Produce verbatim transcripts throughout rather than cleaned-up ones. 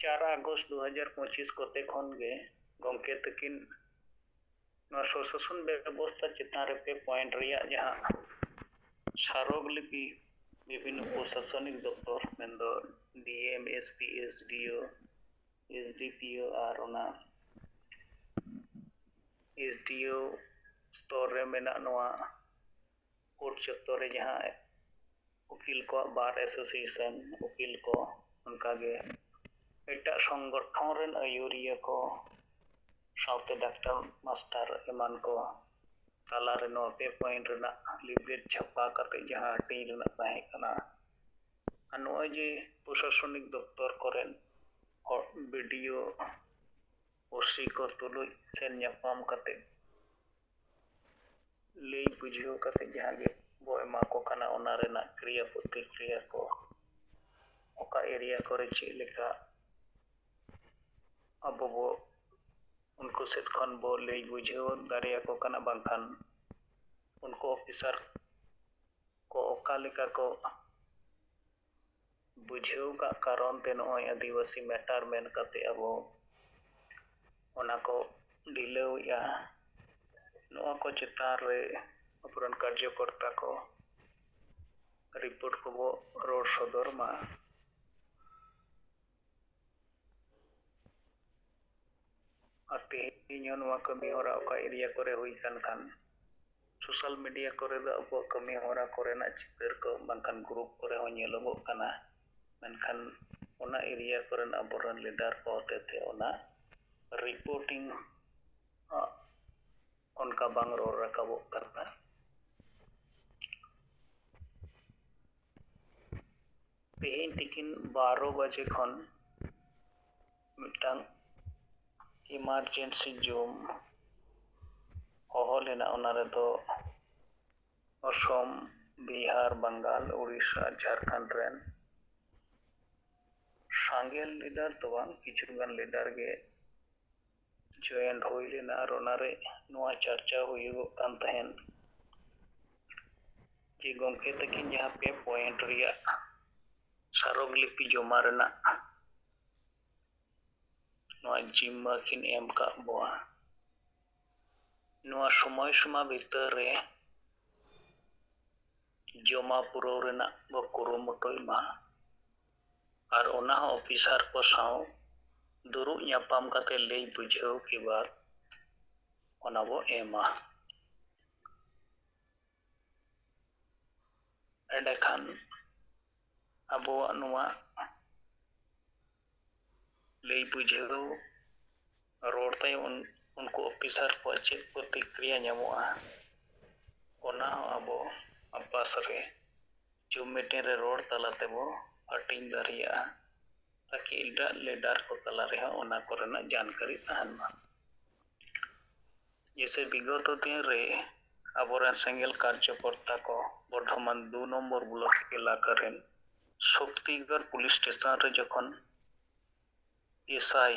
ᱪᱟᱨ ᱟᱜᱚᱥᱴ ᱫᱩ ᱦᱟᱡᱟᱨ ᱯᱚᱸᱪᱤᱥ ᱠᱚᱛᱮ ᱠᱷᱚᱱ ᱜᱮ ᱜᱚᱢᱠᱮ ᱛᱟᱹᱠᱤᱱ ᱱᱚᱣᱟ ᱥᱚᱥᱟᱥᱚᱱ ᱵᱮᱵᱚᱥᱛᱷᱟ ᱪᱮᱛᱟᱱ ᱨᱮ ᱯᱮ ᱯᱚᱭᱮᱱᱴ ᱨᱮᱭᱟᱜ ᱡᱟᱦᱟᱸ ᱥᱟᱨᱚᱜᱽ ᱞᱤᱯᱤ ᱵᱤᱵᱷᱤᱱᱱᱚ ᱯᱨᱚᱥᱟᱥᱚᱱᱤᱠ ᱫᱚᱯᱛᱚᱨ, ᱢᱮᱱᱫᱚ ᱰᱤ ᱮᱢ, ᱮᱥ ᱯᱤ, ᱮᱥ ᱰᱤ ᱳ, ᱮᱥ ᱰᱤ ᱯᱤ ᱳ ᱟᱨ ᱚᱱᱟ ᱮᱥ ᱰᱤ ᱳ ᱥᱛᱚᱨ ᱨᱮ ᱢᱮᱱᱟᱜ ᱱᱚᱣᱟ ᱠᱳᱨᱴ ᱪᱚᱛᱛᱚᱨ ᱨᱮ ᱡᱟᱦᱟᱸ ᱩᱠᱤᱞ ᱠᱚᱣᱟᱜ ᱵᱟᱨ ᱮᱥᱳᱥᱤᱭᱮᱥᱚᱱ, ᱩᱠᱤᱞ ᱠᱚ, ᱚᱱᱠᱟᱜᱮ ᱮᱴᱟᱜ ᱥᱚᱝᱜᱚᱴᱷᱚᱱ ᱨᱮᱱ ᱟᱹᱭᱩᱨᱤᱭᱟᱹ ᱠᱚ, ᱥᱟᱶᱛᱮ ᱰᱟᱠᱛᱟᱨ, ᱢᱟᱥᱴᱟᱨ ᱮᱢᱟᱱ ᱠᱚ ᱛᱟᱞᱟᱨᱮ ᱱᱚᱣᱟ ᱯᱮ ᱯᱚᱭᱮᱱᱴ ᱨᱮᱱᱟᱜ ᱞᱤᱯᱷᱞᱮᱴ ᱪᱷᱟᱯᱟ ᱠᱟᱛᱮ ᱡᱟᱦᱟᱸ ᱦᱟᱹᱴᱤᱧ ᱨᱮᱱᱟᱜ ᱛᱟᱦᱮᱸ ᱠᱟᱱᱟ᱾ ᱟᱨ ᱱᱚᱜᱼᱚᱭ ᱡᱮ ᱯᱨᱚᱥᱟᱥᱚᱱᱤᱠ ᱫᱚᱯᱛᱚᱨ ᱠᱚᱨᱮᱱ ᱦᱚᱲ, ᱵᱤ ᱰᱤ ᱳ, ᱳ ᱥᱤ ᱠᱚ ᱛᱩᱞᱩᱡ ᱥᱮᱱ ᱧᱟᱯᱟᱢ ᱠᱟᱛᱮ ᱞᱟᱹᱭ ᱵᱩᱡᱷᱟᱹᱣ ᱠᱟᱛᱮ ᱡᱟᱦᱟᱸ ᱜᱮ ᱵᱚ ᱮᱢᱟ ᱠᱚ ᱠᱟᱱᱟ, ᱚᱱᱟ ᱨᱮᱱᱟᱜ ᱠᱨᱤᱭᱟ ᱯᱨᱚᱛᱤᱠᱨᱤᱭᱟ ᱠᱚ, ᱚᱠᱟ ᱮᱨᱤᱭᱟ ᱠᱚᱨᱮ ᱪᱮᱫ ᱞᱮᱠᱟ ᱟᱵᱚ ᱵᱚ ᱩᱱᱠᱩ ᱥᱮᱫ ᱠᱷᱚᱱ ᱵᱚ ᱞᱟᱹᱭ ᱵᱩᱡᱷᱟᱹᱣ ᱫᱟᱲᱮᱭᱟᱠᱚ ᱠᱟᱱᱟ, ᱵᱟᱝᱠᱷᱟᱱ ᱩᱱᱠᱩ ᱚᱯᱷᱤᱥᱟᱨ ᱠᱚ ᱚᱠᱟ ᱞᱮᱠᱟ ᱠᱚ ᱵᱩᱡᱷᱟᱹᱣ ᱠᱟᱜ ᱠᱟᱨᱚᱱ ᱛᱮ ᱱᱚᱜᱼᱚᱭ ᱟᱹᱫᱤᱵᱟᱹᱥᱤ ᱢᱮᱴᱟᱨ ᱢᱮᱱ ᱠᱟᱛᱮ ᱟᱵᱚ ᱚᱱᱟ ᱠᱚ ᱰᱷᱤᱞᱟᱹᱣᱮᱜᱼᱟ᱾ ᱱᱚᱣᱟ ᱠᱚ ᱪᱮᱛᱟᱱ ᱨᱮ ᱟᱵᱚᱨᱮᱱ ᱠᱟᱨᱡᱚᱠᱚᱨᱛᱟ ᱠᱚ ᱨᱤᱯᱳᱨᱴ ᱠᱚᱵᱚ ᱨᱚᱲ ᱥᱚᱫᱚᱨ ᱢᱟ᱾ ᱟᱨ ᱛᱮᱦᱮᱧ ᱦᱚᱸ ᱱᱚᱣᱟ ᱠᱟᱹᱢᱤ ᱦᱚᱨᱟ ᱚᱠᱟ ᱮᱨᱤᱭᱟ ᱠᱚᱨᱮ ᱦᱩᱭ ᱠᱟᱱ ᱠᱷᱟᱱ, ᱥᱳᱥᱟᱞ ᱢᱤᱰᱤᱭᱟ ᱠᱚᱨᱮ ᱫᱚ ᱟᱵᱚᱣᱟᱜ ᱠᱟᱹᱢᱤ ᱦᱚᱨᱟ ᱠᱚᱨᱮᱱᱟᱜ ᱪᱤᱛᱟᱹᱨ ᱠᱚ ᱵᱟᱝᱠᱷᱟᱱ ᱜᱨᱩᱯ ᱠᱚᱨᱮ ᱦᱚᱸ ᱧᱮᱞᱚᱜᱚᱜ ᱠᱟᱱᱟ, ᱢᱮᱱᱠᱷᱟᱱ ᱚᱱᱟ ᱮᱨᱤᱭᱟ ᱠᱚᱨᱮᱱ ᱟᱵᱚᱨᱮᱱ ᱞᱤᱰᱟᱨ ᱠᱚ ᱦᱚᱛᱮᱛᱮ ᱚᱱᱟ ᱨᱤᱯᱳᱨᱴᱤᱝ, ᱟᱜ, ᱚᱱᱠᱟ ᱵᱟᱝ ᱨᱚᱲ ᱨᱟᱠᱟᱵᱚᱜ ᱠᱟᱱᱟ᱾ ᱛᱮᱦᱮᱧ ᱛᱤᱠᱤᱱ ᱵᱟᱨᱚ ᱵᱟᱡᱮ ᱠᱷᱚᱱ ᱢᱤᱫᱴᱟᱝ ᱤᱢᱟᱨᱡᱮᱱᱥᱤ ᱡᱩᱢ ᱦᱚᱦᱚ ᱞᱮᱱᱟ᱾ ᱚᱱᱟ ᱨᱮᱫᱚ ᱚᱥᱚᱢ, ᱵᱤᱦᱟᱨ, ᱵᱟᱝᱜᱟᱞ, ᱩᱲᱤᱥᱥᱟ, ᱡᱷᱟᱲᱠᱷᱚᱸᱰ ᱨᱮᱱ ᱥᱟᱸᱜᱮ ᱞᱤᱰᱟᱨ ᱫᱚ ᱵᱟᱝ, ᱠᱤᱪᱷᱩ ᱜᱟᱱ ᱞᱤᱰᱟᱨ ᱜᱮ ᱡᱚᱭᱮᱱᱴ ᱦᱩᱭ ᱞᱮᱱᱟ᱾ ᱟᱨ ᱚᱱᱟᱨᱮ ᱱᱚᱣᱟ ᱪᱟᱨᱪᱟ ᱦᱩᱭᱩᱜᱚᱜ ᱠᱟᱱ ᱛᱟᱦᱮᱸᱫ ᱡᱮ ᱜᱚᱢᱠᱮ ᱛᱟᱹᱠᱤᱱ ᱡᱟᱦᱟᱸ ᱯᱮ ᱯᱚᱭᱮᱱᱴ ᱨᱮᱭᱟᱜ ᱥᱟᱨᱚᱜᱽ ᱞᱤᱯᱤ ᱡᱚᱢᱟ ᱨᱮᱱᱟᱜ ᱱᱚᱣᱟ ᱡᱤᱢᱢᱟ ᱠᱤᱱ ᱮᱢ ᱠᱟᱜ ᱵᱚᱣᱟ᱾ ᱱᱚᱣᱟ ᱥᱚᱢᱚᱭ ᱥᱤᱢᱟ ᱵᱷᱤᱛᱟᱹᱨ ᱨᱮ ᱡᱚᱢᱟ ᱯᱩᱨᱟᱹᱣ ᱨᱮᱱᱟᱜ ᱵᱚ ᱠᱩᱨᱩᱢᱩᱴᱩᱭ ᱢᱟ᱾ ᱟᱨ ᱚᱱᱟ ᱦᱚᱸ ᱚᱯᱷᱤᱥᱟᱨ ᱠᱚ ᱥᱟᱶ ᱫᱩᱲᱩᱵ ᱧᱟᱯᱟᱢ ᱠᱟᱛᱮ ᱞᱟᱹᱭ ᱵᱩᱡᱷᱟᱹᱣ ᱠᱮ ᱵᱟᱫ ᱚᱱᱟ ᱵᱚ ᱮᱢᱟ᱾ ᱮᱸᱰᱮᱠᱷᱟᱱ ᱟᱵᱚᱣᱟᱜ ᱱᱚᱣᱟ ᱞᱟᱹᱭ ᱵᱩᱡᱷᱟᱹᱣ ᱨᱚᱲ ᱛᱟᱭᱚᱢ ᱩᱱ-, ᱩᱱᱠᱩ ᱚᱯᱷᱤᱥᱟᱨ ᱠᱚᱣᱟᱜ ᱪᱮᱫ ᱯᱨᱚᱛᱤᱠᱨᱤᱭᱟ ᱧᱟᱢᱚᱜᱼᱟ, ᱚᱱᱟ ᱦᱚᱸ ᱟᱵᱚ ᱟᱯᱟᱥ ᱨᱮ ᱡᱩᱢ ᱢᱤᱴᱤᱝ ᱨᱮ ᱨᱚᱲ ᱛᱟᱞᱟ ᱛᱮᱵᱚ ᱦᱟᱹᱴᱤᱧ ᱫᱟᱲᱮᱭᱟᱜᱼᱟ, ᱛᱟᱠᱤ ᱮᱴᱟᱜ ᱞᱤᱰᱟᱨ ᱠᱚ ᱛᱟᱞᱟ ᱨᱮᱦᱚᱸ ᱚᱱᱟ ᱠᱚᱨᱮᱱᱟᱜ ᱡᱟᱱᱠᱟᱨᱤ ᱛᱟᱦᱮᱱ ᱢᱟ᱾ ᱡᱮᱭᱥᱮ ᱵᱤᱜᱚᱛᱚ ᱫᱤᱱ ᱨᱮ ᱟᱵᱚᱨᱮᱱ ᱥᱮᱸᱜᱮᱞ ᱠᱟᱨᱡᱚᱠᱚᱨᱛᱟ ᱠᱚ ᱵᱚᱨᱫᱷᱚᱢᱟᱱ ᱫᱩ ᱱᱚᱢᱵᱚᱨ ᱵᱞᱚᱠ ᱮᱞᱟᱠᱟ ᱨᱮᱱ ᱥᱚᱠᱛᱤᱜᱚᱲ ᱯᱩᱞᱤᱥ ᱥᱴᱮᱥᱚᱱ ᱨᱮ ᱡᱚᱠᱷᱚᱱ ᱮᱥᱟᱭ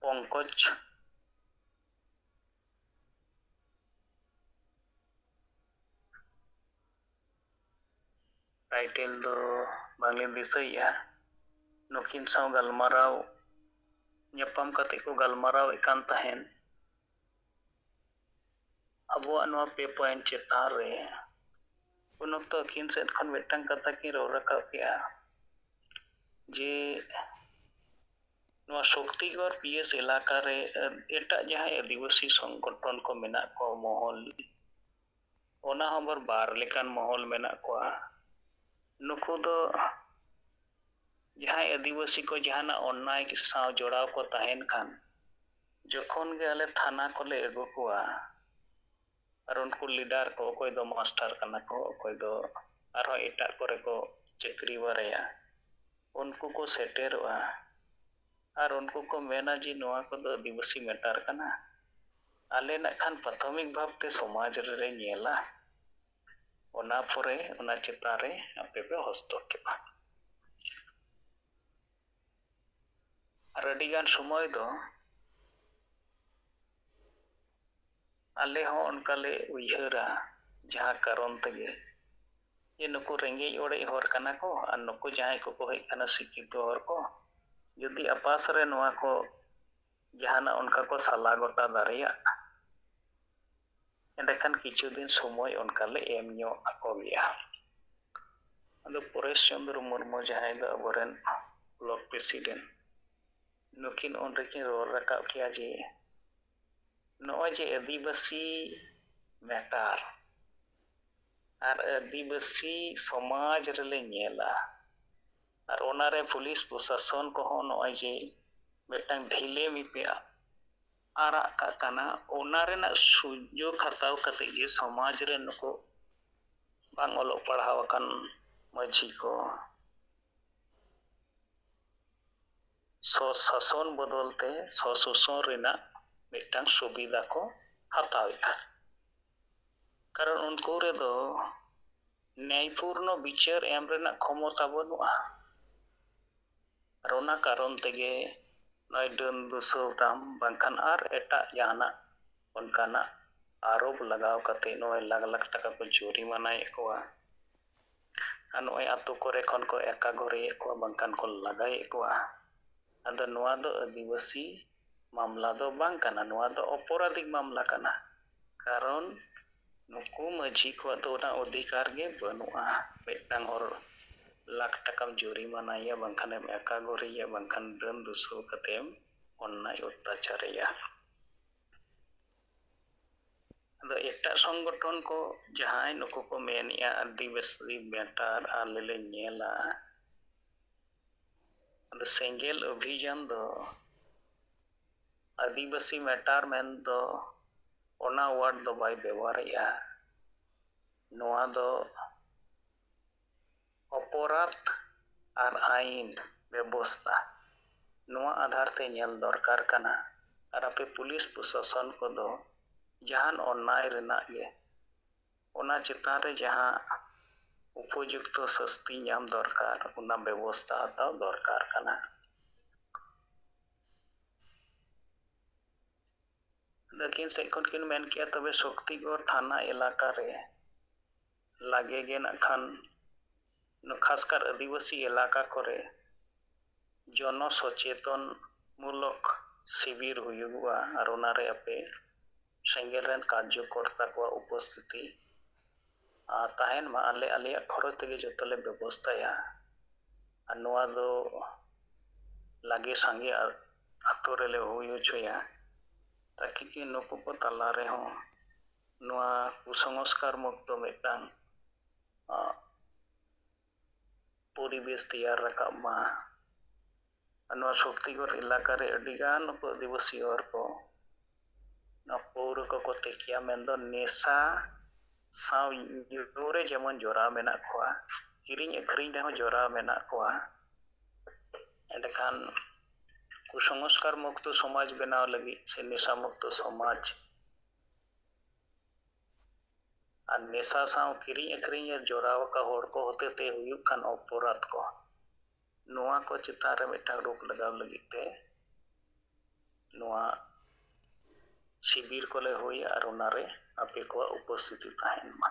ᱯᱚᱝᱠᱚᱡᱽ ᱴᱟᱭᱴᱮᱞ ᱫᱚ ᱵᱟᱝᱞᱤᱧ ᱫᱤᱥᱟᱹᱭᱮᱫᱼᱟ, ᱱᱩᱠᱤᱱ ᱥᱟᱶ ᱜᱟᱞᱢᱟᱨᱟᱣ, ᱧᱟᱯᱟᱢ ᱠᱟᱛᱮ ᱠᱚ ᱜᱟᱞᱢᱟᱨᱟᱣᱮᱫ ᱠᱟᱱ ᱛᱟᱦᱮᱸᱱ᱾ ᱟᱵᱚᱣᱟᱜ ᱱᱚᱣᱟ ᱯᱮ ᱯᱚᱭᱮᱱᱴ ᱪᱮᱛᱟᱱ ᱨᱮ ᱩᱱ ᱚᱠᱛᱚ ᱟᱹᱠᱤᱱ ᱥᱮᱫ ᱠᱷᱚᱱ ᱢᱤᱫᱴᱟᱝ ᱠᱟᱛᱷᱟ ᱠᱤᱱ ᱨᱚᱲ ᱨᱟᱠᱟᱵ ᱠᱮᱜᱼᱟ ᱡᱮ ᱱᱚᱣᱟ ᱥᱚᱠᱛᱤᱜᱚᱲ ᱯᱤ ᱮᱥ ᱮᱞᱟᱠᱟ ᱨᱮ ᱮᱴᱟᱜ ᱡᱟᱦᱟᱸᱭ ᱟᱹᱫᱤᱵᱟᱹᱥᱤ ᱥᱚᱝᱜᱚᱴᱷᱚᱱ ᱠᱚ ᱢᱮᱱᱟᱜ ᱠᱚᱣᱟ, ᱢᱚᱦᱚᱞ, ᱚᱱᱟ ᱦᱚᱸ ᱟᱵᱟᱨ ᱵᱟᱨ ᱞᱮᱠᱟᱱ ᱢᱚᱦᱚᱞ ᱢᱮᱱᱟᱜ ᱠᱚᱣᱟ᱾ ᱱᱩᱠᱩ ᱫᱚ ᱡᱟᱦᱟᱸᱭ ᱟᱹᱫᱤᱵᱟᱹᱥᱤ ᱠᱚ ᱡᱟᱦᱟᱱᱟᱜ ᱚᱱᱱᱟᱭ ᱥᱟᱶ ᱡᱚᱲᱟᱣ ᱠᱚ ᱛᱟᱦᱮᱱ ᱠᱷᱟᱱ, ᱡᱚᱠᱷᱚᱱ ᱜᱮ ᱟᱞᱮ ᱛᱷᱟᱱᱟ ᱠᱚᱞᱮ ᱟᱹᱜᱩ ᱠᱚᱣᱟ, ᱟᱨ ᱩᱱᱠᱩ ᱞᱤᱰᱟᱨ ᱠᱚ, ᱚᱠᱚᱭ ᱫᱚ ᱢᱟᱥᱴᱟᱨ ᱠᱟᱱᱟ ᱠᱚ, ᱚᱠᱚᱭ ᱫᱚ ᱟᱨᱦᱚᱸ ᱮᱴᱟᱜ ᱠᱚᱨᱮ ᱠᱚ ᱪᱟᱹᱠᱨᱤ ᱵᱟᱨᱟᱭᱟ, ᱩᱱᱠᱩ ᱠᱚ ᱥᱮᱴᱮᱨᱚᱜᱼᱟ ᱟᱨ ᱩᱱᱠᱩ ᱠᱚ ᱢᱮᱱᱟ ᱡᱮ ᱱᱚᱣᱟ ᱠᱚᱫᱚ ᱟᱹᱫᱤᱵᱟᱹᱥᱤ ᱢᱮᱴᱟᱨ ᱠᱟᱱᱟ, ᱟᱞᱮ ᱱᱟᱜ ᱠᱷᱟᱱ ᱯᱨᱟᱛᱷᱚᱢᱤᱠ ᱵᱷᱟᱵᱽ ᱛᱮ ᱥᱚᱢᱟᱡᱽ ᱨᱮᱞᱮ ᱧᱮᱞᱟ, ᱚᱱᱟ ᱯᱚᱨᱮ ᱚᱱᱟ ᱪᱮᱛᱟᱱ ᱨᱮ ᱟᱯᱮ ᱯᱮ ᱦᱚᱥᱛᱚᱠᱠᱷᱮᱯᱟ᱾ ᱟᱨ ᱟᱹᱰᱤᱜᱟᱱ ᱥᱚᱢᱚᱭ ᱫᱚ ᱟᱞᱮ ᱦᱚᱸ ᱚᱱᱠᱟ ᱞᱮ ᱩᱭᱦᱟᱹᱨᱟ, ᱡᱟᱦᱟᱸ ᱠᱟᱨᱚᱱ ᱛᱮᱜᱮ ᱡᱮ ᱱᱩᱠᱩ ᱨᱮᱸᱜᱮᱡ ᱚᱲᱮᱡ ᱦᱚᱲ ᱠᱟᱱᱟ ᱠᱚ ᱟᱨ ᱱᱩᱠᱩ ᱡᱟᱦᱟᱸᱭ ᱠᱚᱠᱚ ᱦᱮᱡ ᱠᱟᱱᱟ ᱥᱤᱠᱠᱷᱤᱛᱚ ᱦᱚᱲ ᱠᱚ, ᱡᱩᱫᱤ ᱟᱯᱟᱥ ᱨᱮ ᱱᱚᱣᱟ ᱠᱚ ᱡᱟᱦᱟᱱᱟᱜ ᱚᱱᱠᱟ ᱠᱚ ᱥᱟᱞᱟ ᱜᱚᱴᱟ ᱫᱟᱲᱮᱭᱟᱜ, ᱮᱸᱰᱮᱠᱷᱟᱱ ᱠᱤᱪᱷᱩ ᱫᱤᱱ ᱥᱚᱢᱚᱭ ᱚᱱᱠᱟ ᱞᱮ ᱮᱢ ᱧᱚᱜ ᱟᱠᱚ ᱜᱮᱭᱟ᱾ ᱟᱫᱚ ᱯᱚᱨᱮᱥ ᱪᱚᱸᱫᱽᱨᱚ ᱢᱩᱨᱢᱩ, ᱡᱟᱦᱟᱸᱭ ᱫᱚ ᱟᱵᱚᱨᱮᱱ ᱵᱞᱚᱠ ᱯᱨᱮᱥᱤᱰᱮᱱᱴ, ᱱᱩᱠᱤᱱ ᱩᱱ ᱨᱮᱠᱤᱱ ᱨᱚᱲ ᱨᱟᱠᱟᱵ ᱠᱮᱭᱟ ᱡᱮ ᱱᱚᱜᱼᱚᱭ ᱡᱮ ᱟᱹᱫᱤᱵᱟᱹᱥᱤ ᱢᱮᱴᱟᱨ ᱟᱨ ᱟᱹᱫᱤᱵᱟᱹᱥᱤ ᱥᱚᱢᱟᱡᱽ ᱨᱮᱞᱮ ᱧᱮᱞᱟ, ᱟᱨ ᱚᱱᱟᱨᱮ ᱯᱩᱞᱤᱥ ᱯᱨᱚᱥᱟᱥᱚᱱ ᱠᱚᱦᱚᱸ ᱱᱚᱜᱼᱚᱭ ᱡᱮ ᱢᱤᱫᱴᱟᱝ ᱰᱷᱤᱞᱟᱹᱢᱤ ᱯᱮ ᱟᱨᱟᱜ ᱠᱟᱜ ᱠᱟᱱᱟ, ᱚᱱᱟ ᱨᱮᱱᱟᱜ ᱥᱩᱡᱳᱜᱽ ᱦᱟᱛᱟᱣ ᱠᱟᱛᱮ ᱜᱮ ᱥᱚᱢᱟᱡᱽ ᱨᱮ ᱱᱩᱠᱩ ᱵᱟᱝ ᱚᱞᱚᱜ ᱯᱟᱲᱦᱟᱣ ᱟᱠᱟᱱ ᱢᱟᱹᱡᱷᱤ ᱠᱚ ᱥᱚ-ᱥᱟᱥᱚᱱ ᱵᱚᱫᱚᱞ ᱛᱮ ᱥᱚ-ᱥᱚᱥᱚᱱ ᱨᱮᱱᱟᱜ ᱢᱤᱫᱴᱟᱝ ᱥᱩᱵᱤᱫᱷᱟ ᱠᱚ ᱦᱟᱛᱟᱣᱮᱫᱼᱟ᱾ ᱠᱟᱨᱚᱱ ᱩᱱᱠᱩ ᱨᱮᱫᱚ ᱱᱮᱭᱯᱩᱨᱱᱚ ᱵᱤᱪᱟᱹᱨ ᱮᱢ ᱨᱮᱱᱟᱜ ᱠᱷᱚᱢᱚᱛᱟ ᱵᱟᱹᱱᱩᱜᱼᱟ᱾ ᱟᱨ ᱚᱱᱟ ᱠᱟᱨᱚᱱ ᱛᱮᱜᱮ ᱱᱚᱜᱼᱚᱭ ᱰᱟᱹᱱ ᱫᱩᱥᱟᱹᱣ ᱛᱟᱢ ᱵᱟᱝᱠᱷᱟᱱ ᱟᱨ ᱮᱴᱟᱜ ᱡᱟᱦᱟᱱᱟᱜ ᱚᱱᱠᱟᱱᱟᱜ ᱟᱨᱳᱯ ᱞᱟᱜᱟᱣ ᱠᱟᱛᱮ ᱱᱚᱜᱼᱚᱭ ᱞᱟᱠᱷ ᱞᱟᱠᱷ ᱴᱟᱠᱟ ᱠᱚ ᱡᱩᱨᱤᱢᱟᱱᱟᱭᱮᱫ ᱠᱚᱣᱟ᱾ ᱟᱨ ᱱᱚᱜᱼᱚᱭ ᱟᱛᱳ ᱠᱚᱨᱮ ᱠᱷᱚᱱ ᱠᱚ ᱮᱠᱟᱜᱚᱨᱤᱭᱮᱫ ᱠᱚᱣᱟ, ᱵᱟᱝᱠᱷᱟᱱ ᱠᱚ ᱞᱟᱜᱟᱭᱮᱫ ᱠᱚᱣᱟ᱾ ᱟᱫᱚ ᱱᱚᱣᱟ ᱫᱚ ᱟᱹᱫᱤᱵᱟᱹᱥᱤ ᱢᱟᱢᱞᱟ ᱫᱚ ᱵᱟᱝ ᱠᱟᱱᱟ, ᱱᱚᱣᱟ ᱫᱚ ᱚᱯᱚᱨᱟᱫᱷᱤᱠ ᱢᱟᱢᱞᱟ ᱠᱟᱱᱟ᱾ ᱠᱟᱨᱚᱱ ᱱᱩᱠᱩ ᱢᱟᱹᱡᱷᱤ ᱠᱚᱣᱟᱜ ᱫᱚ ᱚᱱᱟ ᱚᱫᱷᱤᱠᱟᱨ ᱜᱮ ᱵᱟᱹᱱᱩᱜᱼᱟ᱾ ᱢᱤᱫᱴᱟᱝ ᱦᱚᱲ ᱞᱟᱠᱷ ᱴᱟᱠᱟᱢ ᱡᱩᱨᱤᱢᱟᱱᱟᱭᱮᱭᱟ, ᱵᱟᱝᱠᱷᱟᱱᱮᱢ ᱮᱠᱟᱜᱚᱨᱤᱭᱮᱭᱟ, ᱵᱟᱝᱠᱷᱟᱱ ᱰᱟᱹᱱ ᱫᱩᱥᱟᱹᱣ ᱠᱟᱛᱮᱢ ᱚᱱᱱᱟᱭ ᱚᱛᱛᱟᱪᱟᱨᱮᱭᱟ᱾ ᱟᱫᱚ ᱮᱴᱟᱜ ᱥᱚᱝᱜᱚᱴᱷᱚᱱ ᱠᱚ ᱡᱟᱦᱟᱸᱭ ᱱᱩᱠᱩ ᱠᱚ ᱢᱮᱱᱮᱜᱼᱟ ᱟᱹᱫᱤᱵᱟᱹᱥᱤ ᱢᱮᱴᱟᱨ ᱟᱞᱮ ᱞᱮ ᱧᱮᱞᱟ, ᱟᱫᱚ ᱥᱮᱸᱜᱮᱞ ᱚᱵᱷᱤᱡᱟᱱ ᱫᱚ ᱟᱹᱫᱤᱵᱟᱹᱥᱤ ᱢᱮᱴᱟᱨ ᱢᱮᱱ ᱫᱚ ᱚᱱᱟ ᱣᱟᱨᱰ ᱫᱚ ᱵᱟᱭ ᱵᱮᱵᱚᱦᱟᱨᱮᱜᱼᱟ᱾ ᱱᱚᱣᱟ ᱫᱚ ᱚᱯᱚᱨᱟᱫᱷ ᱟᱨ ᱟᱭᱤᱱ ᱵᱮᱵᱚᱥᱛᱟ, ᱱᱚᱣᱟ ᱟᱫᱷᱟᱨ ᱛᱮ ᱧᱮᱞ ᱫᱚᱨᱠᱟᱨ ᱠᱟᱱᱟ᱾ ᱟᱨ ᱟᱯᱮ ᱯᱩᱞᱤᱥ ᱯᱨᱚᱥᱟᱥᱚᱱ ᱠᱚᱫᱚ ᱡᱟᱦᱟᱱ ᱚᱱᱱᱟᱭ ᱨᱮᱱᱟᱜ ᱜᱮ ᱚᱱᱟ ᱪᱮᱛᱟᱱ ᱨᱮ ᱡᱟᱦᱟᱸ ᱩᱯᱚᱡᱩᱠᱛᱚ ᱥᱟᱹᱥᱛᱤ ᱧᱟᱢ ᱫᱚᱨᱠᱟᱨ, ᱚᱱᱟ ᱵᱮᱵᱚᱥᱛᱟ ᱦᱟᱛᱟᱣ ᱫᱚᱨᱠᱟᱨ ᱠᱟᱱᱟ᱾ ᱟᱹᱠᱤᱱ ᱥᱮᱫ ᱠᱷᱚᱱ ᱠᱤᱱ ᱢᱮᱱ ᱠᱮᱜᱼᱟ, ᱛᱚᱵᱮ ᱥᱚᱠᱛᱤᱜᱚᱲ ᱛᱷᱟᱱᱟ ᱮᱞᱟᱠᱟ ᱨᱮ ᱞᱟᱜᱮ ᱜᱮ ᱱᱟᱜ ᱠᱷᱟᱱ ᱠᱷᱟᱥᱠᱟᱨ ᱟᱹᱫᱤᱵᱟᱹᱥᱤ ᱮᱞᱟᱠᱟ ᱠᱚᱨᱮ ᱡᱚᱱᱚ ᱥᱚᱪᱮᱛᱚᱱ ᱢᱩᱞᱚᱠ ᱥᱤᱵᱤᱨ ᱦᱩᱭᱩᱜᱚᱜᱼᱟ ᱟᱨ ᱚᱱᱟᱨᱮ ᱟᱯᱮ ᱥᱮᱸᱜᱮᱞ ᱨᱮᱱ ᱠᱟᱨᱡᱚᱠᱚᱨᱛᱟ ᱠᱚᱣᱟᱜ ᱩᱯᱚᱥᱛᱷᱤᱛᱤ ᱟᱨ ᱛᱟᱦᱮᱱ ᱢᱟ᱾ ᱟᱞᱮ ᱟᱞᱮᱭᱟᱜ ᱠᱷᱚᱨᱚᱪ ᱛᱮᱜᱮ ᱡᱚᱛᱚ ᱞᱮ ᱵᱮᱵᱚᱥᱛᱷᱟᱭᱟ᱾ ᱟᱨ ᱱᱚᱣᱟ ᱫᱚ ᱞᱟᱜᱮ ᱥᱟᱸᱜᱮ ᱟ- ᱟᱛᱳ ᱨᱮᱞᱮ ᱦᱩᱭ ᱦᱚᱪᱚᱭᱟ, ᱛᱟᱠᱤ ᱠᱤ ᱱᱩᱠᱩ ᱠᱚ ᱛᱟᱞᱟ ᱨᱮᱦᱚᱸ ᱱᱚᱣᱟ ᱠᱩᱥᱚᱝᱥᱠᱟᱨ ᱢᱩᱠᱛᱚ ᱢᱤᱫᱴᱟᱝ, ᱟ, ᱯᱚᱨᱤᱵᱮᱥ ᱛᱮᱭᱟᱨ ᱨᱟᱠᱟᱵ ᱢᱟ᱾ ᱟᱨ ᱱᱚᱣᱟ ᱥᱚᱠᱛᱤᱜᱚᱲ ᱮᱞᱟᱠᱟ ᱨᱮ ᱟᱹᱰᱤᱜᱟᱱ ᱱᱩᱠᱩ ᱟᱹᱫᱤᱵᱟᱹᱥᱤ ᱦᱚᱲ ᱠᱚ ᱱᱚᱣᱟ ᱯᱟᱹᱣᱨᱟᱹ ᱠᱚᱠᱚ ᱛᱮᱠᱮᱭᱟ, ᱢᱮᱱᱫᱚ ᱱᱮᱥᱟ ᱥᱟᱶ ᱧᱩ ᱨᱮ ᱡᱮᱢᱚᱱ ᱡᱚᱲᱟᱣ ᱢᱮᱱᱟᱜ ᱠᱚᱣᱟ, ᱠᱤᱨᱤᱧ ᱟᱹᱠᱷᱨᱤᱧ ᱨᱮᱦᱚᱸ ᱡᱚᱲᱟᱣ ᱢᱮᱱᱟᱜ ᱠᱚᱣᱟ᱾ ᱮᱸᱰᱮᱠᱷᱟᱱ ᱠᱩᱥᱚᱝᱥᱠᱟᱨ ᱢᱩᱠᱛᱚ ᱥᱚᱢᱟᱡᱽ ᱵᱮᱱᱟᱣ ᱞᱟᱹᱜᱤᱫ ᱥᱮ ᱱᱮᱥᱟ ᱢᱩᱠᱛᱚ ᱥᱚᱢᱟᱡᱽ ᱟᱨ ᱱᱮᱥᱟ ᱥᱟᱶ ᱠᱤᱨᱤᱧ ᱟᱹᱠᱷᱨᱤᱧ ᱨᱮ ᱡᱚᱲᱟᱣ ᱟᱠᱟᱫ ᱦᱚᱲ ᱠᱚ ᱦᱚᱛᱮᱛᱮ ᱦᱩᱭᱩᱜ ᱠᱟᱱ ᱚᱯᱚᱨᱟᱫᱷ ᱠᱚ, ᱱᱚᱣᱟ ᱠᱚ ᱪᱮᱛᱟᱱ ᱨᱮ ᱢᱤᱫᱴᱟᱝ ᱨᱳᱠ ᱞᱟᱜᱟᱣ ᱞᱟᱹᱜᱤᱫ ᱛᱮ ᱱᱚᱣᱟ ᱥᱤᱵᱤᱨ ᱠᱚᱞᱮ ᱦᱩᱭᱟ ᱟᱨ ᱚᱱᱟᱨᱮ ᱟᱯᱮ ᱠᱚᱣᱟᱜ ᱩᱯᱚᱥᱛᱷᱤᱛᱤ ᱛᱟᱦᱮᱱ ᱢᱟ᱾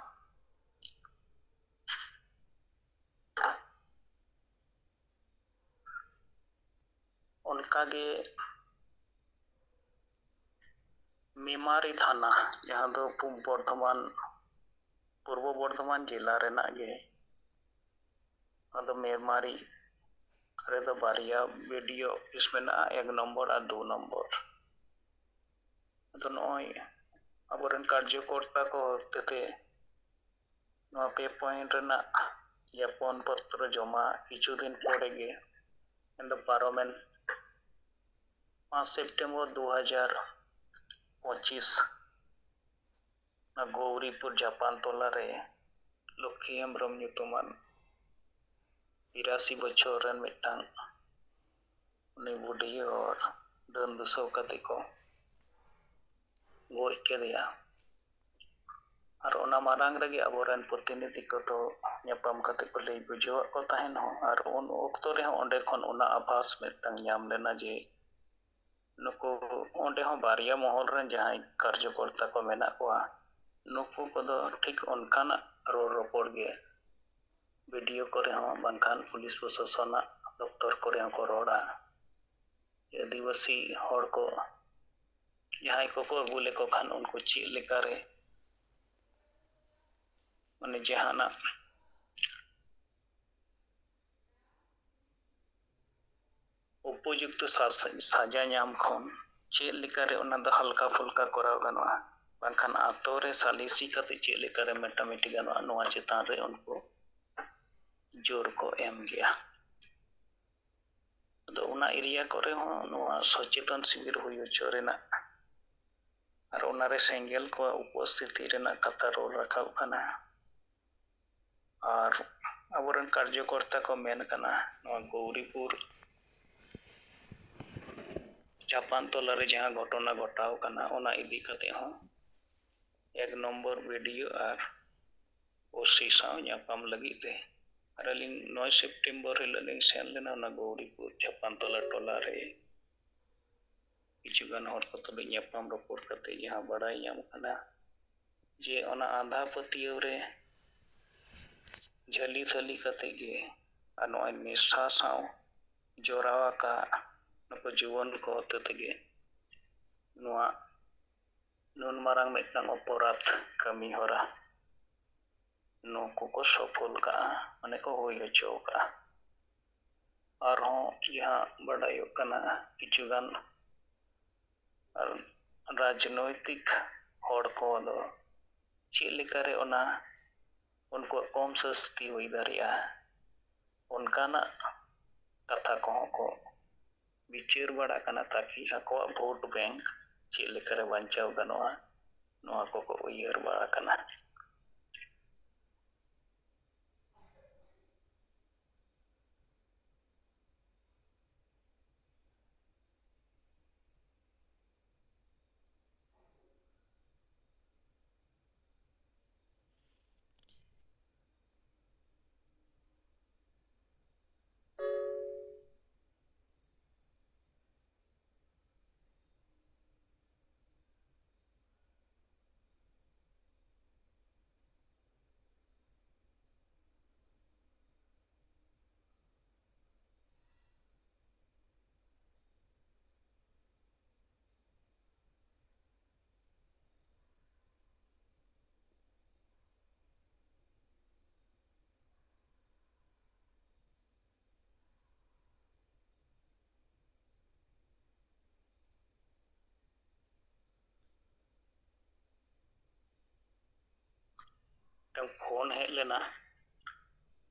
ᱚᱱᱠᱟᱜᱮ ᱢᱮᱢᱟᱨᱤ ᱛᱷᱟᱱᱟ, ᱡᱟᱦᱟᱸ ᱫᱚ ᱯᱩᱵ ᱵᱚᱨᱫᱷᱚᱢᱟᱱ, ᱯᱩᱨᱵᱚ ᱵᱚᱨᱫᱷᱚᱢᱟᱱ ᱡᱮᱞᱟ ᱨᱮᱱᱟᱜ ᱜᱮ, ᱟᱫᱚ ᱢᱮᱢᱟᱨᱤ ᱨᱮᱫᱚ ᱵᱟᱨᱭᱟ ᱵᱤᱰᱤᱳ ᱚᱯᱷᱤᱥ ᱢᱮᱱᱟᱜᱼᱟ, ᱮᱠ ᱱᱚᱢᱵᱚᱨ ᱟᱨ ᱫᱩ ᱱᱚᱢᱵᱚᱨ᱾ ᱟᱫᱚ ᱱᱚᱜᱼᱚᱭ ᱟᱵᱚᱨᱮᱱ ᱠᱟᱨᱡᱚᱠᱚᱨᱛᱟ ᱠᱚ ᱦᱚᱛᱮᱛᱮ ᱱᱚᱣᱟ ᱯᱮ ᱯᱚᱭᱮᱱᱴ ᱨᱮᱱᱟᱜ ᱡᱟᱯᱚᱱ ᱯᱚᱛᱨᱚ ᱡᱚᱢᱟ ᱠᱤᱪᱷᱩ ᱫᱤᱱ ᱯᱚᱨᱮ ᱜᱮ, ᱢᱮᱱᱫᱚ ᱯᱟᱨᱚᱢᱮᱱ ᱯᱟᱸᱪ ᱥᱮᱯᱴᱮᱢᱵᱚᱨ ᱫᱩ ᱦᱟᱡᱟᱨ ᱯᱚᱸᱪᱤᱥ, ᱚᱱᱟ ᱜᱳᱣᱨᱤᱯᱩᱨ ᱡᱟᱯᱟᱱ ᱛᱚᱞᱟ ᱨᱮ ᱞᱚᱠᱠᱷᱤ ᱦᱮᱢᱵᱨᱚᱢ ᱧᱩᱛᱩᱢᱟᱱ ᱵᱤᱨᱟᱥᱤ ᱵᱚᱪᱷᱚᱨ ᱨᱮᱱ ᱢᱤᱫᱴᱟᱝ ᱩᱱᱤ ᱵᱩᱰᱷᱤ ᱦᱚᱲ ᱰᱟᱹᱱ ᱫᱩᱥᱟᱹᱣ ᱠᱟᱛᱮ ᱠᱚ ᱜᱚᱡ ᱠᱮᱫᱮᱭᱟ᱾ ᱟᱨ ᱚᱱᱟ ᱢᱟᱲᱟᱝ ᱨᱮᱜᱮ ᱟᱵᱚᱨᱮᱱ ᱯᱨᱚᱛᱤᱱᱤᱫᱷᱤ ᱠᱚᱫᱚ ᱧᱟᱯᱟᱢ ᱠᱟᱛᱮ ᱠᱚ ᱞᱟᱹᱭ ᱵᱩᱡᱷᱟᱹᱣᱟᱫ ᱠᱚ ᱛᱟᱦᱮᱱ ᱦᱚᱸ, ᱟᱨ ᱩᱱ ᱚᱠᱛᱚ ᱨᱮᱦᱚᱸ ᱚᱸᱰᱮ ᱠᱷᱚᱱ ᱚᱱᱟ ᱟᱵᱷᱟᱥ ᱢᱤᱫᱴᱟᱝ ᱧᱟᱢ ᱞᱮᱱᱟ ᱡᱮ ᱱᱩᱠᱩ ᱚᱸᱰᱮ ᱦᱚᱸ ᱵᱟᱨᱭᱟ ᱢᱚᱦᱚᱞ ᱨᱮᱱ ᱡᱟᱦᱟᱸᱭ ᱠᱟᱨᱡᱚᱠᱚᱨᱛᱟ ᱠᱚ ᱢᱮᱱᱟᱜ ᱠᱚᱣᱟ, ᱱᱩᱠᱩ ᱠᱚᱫᱚ ᱴᱷᱤᱠ ᱚᱱᱠᱟᱱᱟᱜ ᱨᱚᱲ ᱨᱚᱯᱚᱲ ᱜᱮ ᱵᱤᱰᱤᱳ ᱠᱚᱨᱮ ᱦᱚᱸ ᱵᱟᱝᱠᱷᱟᱱ ᱯᱩᱞᱤᱥ ᱯᱨᱚᱥᱟᱥᱚᱱᱟᱜ ᱫᱚᱯᱛᱚᱨ ᱠᱚᱨᱮ ᱦᱚᱸᱠᱚ ᱨᱚᱲᱟ᱾ ᱟᱹᱫᱤᱵᱟᱹᱥᱤ ᱦᱚᱲ ᱠᱚ ᱡᱟᱦᱟᱸᱭ ᱠᱚᱠᱚ ᱟᱹᱜᱩ ᱞᱮᱠᱚ ᱠᱷᱟᱱ ᱩᱱᱠᱩ ᱪᱮᱫ ᱞᱮᱠᱟᱨᱮ ᱢᱟᱱᱮ ᱡᱟᱦᱟᱱᱟᱜ ᱩᱯᱚᱡᱩᱠᱛᱚ ᱥᱟ- ᱥᱟᱡᱟ ᱧᱟᱢ ᱠᱷᱚᱱ ᱪᱮᱫ ᱞᱮᱠᱟᱨᱮ ᱚᱱᱟ ᱫᱚ ᱦᱟᱞᱠᱟ ᱯᱷᱩᱞᱠᱟ ᱠᱚᱨᱟᱣ ᱜᱟᱱᱚᱜᱼᱟ, ᱵᱟᱝᱠᱷᱟᱱ ᱟᱛᱳ ᱨᱮ ᱥᱟᱞᱤᱥᱤ ᱠᱟᱛᱮ ᱪᱮᱫ ᱞᱮᱠᱟᱨᱮ ᱢᱮᱴᱟᱢᱮᱴᱤ ᱜᱟᱱᱚᱜᱼᱟ, ᱱᱚᱣᱟ ᱪᱮᱛᱟᱱ ᱨᱮ ᱩᱱᱠᱩ ᱡᱳᱨ ᱠᱚ ᱮᱢ ᱜᱮᱭᱟ᱾ ᱟᱫᱚ ᱚᱱᱟ ᱮᱨᱤᱭᱟ ᱠᱚᱨᱮ ᱦᱚᱸ ᱱᱚᱣᱟ ᱥᱚᱪᱮᱛᱚᱱ ᱥᱤᱵᱤᱨ ᱦᱩᱭ ᱦᱚᱪᱚ ᱨᱮᱱᱟᱜ ᱟᱨ ᱚᱱᱟᱨᱮ ᱥᱮᱸᱜᱮᱞ ᱠᱚᱣᱟᱜ ᱩᱯᱚᱥᱛᱷᱤᱛᱤ ᱨᱮᱱᱟᱜ ᱠᱟᱛᱷᱟ ᱨᱚᱲ ᱨᱟᱠᱟᱵ ᱠᱟᱱᱟ᱾ ᱟᱨ ᱟᱵᱚᱨᱮᱱ ᱠᱟᱨᱡᱚᱠᱚᱨᱛᱟ ᱠᱚ ᱢᱮᱱ ᱠᱟᱱᱟ, ᱱᱚᱣᱟ ᱜᱳᱣᱨᱤᱯᱩᱨ ᱪᱟᱯᱟᱱ ᱛᱚᱞᱟ ᱨᱮ ᱡᱟᱦᱟᱸ ᱜᱷᱚᱴᱚᱱᱟ ᱜᱷᱚᱴᱟᱣ ᱠᱟᱱᱟ, ᱚᱱᱟ ᱤᱫᱤ ᱠᱟᱛᱮ ᱦᱚᱸ ᱮᱠ ᱱᱚᱢᱵᱚᱨ ᱵᱤ ᱰᱤ ᱳ ᱟᱨ ᱳ ᱥᱤ ᱥᱟᱶ ᱧᱟᱯᱟᱢ ᱞᱟᱹᱜᱤᱫ ᱛᱮ᱾ ᱟᱨ ᱟᱹᱞᱤᱧ ᱱᱚᱭ ᱥᱮᱯᱴᱮᱢᱵᱚᱨ ᱦᱤᱞᱳᱜ ᱞᱤᱧ ᱥᱮᱱ ᱞᱮᱱᱟ ᱚᱱᱟ ᱜᱳᱣᱨᱤᱯᱩᱨ ᱪᱟᱯᱟᱱ ᱛᱚᱞᱟ ᱴᱚᱞᱟ ᱨᱮ᱾ ᱠᱤᱪᱷᱩ ᱜᱟᱱ ᱦᱚᱲ ᱠᱚ ᱛᱩᱞᱩᱡ ᱧᱟᱯᱟᱢ ᱨᱚᱯᱚᱲ ᱠᱟᱛᱮ ᱡᱟᱦᱟᱸ ᱵᱟᱲᱟᱭ ᱧᱟᱢ ᱠᱟᱱᱟ ᱡᱮ ᱚᱱᱟ ᱟᱸᱫᱷᱟ ᱯᱟᱹᱛᱭᱟᱹᱣ ᱨᱮ ᱡᱷᱟᱹᱞᱤ ᱛᱷᱟᱹᱞᱤ ᱠᱟᱛᱮ ᱜᱮ ᱟᱨ ᱱᱚᱜᱼᱚᱭ ᱱᱮᱥᱟ ᱥᱟᱶ ᱡᱚᱲᱟᱣ ᱟᱠᱟᱫ ᱱᱩᱠᱩ ᱡᱩᱣᱟᱹᱱ ᱠᱚ ᱦᱚᱛᱮ ᱛᱮᱜᱮ ᱱᱚᱣᱟ ᱱᱩᱱ ᱢᱟᱨᱟᱝ ᱢᱤᱫᱴᱟᱝ ᱚᱯᱚᱨᱟᱫᱷ ᱠᱟᱹᱢᱤ ᱦᱚᱨᱟ ᱱᱩᱠᱩ ᱠᱚ ᱥᱚᱯᱷᱚᱞ ᱠᱟᱜᱼᱟ, ᱢᱟᱱᱮ ᱠᱚ ᱦᱩᱭ ᱦᱚᱪᱚ ᱠᱟᱜᱼᱟ᱾ ᱟᱨᱦᱚᱸ ᱡᱟᱦᱟᱸ ᱵᱟᱰᱟᱭᱚᱜ ᱠᱟᱱᱟ, ᱠᱤᱪᱷᱩ ᱜᱟᱱ ᱨᱟᱡᱽᱱᱳᱭᱛᱤᱠ ᱦᱚᱲ ᱠᱚᱫᱚ ᱪᱮᱫ ᱞᱮᱠᱟᱨᱮ ᱚᱱᱟ ᱩᱱᱠᱩᱣᱟᱜ ᱠᱚᱢ ᱥᱟᱹᱥᱛᱤ ᱦᱩᱭ ᱫᱟᱲᱮᱭᱟᱜᱼᱟ, ᱚᱱᱠᱟᱱᱟᱜ ᱠᱟᱛᱷᱟ ᱠᱚᱦᱚᱸ ᱠᱚ ᱵᱤᱪᱟᱹᱨ ᱵᱟᱲᱟᱜ ᱠᱟᱱᱟ, ᱛᱟᱠᱤ ᱟᱠᱚᱣᱟᱜ ᱵᱷᱳᱴ ᱵᱮᱝᱠ ᱪᱮᱫ ᱞᱮᱠᱟᱨᱮ ᱵᱟᱧᱪᱟᱣ ᱜᱟᱱᱚᱜᱼᱟ, ᱱᱚᱣᱟ ᱠᱚᱠᱚ ᱩᱭᱦᱟᱹᱨ ᱵᱟᱲᱟ ᱠᱟᱱᱟ᱾ ᱯᱷᱳᱱ ᱦᱮᱡ ᱞᱮᱱᱟ᱾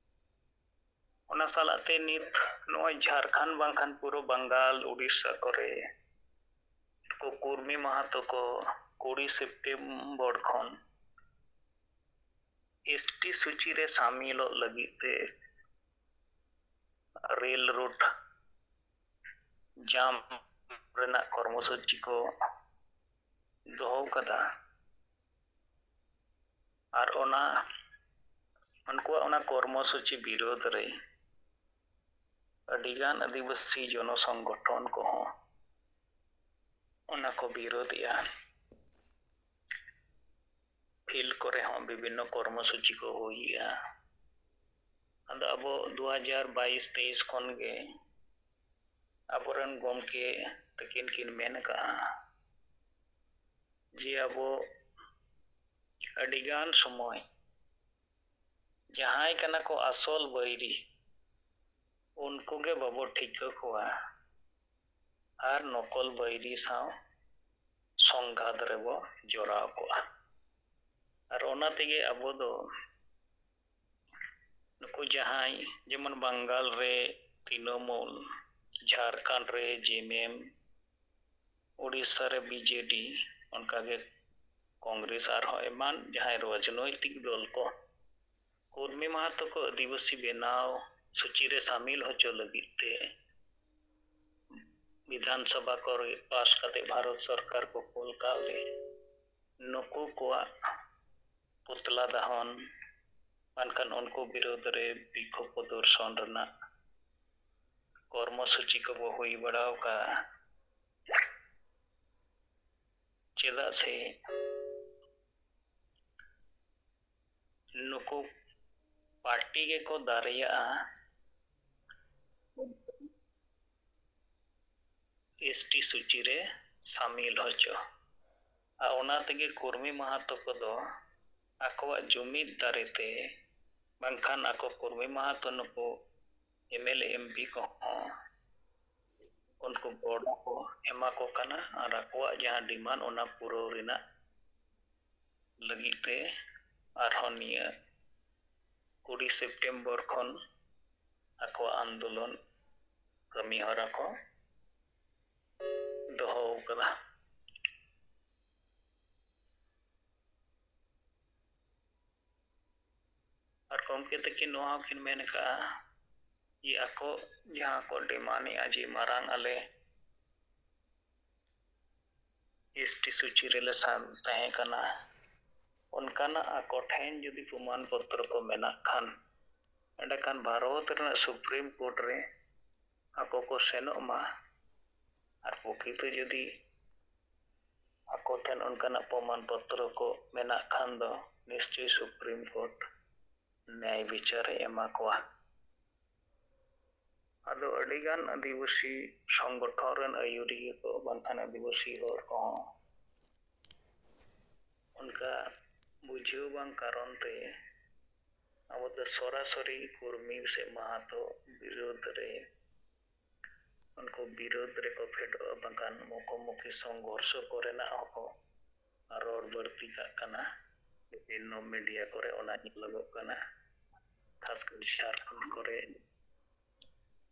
ᱚᱱᱟ ᱥᱟᱞᱟᱜ ᱛᱮ ᱱᱤᱛ ᱱᱚᱜᱼᱚᱭ ᱡᱷᱟᱲᱠᱷᱚᱸᱰ ᱵᱟᱝᱠᱷᱟᱱ ᱯᱩᱨᱟᱹ ᱵᱟᱝᱜᱟᱞ, ᱩᱲᱤᱥᱥᱟ ᱠᱚᱨᱮ ᱠᱚ ᱠᱩᱨᱢᱤ ᱢᱟᱦᱟᱛᱚ ᱠᱚ ᱠᱩᱲᱤ ᱥᱮᱯᱴᱮᱢᱵᱚᱨ ᱠᱷᱚᱱ ᱮᱥ ᱴᱤ ᱥᱩᱪᱤ ᱨᱮ ᱥᱟᱢᱤᱞᱚᱜ ᱞᱟᱹᱜᱤᱫ ᱛᱮ ᱨᱮᱞ ᱨᱳᱰ ᱡᱟᱢ ᱨᱮᱱᱟᱜ ᱠᱚᱨᱢᱚᱥᱩᱪᱤ ᱠᱚ ᱫᱚᱦᱚ ᱠᱟᱫᱟ᱾ ᱟᱨ ᱚᱱᱟ, ᱩᱱᱠᱩᱣᱟᱜ ᱚᱱᱟ ᱠᱚᱨᱢᱚᱥᱩᱪᱤ ᱵᱤᱨᱳᱫᱷ ᱨᱮ ᱟᱹᱰᱤᱜᱟᱱ ᱟᱹᱫᱤᱵᱟᱹᱥᱤ ᱡᱚᱱᱚ ᱥᱚᱝᱜᱚᱴᱷᱚᱱ ᱠᱚᱦᱚᱸ ᱚᱱᱟ ᱠᱚ ᱵᱤᱨᱳᱫᱷᱮᱜᱼᱟ᱾ ᱯᱷᱤᱞᱰ ᱠᱚᱨᱮ ᱦᱚᱸ ᱵᱤᱵᱷᱤᱱᱱᱚ ᱠᱚᱨᱢᱚᱥᱩᱪᱤ ᱠᱚ ᱦᱩᱭᱮᱜᱼᱟ᱾ ᱟᱫᱚ ᱟᱵᱚ ᱫᱩ ᱦᱟᱡᱟᱨ ᱵᱟᱭᱤᱥ ᱛᱮᱭᱤᱥ ᱠᱷᱚᱱ ᱜᱮ ᱟᱵᱚᱨᱮᱱ ᱜᱚᱢᱠᱮ ᱛᱟᱹᱠᱤᱱ ᱠᱤᱱ ᱢᱮᱱ ᱟᱠᱟᱫᱼᱟ ᱡᱮ ᱟᱵᱚ ᱟᱹᱰᱤᱜᱟᱱ ᱥᱚᱢᱚᱭ ᱡᱟᱦᱟᱸᱭ ᱠᱟᱱᱟ ᱠᱚ ᱟᱥᱚᱞ ᱵᱟᱹᱭᱨᱤ, ᱩᱱᱠᱩ ᱜᱮ ᱵᱟᱵᱚ ᱴᱷᱤᱠᱟᱹ ᱠᱚᱣᱟ ᱟᱨ ᱱᱚᱠᱚᱞ ᱵᱟᱹᱭᱨᱤ ᱥᱟᱶ ᱥᱚᱝᱜᱷᱟᱛ ᱨᱮᱵᱚ ᱡᱚᱲᱟᱣ ᱠᱚᱜᱼᱟ᱾ ᱟᱨ ᱚᱱᱟ ᱛᱮᱜᱮ ᱟᱵᱚ ᱫᱚ ᱱᱩᱠᱩ ᱡᱟᱦᱟᱸᱭ ᱡᱮᱢᱚᱱ ᱵᱟᱝᱜᱟᱞ ᱨᱮ ᱛᱨᱤᱱᱚᱢᱩᱞ, ᱡᱷᱟᱲᱠᱷᱚᱸᱰ ᱨᱮ ᱡᱮᱢᱮᱢ, ᱩᱲᱤᱥᱥᱟ ᱨᱮ ᱵᱤ ᱡᱮ ᱰᱤ, ᱚᱱᱠᱟᱜᱮ ᱠᱚᱝᱜᱨᱮᱥ ᱟᱨᱦᱚᱸ ᱮᱢᱟᱱ ᱡᱟᱦᱟᱸᱭ ᱨᱟᱡᱽᱱᱳᱭᱛᱤᱠ ᱫᱚᱞ ᱠᱚ ᱠᱩᱨᱢᱤ ᱢᱟᱦᱟᱛᱚ ᱠᱚ ᱟᱹᱫᱤᱵᱟᱹᱥᱤ ᱵᱮᱱᱟᱣ ᱥᱩᱪᱤ ᱨᱮ ᱥᱟᱢᱤᱞ ᱦᱚᱪᱚ ᱞᱟᱹᱜᱤᱫ ᱛᱮ ᱵᱤᱫᱷᱟᱱ ᱥᱚᱵᱷᱟ ᱠᱚᱨᱮ ᱯᱟᱥ ᱠᱟᱛᱮ ᱵᱷᱟᱨᱚᱛ ᱥᱚᱨᱠᱟᱨ ᱠᱚ ᱠᱳᱞ ᱠᱟᱜ ᱞᱮ, ᱱᱩᱠᱩ ᱠᱚᱣᱟᱜ ᱯᱩᱛᱞᱟ ᱫᱟᱦᱚᱱ, ᱢᱮᱱᱠᱷᱟᱱ ᱩᱱᱠᱩ ᱵᱤᱨᱳᱫᱷ ᱨᱮ ᱵᱤᱠᱠᱷᱳᱵ ᱯᱨᱚᱫᱚᱨᱥᱚᱱ ᱨᱮᱱᱟᱜ ᱠᱚᱨᱢᱚᱥᱩᱪᱤ ᱠᱚᱵᱚ ᱦᱩᱭ ᱵᱟᱲᱟ ᱟᱠᱟᱫᱼᱟ᱾ ᱪᱮᱫᱟᱜ ᱥᱮ ᱱᱩᱠᱩ ᱯᱟᱨᱴᱤ ᱜᱮᱠᱚ ᱫᱟᱲᱮᱭᱟᱜᱼᱟ ᱮᱥ ᱴᱤ ᱥᱩᱪᱤ ᱨᱮ ᱥᱟᱢᱤᱞ ᱦᱚᱪᱚ᱾ ᱟᱨ ᱚᱱᱟ ᱛᱮᱜᱮ ᱠᱩᱨᱢᱤ ᱢᱟᱦᱟᱛᱚ ᱠᱚᱫᱚ ᱟᱠᱚᱣᱟᱜ ᱡᱩᱢᱤᱫ ᱫᱟᱲᱮ ᱛᱮ, ᱵᱟᱝᱠᱷᱟᱱ ᱟᱠᱚ ᱠᱩᱨᱢᱤ ᱢᱟᱦᱟᱛᱚ ᱱᱩᱠᱩ M L A, M P ᱠᱚᱦᱚᱸ ᱩᱱᱠᱩ ᱜᱚᱲᱚ ᱠᱚ ᱮᱢᱟ ᱠᱚ ᱠᱟᱱᱟ ᱟᱨ ᱟᱠᱚᱣᱟᱜ ᱡᱟᱦᱟᱸ ᱰᱤᱢᱟᱱᱰ, ᱚᱱᱟ ᱯᱩᱨᱟᱹᱣ ᱨᱮᱱᱟᱜ ᱞᱟᱹᱜᱤᱫ ᱛᱮ ᱟᱨᱦᱚᱸ ᱱᱤᱭᱟᱹ ᱠᱩᱲᱤ ᱥᱮᱯᱴᱮᱢᱵᱚᱨ ᱠᱷᱚᱱ ᱟᱠᱚᱣᱟᱜ ᱟᱱᱫᱳᱞᱚᱱ ᱠᱟᱹᱢᱤ ᱦᱚᱨᱟ ᱠᱚ ᱫᱚᱦᱚ ᱟᱠᱟᱫᱟ᱾ ᱟᱨ ᱜᱚᱢᱠᱮ ᱛᱟᱹᱠᱤᱱ ᱱᱚᱣᱟ ᱦᱚᱸᱠᱤᱱ ᱢᱮᱱ ᱟᱠᱟᱫᱼᱟ ᱡᱮ ᱟᱠᱚ ᱡᱟᱦᱟᱸ ᱠᱚ ᱰᱤᱢᱟᱱᱰ ᱮᱫᱼᱟ ᱡᱮ ᱢᱟᱨᱟᱝ ᱟᱞᱮ ᱮᱥ ᱴᱤ ᱥᱩᱪᱤ ᱨᱮᱞᱮ ᱥᱟᱢ ᱛᱟᱦᱮᱸ ᱠᱟᱱᱟ, ᱚᱱᱠᱟᱱᱟᱜ ᱟᱠᱚ ᱴᱷᱮᱱ ᱡᱩᱫᱤ ᱯᱨᱚᱢᱟᱱ ᱯᱚᱛᱨᱚ ᱠᱚ ᱢᱮᱱᱟᱜ ᱠᱷᱟᱱ, ᱮᱸᱰᱮᱠᱷᱟᱱ ᱵᱷᱟᱨᱚᱛ ᱨᱮᱱᱟᱜ ᱥᱩᱯᱨᱤᱢ ᱠᱳᱨᱴ ᱨᱮ ᱟᱠᱚ ᱠᱚ ᱥᱮᱱᱚᱜ ᱢᱟ᱾ ᱟᱨ ᱯᱨᱚᱠᱨᱤᱛᱚ ᱡᱩᱫᱤ ᱟᱠᱚ ᱴᱷᱮᱱ ᱚᱱᱠᱟᱱᱟᱜ ᱯᱨᱚᱢᱟᱱ ᱯᱚᱛᱨᱚ ᱠᱚ ᱢᱮᱱᱟᱜ ᱠᱷᱟᱱ ᱫᱚ ᱱᱤᱥᱪᱚᱭ ᱥᱩᱯᱨᱤᱢ ᱠᱳᱨᱴ ᱱᱮᱭᱟᱭ ᱵᱤᱪᱟᱹᱨ ᱮ ᱮᱢᱟ ᱠᱚᱣᱟ᱾ ᱟᱫᱚ ᱟᱹᱰᱤᱜᱟᱱ ᱟᱹᱫᱤᱵᱟᱹᱥᱤ ᱥᱚᱝᱜᱚᱴᱷᱚᱱ ᱨᱮᱱ ᱟᱹᱭᱩᱨᱤᱭᱟᱹ ᱠᱚ ᱵᱟᱝᱠᱷᱟᱱ ᱟᱹᱫᱤᱵᱟᱹᱥᱤ ᱦᱚᱲ ᱠᱚᱦᱚᱸ ᱚᱱᱠᱟ ᱵᱩᱡᱷᱟᱹᱣ ᱵᱟᱝ ᱠᱟᱨᱚᱱ ᱛᱮ ᱟᱵᱚ ᱫᱚ ᱥᱚᱨᱟᱥᱚᱨᱤ ᱠᱩᱲᱢᱤ ᱥᱮ ᱢᱟᱦᱟᱛᱚ ᱵᱤᱨᱳᱫᱷ ᱨᱮ ᱩᱱᱠᱩ ᱵᱤᱨᱳᱫᱷ ᱨᱮᱠᱚ ᱯᱷᱮᱰᱚᱜᱼᱟ, ᱵᱟᱝᱠᱷᱟᱱ ᱢᱩᱠᱷᱳᱢᱩᱠᱷᱤ ᱥᱚᱝᱜᱷᱚᱨᱥᱚ ᱠᱚᱨᱮᱱᱟᱜ ᱦᱚᱸᱠᱚ ᱨᱚᱲ ᱵᱟᱹᱲᱛᱤ ᱠᱟᱜ ᱠᱟᱱᱟ᱾ ᱵᱤᱵᱷᱤᱱᱱᱚ ᱢᱤᱰᱤᱭᱟ ᱠᱚᱨᱮ ᱚᱱᱟ ᱧᱮᱞᱚᱜᱚᱜ ᱠᱟᱱᱟ, ᱠᱷᱟᱥ ᱠᱚᱨᱮ ᱡᱷᱟᱲᱠᱷᱚᱸᱰ ᱠᱚᱨᱮ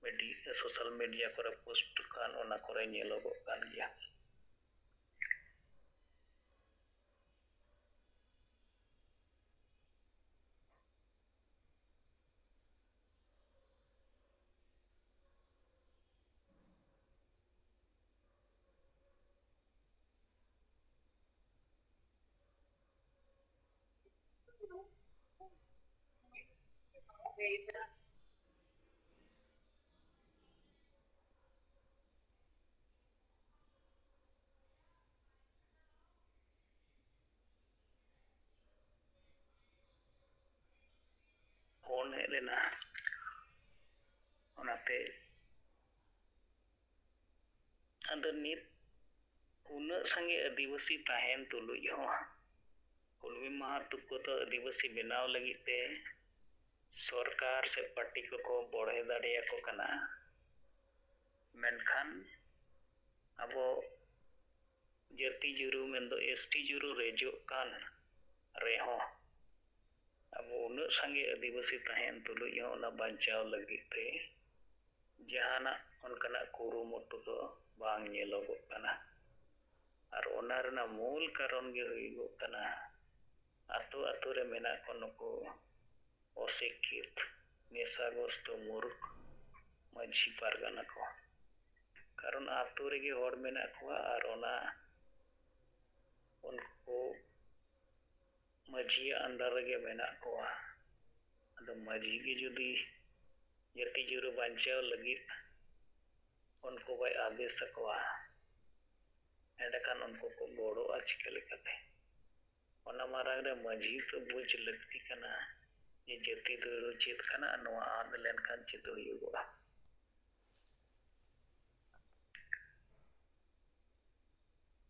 ᱢᱤᱰᱤ-, ᱥᱳᱥᱟᱞ ᱢᱤᱰᱤᱭᱟ ᱠᱚᱨᱮ ᱯᱳᱥᱴ ᱠᱷᱟᱱ ᱚᱱᱟ ᱠᱚᱨᱮ ᱧᱮᱞᱚᱜᱚᱜ ᱠᱟᱱ ᱜᱮᱭᱟ᱾ ᱯᱷᱳᱱ ᱦᱮᱡ ᱞᱮᱱᱟ, ᱚᱱᱟᱛᱮ ᱟᱫᱚ ᱱᱤᱛ ᱩᱱᱟᱹᱜ ᱥᱟᱸᱜᱮ ᱟᱹᱫᱤᱵᱟᱹᱥᱤ ᱛᱟᱦᱮᱱ ᱛᱩᱞᱩᱡ ᱦᱚᱸ ᱠᱩᱲᱢᱤ ᱢᱟᱦᱟᱛᱚ ᱠᱚᱫᱚ ᱟᱹᱫᱤᱵᱟᱹᱥᱤ ᱵᱮᱱᱟᱣ ᱞᱟᱹᱜᱤᱫ ᱛᱮ ᱥᱚᱨᱠᱟᱨ ᱥᱮ ᱯᱟᱨᱴᱤ ᱠᱚᱠᱚ ᱵᱚᱲᱦᱮ ᱫᱟᱲᱮᱭᱟᱠᱚ ᱠᱟᱱᱟ᱾ ᱢᱮᱱᱠᱷᱟᱱ ᱟᱵᱚ ᱡᱟᱹᱛᱤ ᱡᱩᱨᱩ ᱢᱮᱱᱫᱚ ᱮᱥ ᱴᱤ ᱡᱩᱨᱩ ᱨᱮᱡᱚᱜ ᱠᱟᱱ ᱨᱮᱦᱚᱸ ᱟᱵᱚ ᱩᱱᱟᱹᱜ ᱥᱟᱸᱜᱮ ᱟᱹᱫᱤᱵᱟᱹᱥᱤ ᱛᱟᱦᱮᱱ ᱛᱩᱞᱩᱡ ᱦᱚᱸ ᱚᱱᱟ ᱵᱟᱧᱪᱟᱣ ᱞᱟᱹᱜᱤᱫ ᱛᱮ ᱡᱟᱦᱟᱱᱟᱜ ᱚᱱᱠᱟᱱᱟᱜ ᱠᱩᱨᱩᱢᱩᱴᱩ ᱫᱚ ᱵᱟᱝ ᱧᱮᱞᱚᱜᱚᱜ ᱠᱟᱱᱟ᱾ ᱟᱨ ᱚᱱᱟ ᱨᱮᱱᱟᱜ ᱢᱩᱞ ᱠᱟᱨᱚᱱ ᱜᱮ ᱦᱩᱭᱩᱜᱚᱜ ᱠᱟᱱᱟ, ᱟᱛᱳ ᱟᱛᱳ ᱨᱮ ᱢᱮᱱᱟᱜ ᱠᱚ ᱱᱩᱠᱩ ᱚᱥᱤᱠᱠᱷᱤᱛ, ᱱᱮᱥᱟᱜᱨᱚᱥᱛᱚ ᱢᱩᱨᱩᱠᱷ ᱢᱟᱹᱡᱷᱤ ᱯᱟᱨᱜᱟᱱᱟ ᱠᱚ᱾ ᱠᱟᱨᱚᱱ ᱟᱛᱳ ᱨᱮᱜᱮ ᱦᱚᱲ ᱢᱮᱱᱟᱜ ᱠᱚᱣᱟ ᱟᱨ ᱚᱱᱟ ᱩᱱᱠᱩ ᱢᱟᱹᱡᱷᱤᱭᱟᱜ under ᱨᱮᱜᱮ ᱢᱮᱱᱟᱜ ᱠᱚᱣᱟ᱾ ᱟᱫᱚ ᱢᱟᱹᱡᱷᱤ ᱜᱮ ᱡᱩᱫᱤ ᱡᱟᱹᱛᱤ ᱡᱩᱨᱟᱹ ᱵᱟᱧᱪᱟᱣ ᱞᱟᱹᱜᱤᱫ ᱩᱱᱠᱩ ᱵᱟᱭ ᱟᱫᱮᱥ ᱟᱠᱚᱣᱟ, ᱮᱸᱰᱮᱠᱷᱟᱱ ᱩᱱᱠᱩ ᱠᱚ ᱜᱚᱲᱚᱜᱼᱟ ᱪᱤᱠᱟᱹ ᱞᱮᱠᱟᱛᱮ? ᱚᱱᱟ ᱢᱟᱨᱟᱝ ᱨᱮ ᱢᱟᱹᱡᱷᱤ ᱫᱚ ᱵᱩᱡᱽ ᱞᱟᱹᱠᱛᱤ ᱠᱟᱱᱟ ᱡᱮ ᱡᱟᱹᱛᱤ ᱫᱟᱹᱲ ᱪᱮᱫ ᱠᱟᱱᱟ ᱟᱨ ᱱᱚᱣᱟ ᱟᱫ ᱞᱮᱱᱠᱷᱟᱱ ᱪᱮᱫ ᱦᱩᱭᱩᱜᱚᱜᱼᱟ᱾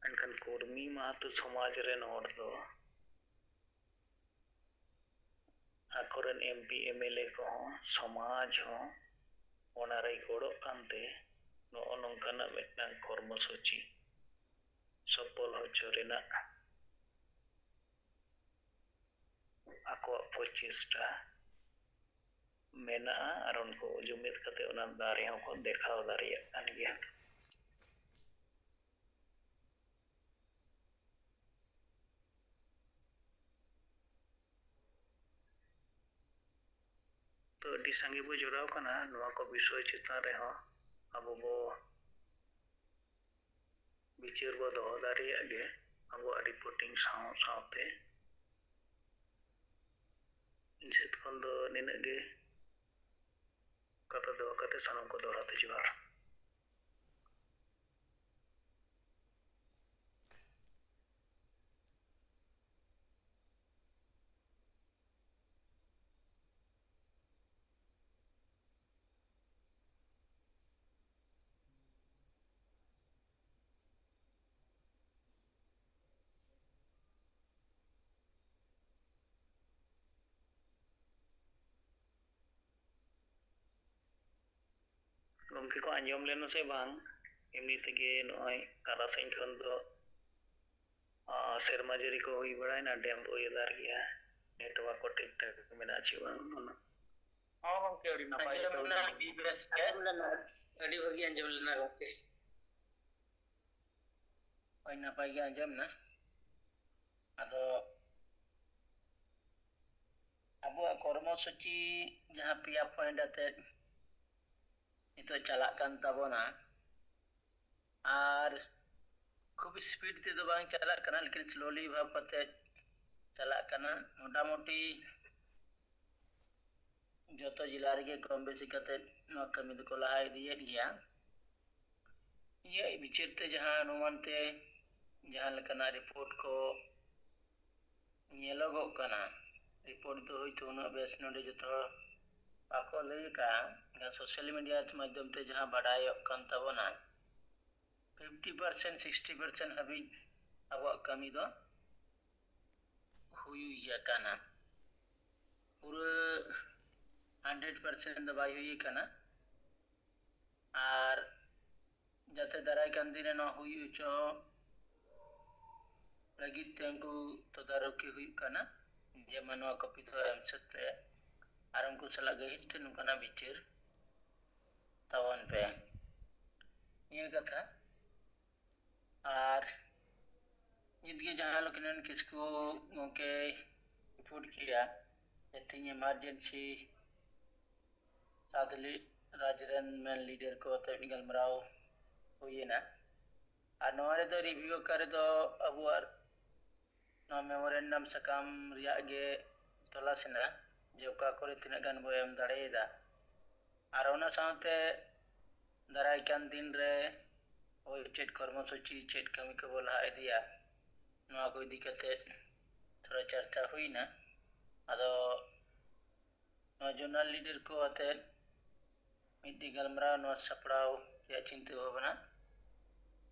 ᱢᱮᱱᱠᱷᱟᱱ ᱠᱚᱨᱢᱤ ᱢᱟᱦᱟᱛᱚ ᱥᱚᱢᱟᱡᱽ ᱨᱮᱱ ᱦᱚᱲ ᱫᱚ ᱟᱠᱚᱨᱮᱱ MP MLA ᱠᱚᱦᱚᱸ ᱥᱚᱢᱟᱡᱽ ᱦᱚᱸ ᱚᱱᱟ ᱨᱮᱭ ᱜᱚᱲᱚᱜ ᱠᱟᱱᱛᱮ ᱱᱚᱜᱼᱚ ᱱᱚᱝᱠᱟᱱᱟᱜ ᱢᱤᱫᱴᱟᱝ ᱠᱚᱨᱢᱚ ᱥᱩᱪᱤ ᱥᱚᱯᱷᱚᱞ ᱦᱚᱪᱚ ᱨᱮᱱᱟᱜ ᱟᱠᱚᱣᱟᱜ ᱯᱨᱚᱪᱮᱥᱴᱟ ᱢᱮᱱᱟᱜᱼᱟ ᱟᱨ ᱩᱱᱠᱩ ᱡᱩᱢᱤᱫ ᱠᱟᱛᱮ ᱚᱱᱟ ᱫᱟᱨᱮ ᱦᱚᱸᱠᱚ ᱫᱮᱠᱷᱟᱣ ᱫᱟᱲᱮᱭᱟᱜ ᱠᱟᱱ ᱜᱮᱭᱟ᱾ ᱛᱚ ᱟᱹᱰᱤ ᱥᱟᱸᱜᱮ ᱵᱚ ᱡᱚᱲᱟᱣ ᱠᱟᱱᱟ ᱱᱚᱣᱟ ᱠᱚ ᱵᱤᱥᱚᱭ ᱪᱮᱛᱟᱱ ᱨᱮᱦᱚᱸ ᱟᱵᱚ ᱵᱚ ᱵᱤᱪᱟᱹᱨ ᱵᱚ ᱫᱚᱦᱚ ᱫᱟᱲᱮᱭᱟᱜ ᱜᱮ ᱟᱵᱚᱣᱟᱜ reporting ᱥᱟᱶ ᱥᱟᱶᱛᱮ᱾ ᱤᱧ ᱥᱮᱫ ᱠᱷᱚᱱ ᱫᱚ ᱱᱤᱱᱟᱹᱜ ᱜᱮ᱾ ᱠᱟᱛᱷᱟ ᱫᱚᱦᱚ ᱠᱟᱛᱮ ᱥᱟᱱᱟᱢ ᱠᱚ ᱫᱚᱦᱲᱟ ᱛᱮ ᱡᱚᱦᱟᱨ᱾ ᱜᱚᱢᱠᱮ ᱠᱚ ᱟᱸᱡᱚᱢ ᱞᱮᱱᱟ ᱥᱮ ᱵᱟᱝ? ᱮᱢᱱᱤ ᱛᱮᱜᱮ ᱱᱚᱜᱼᱚᱭ ᱛᱟᱨᱟᱥᱤᱧ ᱠᱷᱚᱱ ᱫᱚ, ᱟᱸ, ᱥᱮᱨᱢᱟ ᱡᱟᱹᱲᱤ ᱠᱚ ᱦᱩᱭ ᱵᱟᱲᱟᱭᱮᱱᱟ, damp weather ᱜᱮᱭᱟ᱾ ᱱᱮᱴᱣᱟᱨᱠ ᱠᱚ ᱴᱷᱤᱠ ᱴᱷᱟᱠ ᱢᱮᱱᱟᱜᱼᱟ ᱪᱮ ᱵᱟᱝ, ᱚᱱᱟ᱾ ᱦᱚᱸ ᱜᱚᱢᱠᱮ, ᱟᱹᱰᱤ ᱱᱟᱯᱟᱭ ᱜᱮ᱾ ᱟᱸᱡᱚᱢ ᱮᱱᱟ ᱟᱹᱰᱤ ᱵᱮᱥ ᱜᱮ᱾ ᱟᱹᱰᱤ ᱵᱷᱟᱹᱜᱤ ᱟᱸᱡᱚᱢ ᱞᱮᱱᱟ ᱜᱚᱢᱠᱮ᱾ ᱦᱳᱭ, ᱱᱟᱯᱟᱭ ᱜᱮ ᱟᱸᱡᱚᱢ ᱮᱱᱟ᱾ ᱟᱫᱚ ᱟᱵᱚᱣᱟᱜ ᱠᱚᱨᱢᱚ ᱥᱩᱪᱤ ᱡᱟᱦᱟᱸ ᱯᱮᱭᱟ ᱯᱚᱭᱮᱱᱴ ᱟᱛᱮᱫ ᱱᱤᱛᱚᱜ ᱪᱟᱞᱟᱜ ᱠᱟᱱ ᱛᱟᱵᱚᱱᱟ, ᱟᱨ ᱠᱷᱩᱵ ᱥᱯᱤᱰ ᱛᱮᱫᱚ ᱵᱟᱝ ᱪᱟᱞᱟᱜ ᱠᱟᱱᱟ, ᱞᱮᱠᱤᱱ ᱥᱞᱳᱞᱤ ᱵᱷᱟᱵ ᱠᱟᱛᱮ ᱪᱟᱞᱟᱜ ᱠᱟᱱᱟ᱾ ᱢᱚᱴᱟᱢᱩᱴᱤ ᱡᱚᱛᱚ ᱡᱮᱞᱟ ᱨᱮᱜᱮ ᱠᱚᱢ ᱵᱮᱥᱤ ᱠᱟᱛᱮ ᱱᱚᱣᱟ ᱠᱟᱹᱢᱤ ᱫᱚᱠᱚ ᱞᱟᱦᱟ ᱤᱫᱤᱭᱮᱫ ᱜᱮᱭᱟ᱾ ᱤᱧᱟᱹᱜ ᱵᱤᱪᱟᱹᱨ ᱛᱮ, ᱡᱟᱦᱟᱸ ᱚᱱᱩᱢᱟᱱ ᱛᱮ, ᱡᱟᱦᱟᱸ ᱞᱮᱠᱟᱱᱟᱜ ᱨᱤᱯᱳᱨᱴ ᱠᱚ ᱧᱮᱞᱚᱜᱚᱜ ᱠᱟᱱᱟ, ᱨᱤᱯᱳᱨᱴ ᱫᱚ ᱦᱳᱭᱛᱳ ᱩᱱᱟᱹᱜ ᱵᱮᱥ ᱱᱚᱰᱮ ᱡᱚᱛᱚ ᱦᱚᱲ ᱵᱟᱠᱚ ᱞᱟᱹᱭ ᱟᱠᱟᱫᱼᱟ, ᱢᱮᱱᱠᱷᱟᱱ ᱥᱳᱥᱟᱞ ᱢᱤᱰᱤᱭᱟ ᱢᱟᱫᱽᱫᱷᱚᱢ ᱛᱮ ᱡᱟᱦᱟᱸ ᱵᱟᱰᱟᱭᱚᱜ ᱠᱟᱱ ᱛᱟᱵᱚᱱᱟ, ᱯᱷᱤᱯᱴᱤ ᱯᱟᱨᱥᱮᱱᱴ ᱥᱤᱠᱥᱴᱤ ᱯᱟᱨᱥᱮᱱᱴ ᱦᱟᱹᱵᱤᱡ ᱟᱵᱚᱣᱟᱜ ᱠᱟᱹᱢᱤ ᱫᱚ ᱦᱩᱭ ᱟᱠᱟᱱᱟ᱾ ᱯᱩᱨᱟᱹ ᱦᱟᱱᱰᱨᱮᱰ ᱯᱟᱨᱥᱮᱱᱴ ᱫᱚ ᱵᱟᱭ ᱦᱩᱭ ᱟᱠᱟᱱᱟ᱾ ᱟᱨ ᱡᱟᱛᱮ ᱫᱟᱨᱟᱭ ᱠᱟᱱ ᱫᱤᱱ ᱨᱮ ᱱᱚᱣᱟ ᱦᱩᱭ ᱦᱚᱪᱚ ᱞᱟᱹᱜᱤᱫ ᱛᱮ ᱩᱱᱠᱩ ᱛᱚᱫᱟᱨᱚᱠᱤ ᱦᱩᱭᱩᱜ ᱠᱟᱱᱟ, ᱡᱮ ᱢᱟ ᱱᱚᱣᱟ ᱠᱚᱯᱤ ᱫᱚ ᱮᱢ ᱥᱟᱹᱛ ᱯᱮ ᱟᱨ ᱩᱱᱠᱩ ᱥᱟᱞᱟᱜ ᱜᱟᱹᱦᱤᱨ ᱛᱮ ᱱᱚᱝᱠᱟᱱᱟᱜ ᱵᱤᱪᱟᱹᱨ ᱛᱟᱵᱚᱱ ᱯᱮ᱾ ᱱᱤᱭᱟᱹ ᱠᱟᱛᱷᱟ᱾ ᱟᱨ ᱱᱤᱛ ᱜᱮ ᱡᱟᱦᱟᱸ ᱞᱚᱠᱷᱱᱟᱨᱟᱭᱚᱱ ᱠᱤᱥᱠᱩ ᱜᱚᱢᱠᱮᱭ ᱨᱤᱯᱳᱨᱴ ᱠᱮᱜᱼᱟ ᱡᱮ ᱛᱮᱦᱮᱧ ᱮᱢᱟᱨᱡᱮᱱᱥᱤ ᱥᱟᱛ ᱞᱤ-, ᱨᱟᱡᱽ ᱨᱮᱱ ᱢᱮᱱ ᱞᱤᱰᱟᱨ ᱠᱚ ᱟᱛᱮ ᱜᱟᱞᱢᱟᱨᱟᱣ ᱦᱩᱭᱮᱱᱟ᱾ ᱟᱨ ᱱᱚᱣᱟ ᱨᱮᱫᱚ ᱨᱤᱵᱷᱤᱭᱩ ᱟᱠᱟᱨ ᱨᱮᱫᱚ ᱟᱵᱚᱣᱟᱜ ᱱᱚᱣᱟ ᱢᱮᱢᱳᱨᱮᱱᱰᱟᱢ ᱥᱟᱠᱟᱢ ᱨᱮᱭᱟᱜ ᱜᱮ ᱛᱚᱞᱟᱥ ᱮᱱᱟ ᱡᱮ ᱚᱠᱟ ᱠᱚᱨᱮ ᱛᱤᱱᱟᱹᱜ ᱜᱟᱱ ᱵᱚ ᱮᱢ ᱫᱟᱲᱮᱭᱟᱫᱟ᱾ ᱟᱨ ᱚᱱᱟ ᱥᱟᱶᱛᱮ ᱫᱟᱨᱟᱭ ᱠᱟᱱ ᱫᱤᱱ ᱨᱮ ᱦᱳᱭ ᱪᱮᱫ ᱠᱚᱨᱢᱚᱥᱩᱪᱤ, ᱪᱮᱫ ᱠᱟᱹᱢᱤ ᱠᱚᱵᱚ ᱞᱟᱦᱟ ᱤᱫᱤᱭᱟ, ᱱᱚᱣᱟ ᱠᱚ ᱤᱫᱤ ᱠᱟᱛᱮ ᱛᱷᱚᱲᱟ ᱪᱟᱨᱪᱟ ᱦᱩᱭᱱᱟ᱾ ᱟᱫᱚ ᱱᱚᱣᱟ ᱡᱳᱱᱟᱞ ᱞᱤᱰᱟᱨ ᱠᱚ ᱟᱛᱮ ᱢᱤᱫᱴᱤᱡ ᱜᱟᱞᱢᱟᱨᱟᱣ ᱱᱚᱣᱟ ᱥᱟᱯᱲᱟᱣ ᱨᱮᱭᱟᱜ ᱪᱤᱱᱛᱟᱹ ᱵᱷᱟᱵᱽᱱᱟ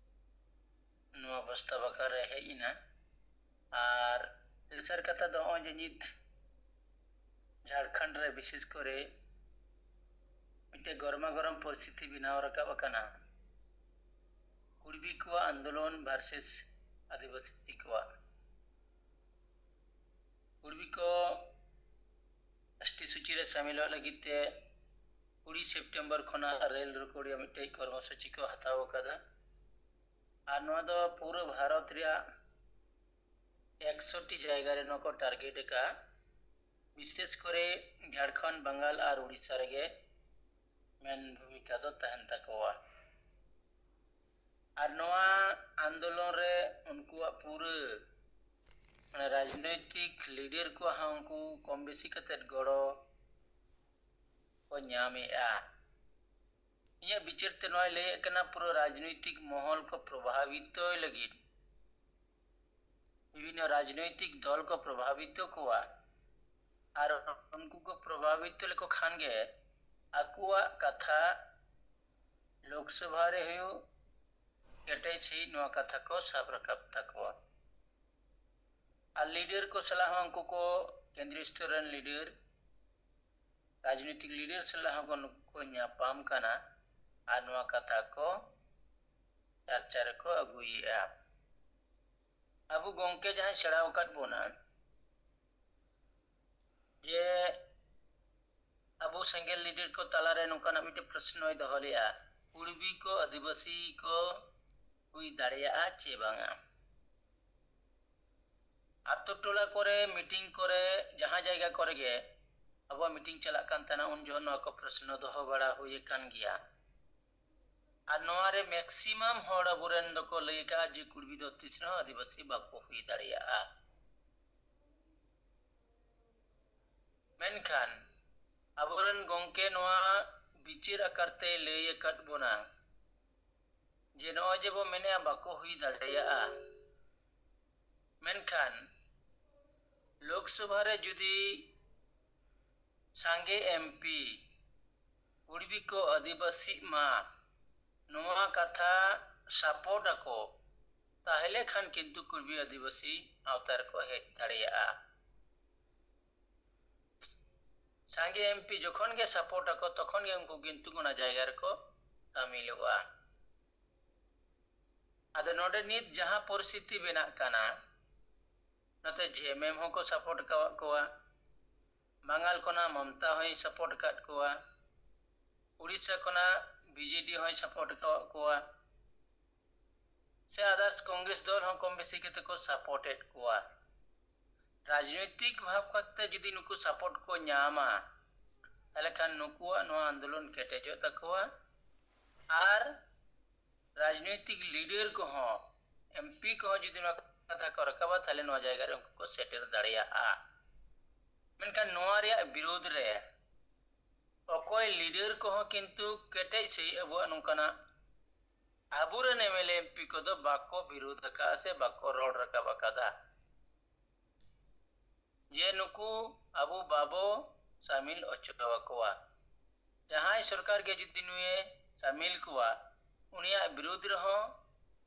ᱱᱚᱣᱟ ᱯᱨᱚᱥᱛᱟᱵ ᱟᱠᱟᱨ ᱨᱮ ᱦᱮᱡ ᱮᱱᱟ᱾ ᱟᱨ ᱛᱮᱥᱟᱨ ᱠᱟᱛᱷᱟ ᱫᱚ ᱱᱚᱜᱼᱚᱭ ᱡᱮ ᱱᱤᱛ ᱡᱷᱟᱲᱠᱷᱚᱸᱰ ᱨᱮ ᱵᱤᱥᱮᱥ ᱠᱚᱨᱮ ᱢᱤᱫᱴᱮᱡ ᱜᱚᱨᱢᱟ ᱜᱚᱨᱚᱢ ᱯᱚᱨᱤᱥᱛᱷᱤᱛᱤ ᱵᱮᱱᱟᱣ ᱨᱟᱠᱟᱵ ᱟᱠᱟᱱᱟ, ᱠᱩᱲᱵᱤ ᱠᱚᱣᱟᱜ ᱟᱱᱫᱳᱞᱚᱱ ᱵᱷᱟᱨᱥᱮᱥ ᱟᱹᱫᱤᱵᱟᱹᱥᱤ ᱠᱚᱣᱟᱜ᱾ ᱠᱩᱲᱵᱤ ᱠᱚ ᱮᱥ ᱴᱤ ᱥᱩᱪᱤ ᱨᱮ ᱥᱟᱢᱤᱞᱚᱜ ᱞᱟᱹᱜᱤᱫ ᱛᱮ ᱠᱩᱲᱤ ᱥᱮᱯᱴᱮᱢᱵᱚᱨ ᱠᱷᱚᱱᱟᱜ ᱨᱮᱞ ᱨᱳᱠ ᱨᱮᱭᱟᱜ ᱢᱤᱫᱴᱮᱡ ᱠᱚᱨᱢᱚᱥᱩᱪᱤ ᱠᱚ ᱦᱟᱛᱟᱣ ᱟᱠᱟᱫᱟ᱾ ᱟᱨ ᱱᱚᱣᱟ ᱫᱚ ᱯᱩᱨᱟᱹ ᱵᱷᱟᱨᱚᱛ ᱨᱮᱭᱟᱜ ᱮᱠᱥᱚ ᱴᱤ ᱡᱟᱭᱜᱟ ᱨᱮ ᱱᱚᱣᱟ ᱠᱚ ᱴᱟᱨᱜᱮᱴ ᱟᱠᱟᱫᱼᱟ᱾ ᱵᱤᱥᱮᱥ ᱠᱚᱨᱮ ᱡᱷᱟᱲᱠᱷᱚᱸᱰ, ᱵᱟᱝᱜᱟᱞ ᱟᱨ ᱩᱲᱤᱥᱥᱟ ᱨᱮᱜᱮ ᱢᱮᱱ ᱵᱷᱩᱢᱤᱠᱟ ᱫᱚ ᱛᱟᱦᱮᱱ ᱛᱟᱠᱚᱣᱟ᱾ ᱟᱨ ᱱᱚᱣᱟ ᱟᱱᱫᱳᱞᱚᱱ ᱨᱮ ᱩᱱᱠᱩᱣᱟᱜ ᱯᱩᱨᱟᱹ, ᱢᱟᱱᱮ, ᱨᱟᱡᱽᱱᱳᱭᱛᱤᱠ ᱞᱤᱰᱟᱨ ᱠᱚᱣᱟᱜ ᱦᱚᱸ ᱩᱱᱠᱩ ᱠᱚᱢ ᱵᱮᱥᱤ ᱠᱟᱛᱮᱫ ᱜᱚᱲᱚ ᱠᱚ ᱧᱟᱢᱮᱜᱼᱟ᱾ ᱤᱧᱟᱹᱜ ᱵᱤᱪᱟᱹᱨ ᱛᱮ ᱱᱚᱣᱟᱭ ᱞᱟᱹᱭᱮᱫ ᱠᱟᱱᱟ, ᱯᱩᱨᱟᱹ ᱨᱟᱡᱽᱱᱳᱭᱛᱤᱠ ᱢᱚᱦᱚᱞ ᱠᱚ ᱯᱨᱚᱵᱷᱟᱵᱤᱛᱚᱭ ᱞᱟᱹᱜᱤᱫ ᱵᱤᱵᱷᱤᱱᱱᱚ ᱨᱟᱡᱽᱱᱳᱭᱛᱤᱠ ᱫᱚᱞ ᱠᱚ ᱯᱨᱚᱵᱷᱟᱵᱤᱛᱚ ᱠᱚᱣᱟ᱾ ᱟᱨ ᱩᱱᱠᱩ ᱠᱚ ᱯᱨᱚᱵᱷᱟᱵᱤᱛᱚ ᱞᱮᱠᱚ ᱠᱷᱟᱱ ᱜᱮ ᱟᱠᱚᱣᱟᱜ ᱠᱟᱛᱷᱟ ᱞᱳᱠᱥᱚᱵᱷᱟ ᱨᱮ ᱦᱩᱭᱩᱜ, ᱠᱮᱴᱮᱡ ᱥᱟᱺᱦᱤᱡ ᱱᱚᱣᱟ ᱠᱟᱛᱷᱟ ᱠᱚ ᱥᱟᱵ ᱨᱟᱠᱟᱵ ᱛᱟᱠᱚᱣᱟ᱾ ᱟᱨ ᱞᱤᱰᱟᱨ ᱠᱚ ᱥᱟᱞᱟᱜ ᱦᱚᱸ, ᱩᱱᱠᱩ ᱠᱚ ᱠᱮᱱᱫᱨᱤᱭᱚ ᱥᱛᱚᱨ ᱨᱮᱱ ᱞᱤᱰᱟᱨ, ᱨᱟᱡᱽᱱᱤᱛᱤᱠ ᱞᱤᱰᱟᱨ ᱥᱟᱞᱟᱜ ᱦᱚᱸ ᱱᱩᱠᱩ ᱠᱚ ᱧᱟᱯᱟᱢ ᱠᱟᱱᱟ ᱟᱨ ᱱᱚᱣᱟ ᱠᱟᱛᱷᱟ ᱠᱚ ᱪᱟᱨᱪᱟ ᱨᱮᱠᱚ ᱟᱹᱜᱩᱭᱮᱫᱼᱟ᱾ ᱟᱵᱚ ᱜᱚᱢᱠᱮ ᱡᱟᱦᱟᱸᱭ ᱥᱮᱬᱟ ᱟᱠᱟᱫ ᱵᱚᱱᱟ, ᱡᱮ ᱟᱵᱚ ᱥᱮᱸᱜᱮᱞ ᱞᱤᱰᱟᱨ ᱠᱚ ᱛᱟᱞᱟᱨᱮ ᱱᱚᱝᱠᱟᱱᱟᱜ ᱢᱤᱫᱴᱮᱱ ᱯᱨᱚᱥᱱᱚᱭ ᱫᱚᱦᱚ ᱞᱮᱫᱼᱟ, ᱠᱩᱲᱵᱤ ᱠᱚ ᱟᱹᱫᱤᱵᱟᱹᱥᱤ ᱠᱚ ᱦᱩᱭ ᱫᱟᱲᱮᱭᱟᱜᱼᱟ ᱪᱮ ᱵᱟᱝᱟ? ᱟᱛᱳ ᱴᱚᱞᱟ ᱠᱚᱨᱮ, ᱢᱤᱴᱤᱝ ᱠᱚᱨᱮ, ᱡᱟᱦᱟᱸ ᱡᱟᱭᱜᱟ ᱠᱚᱨᱮ ᱜᱮ ᱟᱵᱚᱣᱟᱜ ᱢᱤᱴᱤᱝ ᱪᱟᱞᱟᱜ ᱠᱟᱱ ᱛᱟᱦᱮᱱᱟ, ᱩᱱ ᱡᱚᱦᱚᱜ ᱱᱚᱣᱟ ᱠᱚ ᱯᱨᱚᱥᱱᱚ ᱫᱚᱦᱚ ᱵᱟᱲᱟ ᱦᱩᱭ ᱟᱠᱟᱱ ᱜᱮᱭᱟ᱾ ᱟᱨ ᱱᱚᱣᱟ ᱨᱮ ᱢᱮᱠᱥᱤᱢᱟᱢ ᱦᱚᱲ ᱟᱵᱚᱨᱮᱱ ᱫᱚᱠᱚ ᱞᱟᱹᱭ ᱟᱠᱟᱫᱼᱟ ᱡᱮ ᱠᱩᱲᱵᱤ ᱫᱚ ᱛᱤᱥ ᱨᱮᱦᱚᱸ ᱟᱹᱫᱤᱵᱟᱹᱥᱤ ᱵᱟᱠᱚ ᱦᱩᱭ ᱫᱟᱲᱮᱭᱟᱜᱼᱟ᱾ ᱢᱮᱱᱠᱷᱟᱱ ᱟᱵᱚᱨᱮᱱ ᱜᱚᱢᱠᱮ ᱱᱚᱣᱟ ᱵᱤᱪᱟᱹᱨ ᱟᱠᱟᱨ ᱛᱮᱭ ᱞᱟᱹᱭ ᱟᱠᱟᱫ ᱵᱚᱱᱟ ᱡᱮ ᱱᱚᱜᱼᱚᱭ ᱡᱮ ᱵᱚ ᱢᱮᱱᱮᱫᱼᱟ ᱵᱟᱠᱚ ᱦᱩᱭ ᱫᱟᱲᱮᱭᱟᱜᱼᱟ, ᱢᱮᱱᱠᱷᱟᱱ ᱞᱳᱠᱥᱚᱵᱷᱟ ᱨᱮ ᱡᱩᱫᱤ ᱥᱟᱸᱜᱮ ᱮᱢ ᱯᱤ ᱠᱩᱲᱵᱤ ᱠᱚ ᱟᱹᱫᱤᱵᱟᱹᱥᱤᱜ ᱢᱟ, ᱱᱚᱣᱟ ᱠᱟᱛᱷᱟ ᱥᱟᱯᱳᱨᱴ ᱟᱠᱚ, ᱛᱟᱦᱞᱮ ᱠᱷᱟᱱ ᱠᱤᱱᱛᱩ ᱠᱩᱲᱵᱤ ᱟᱹᱫᱤᱵᱟᱹᱥᱤ ᱟᱣᱛᱟ ᱨᱮᱠᱚ ᱦᱮᱡ ᱫᱟᱲᱮᱭᱟᱜᱼᱟ᱾ ᱥᱟᱸᱜᱮ ᱮᱢ ᱯᱤ ᱡᱚᱠᱷᱚᱱ ᱜᱮ ᱥᱟᱯᱳᱨᱴ ᱟᱠᱚ, ᱛᱚᱠᱷᱚᱱ ᱜᱮ ᱩᱱᱠᱩ ᱠᱤᱱᱛᱩ ᱚᱱᱟ ᱡᱟᱭᱜᱟ ᱨᱮᱠᱚ ᱥᱟᱢᱤᱞᱚᱜᱼᱟ᱾ ᱟᱫᱚ ᱱᱚᱰᱮ ᱱᱤᱛ ᱡᱟᱦᱟᱸ ᱯᱚᱨᱤᱥᱛᱷᱤᱛᱤ ᱵᱮᱱᱟᱜ ᱠᱟᱱᱟ, ᱱᱚᱛᱮ ᱡᱮ ᱮᱢ ᱮᱢ ᱦᱚᱸᱠᱚ ᱥᱟᱯᱳᱨᱴ ᱟᱠᱟᱫ ᱠᱚᱣᱟ, ᱵᱟᱝᱜᱟᱞ ᱠᱷᱚᱱᱟᱜ ᱢᱚᱢᱛᱟ ᱦᱚᱸᱭ ᱥᱟᱯᱳᱨᱴ ᱟᱠᱟᱫ ᱠᱚᱣᱟ, ᱩᱲᱤᱥᱥᱟ ᱠᱷᱚᱱᱟᱜ ᱵᱤ ᱡᱮ ᱰᱤ ᱦᱚᱸᱭ ᱥᱟᱯᱳᱨᱴ ᱟᱠᱟᱫ ᱠᱚᱣᱟ, ᱥᱮ ᱟᱫᱟᱨᱥ ᱠᱚᱝᱜᱨᱮᱥ ᱫᱚᱞ ᱦᱚᱸ ᱠᱚᱢ ᱵᱮᱥᱤ ᱠᱟᱛᱮ ᱠᱚ ᱥᱟᱯᱳᱨᱴ ᱮᱫ ᱠᱚᱣᱟ᱾ ᱨᱟᱡᱽᱱᱳᱭᱛᱤᱠ ᱵᱷᱟᱵᱽ ᱠᱟᱛᱮ ᱡᱩᱫᱤ ᱱᱩᱠᱩ ᱥᱟᱯᱳᱨᱴ ᱠᱚ ᱧᱟᱢᱟ, ᱛᱟᱦᱚᱞᱮ ᱠᱷᱟᱱ ᱱᱩᱠᱩᱣᱟᱜ ᱱᱚᱣᱟ ᱟᱱᱫᱳᱞᱚᱱ ᱠᱮᱴᱮᱡᱚᱜ ᱛᱟᱠᱚᱣᱟ᱾ ᱟᱨ ᱨᱟᱡᱽᱱᱳᱭᱛᱤᱠ ᱞᱤᱰᱟᱨ ᱠᱚᱦᱚᱸ, ᱮᱢ ᱯᱤ ᱠᱚᱦᱚᱸ ᱡᱩᱫᱤ ᱱᱚᱣᱟ ᱠᱟᱛᱷᱟ ᱠᱚ ᱨᱟᱠᱟᱵᱟ, ᱛᱟᱦᱚᱞᱮ ᱱᱚᱣᱟ ᱡᱟᱭᱜᱟ ᱨᱮ ᱩᱱᱠᱩ ᱠᱚ ᱥᱮᱴᱮᱨ ᱫᱟᱲᱮᱭᱟᱜᱼᱟ᱾ ᱢᱮᱱᱠᱷᱟᱱ ᱱᱚᱣᱟ ᱨᱮᱭᱟᱜ ᱵᱤᱨᱳᱫᱷ ᱨᱮ ᱚᱠᱚᱭ ᱞᱤᱰᱟᱨ ᱠᱚᱦᱚᱸ ᱠᱤᱱᱛᱩ ᱠᱮᱴᱮᱡ ᱥᱟᱺᱦᱤᱡ ᱟᱵᱚᱣᱟᱜ ᱱᱚᱝᱠᱟᱱᱟᱜ ᱟᱵᱚᱨᱮᱱ M L A M P ᱠᱚᱫᱚ ᱵᱟᱠᱚ ᱵᱤᱨᱳᱫᱷ ᱟᱠᱟᱫᱼᱟ ᱥᱮ ᱵᱟᱠᱚ ᱨᱚᱲ ᱨᱟᱠᱟᱵ ᱟᱠᱟᱫᱟ ᱡᱮ ᱱᱩᱠᱩ ᱟᱵᱚ ᱵᱟᱵᱚ ᱥᱟᱢᱤᱞ ᱚᱪᱚ ᱟᱠᱚᱣᱟ᱾ ᱡᱟᱦᱟᱸᱭ ᱥᱚᱨᱠᱟᱨ ᱜᱮ ᱡᱩᱫᱤ ᱱᱩᱭᱮ ᱥᱟᱢᱤᱞ ᱠᱚᱣᱟ, ᱩᱱᱤᱭᱟᱜ ᱵᱤᱨᱩᱫᱽ ᱨᱮᱦᱚᱸ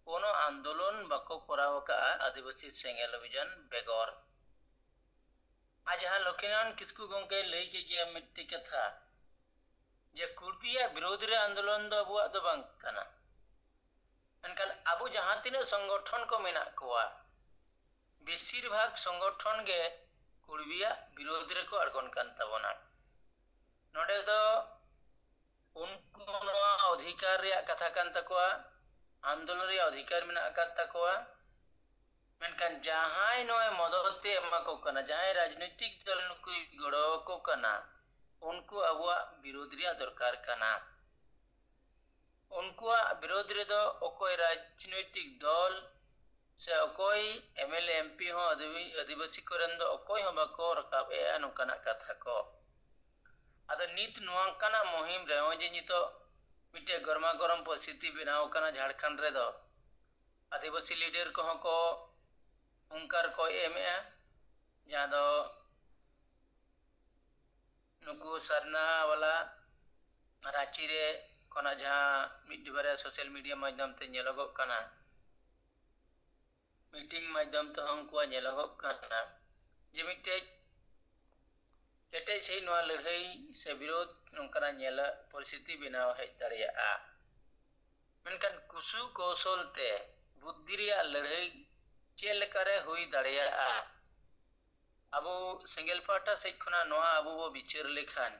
ᱠᱳᱱᱳ ᱟᱱᱫᱳᱞᱚᱱ ᱵᱟᱠᱚ ᱠᱚᱨᱟᱣ ᱟᱠᱟᱫᱼᱟ ᱟᱹᱫᱤᱵᱟᱹᱥᱤ ᱥᱮᱸᱜᱮᱞ ᱚᱵᱷᱤᱡᱟᱱ ᱵᱮᱜᱚᱨ᱾ ᱟᱨ ᱡᱟᱦᱟᱸ ᱞᱚᱠᱷᱤᱱᱟᱨᱟᱭᱚᱬ ᱠᱤᱥᱠᱩ ᱜᱚᱢᱠᱮᱭ ᱞᱟᱹᱭ ᱠᱮᱫ ᱜᱮᱭᱟ ᱢᱤᱫᱴᱤᱡ ᱠᱟᱛᱷᱟ, ᱡᱮ ᱠᱩᱲᱵᱤᱭᱟᱜ ᱵᱤᱨᱳᱫᱽ ᱨᱮ ᱟᱱᱫᱳᱞᱚᱱ ᱫᱚ ᱟᱵᱚᱣᱟᱜ ᱫᱚ ᱵᱟᱝ ᱠᱟᱱᱟ, ᱢᱮᱱᱠᱷᱟᱱ ᱟᱵᱚ ᱡᱟᱦᱟᱸ ᱛᱤᱱᱟᱹᱜ ᱥᱚᱝᱜᱚᱴᱷᱚᱱ ᱠᱚ ᱢᱮᱱᱟᱜ ᱠᱚᱣᱟ, ᱵᱮᱥᱤᱨ ᱵᱷᱟᱜᱽ ᱥᱚᱝᱜᱚᱴᱷᱚᱱ ᱜᱮ ᱠᱩᱲᱵᱤᱭᱟᱜ ᱵᱤᱨᱳᱫᱽ ᱨᱮᱠᱚ ᱟᱬᱜᱚᱱ ᱠᱟᱱ ᱛᱟᱵᱚᱱᱟ᱾ ᱱᱚᱰᱮ ᱫᱚ ᱩᱱᱠᱩ ᱱᱚᱣᱟ ᱚᱫᱷᱤᱠᱟᱨ ᱨᱮᱭᱟᱜ ᱠᱟᱛᱷᱟ ᱠᱟᱱ ᱛᱟᱠᱚᱣᱟ, ᱟᱱᱫᱳᱞᱚᱱ ᱨᱮᱭᱟᱜ ᱚᱫᱷᱤᱠᱟᱨ ᱢᱮᱱᱟᱜ ᱟᱠᱟᱫ ᱛᱟᱠᱚᱣᱟ᱾ ᱢᱮᱱᱠᱷᱟᱱ ᱡᱟᱦᱟᱸᱭ ᱱᱚᱣᱟ ᱢᱚᱫᱚᱛ ᱮ ᱮᱢᱟ ᱠᱚ ᱠᱟᱱᱟ, ᱡᱟᱦᱟᱸᱭ ᱨᱟᱡᱽᱱᱳᱭᱛᱤᱠ ᱫᱚᱞ ᱱᱩᱠᱩᱭ ᱜᱚᱲᱚ ᱟᱠᱚ ᱠᱟᱱᱟ, ᱩᱱᱠᱩ ᱟᱵᱚᱣᱟᱜ ᱵᱤᱨᱳᱫᱽ ᱨᱮᱭᱟᱜ ᱫᱚᱨᱠᱟᱨ ᱠᱟᱱᱟ᱾ ᱩᱱᱠᱩᱣᱟᱜ ᱵᱤᱨᱳᱫᱽ ᱨᱮᱫᱚ ᱚᱠᱚᱭ ᱨᱟᱡᱽᱱᱳᱭᱛᱤᱠ ᱫᱚᱞ ᱥᱮ ᱚᱠᱚᱭ M L A, M P ᱦᱚᱸ ᱟᱹᱫᱤᱵᱟᱹ-, ᱟᱹᱫᱤᱵᱟᱹᱥᱤ ᱠᱚᱨᱮᱱ ᱫᱚ ᱚᱠᱚᱭ ᱦᱚᱸ ᱵᱟᱠᱚ ᱨᱟᱠᱟᱵ ᱮᱫᱼᱟ ᱱᱚᱝᱠᱟᱱᱟᱜ ᱠᱟᱛᱷᱟ ᱠᱚ᱾ ᱟᱫᱚ ᱱᱤᱛ ᱱᱚᱝᱠᱟᱱᱟᱜ ᱢᱩᱦᱤᱢ ᱨᱮ ᱱᱚᱜᱼᱚᱭ ᱡᱮ ᱱᱤᱛᱚᱜ ᱢᱤᱫᱴᱮᱡ ᱜᱚᱨᱢᱟ ᱜᱚᱨᱚᱢ ᱯᱚᱨᱤᱥᱛᱷᱤᱛᱤ ᱵᱮᱱᱟᱣ ᱟᱠᱟᱱᱟ ᱡᱷᱟᱲᱠᱷᱚᱸᱰ ᱨᱮᱫᱚ, ᱟᱹᱫᱤᱵᱟᱹᱥᱤ ᱞᱤᱰᱟᱨ ᱠᱚᱦᱚᱸ ᱠᱚ ᱦᱩᱝᱠᱟᱨ ᱠᱚ ᱮᱢᱮᱫᱼᱟ, ᱡᱟᱦᱟᱸ ᱫᱚ ᱱᱩᱠᱩ ᱥᱟᱨᱱᱟ ᱵᱟᱞᱟ ᱨᱟᱸᱪᱤ ᱨᱮ ᱠᱷᱚᱱᱟᱜ ᱡᱟᱦᱟᱸ ᱢᱤᱫ ᱵᱟᱨᱭᱟ ᱥᱳᱥᱟᱞ ᱢᱤᱰᱤᱭᱟ ᱢᱟᱫᱽᱫᱷᱚᱢ ᱛᱮ ᱧᱮᱞᱚᱜᱚᱜ ᱠᱟᱱᱟ, ᱢᱤᱴᱤᱝ ᱢᱟᱫᱽᱫᱷᱚᱢ ᱛᱮᱦᱚᱸ ᱩᱱᱠᱩᱣᱟᱜ ᱧᱮᱞᱚᱜᱚᱜ ᱠᱟᱱᱟ ᱡᱮ ᱢᱤᱫᱴᱮᱡ ᱠᱮᱴᱮᱡ ᱥᱟᱺᱦᱤᱡ ᱱᱚᱣᱟ ᱞᱟᱹᱲᱦᱟᱹᱭ ᱥᱮ ᱵᱤᱨᱳᱫᱷ ᱱᱚᱝᱠᱟᱱᱟᱜ ᱧᱮᱞᱚᱜ ᱯᱚᱨᱤᱥᱛᱷᱤᱛᱤ ᱵᱮᱱᱟᱣ ᱦᱮᱡ ᱫᱟᱲᱮᱭᱟᱜᱼᱟ᱾ ᱢᱮᱱᱠᱷᱟᱱ ᱠᱩᱥᱩ ᱠᱚᱣᱥᱚᱞ ᱛᱮ ᱵᱩᱫᱽᱫᱷᱤ ᱨᱮᱭᱟᱜ ᱞᱟᱹᱲᱦᱟᱹᱭ ᱪᱮᱫ ᱞᱮᱠᱟᱨᱮ ᱦᱩᱭ ᱫᱟᱲᱮᱭᱟᱜᱼᱟ? ᱟᱵᱚ ᱥᱮᱸᱜᱮᱞ ᱯᱟᱦᱴᱟ ᱥᱮᱫ ᱠᱷᱚᱱᱟᱜ ᱱᱚᱣᱟ ᱟᱵᱚ ᱵᱚ ᱵᱤᱪᱟᱹᱨ ᱞᱮᱠᱷᱟᱱ,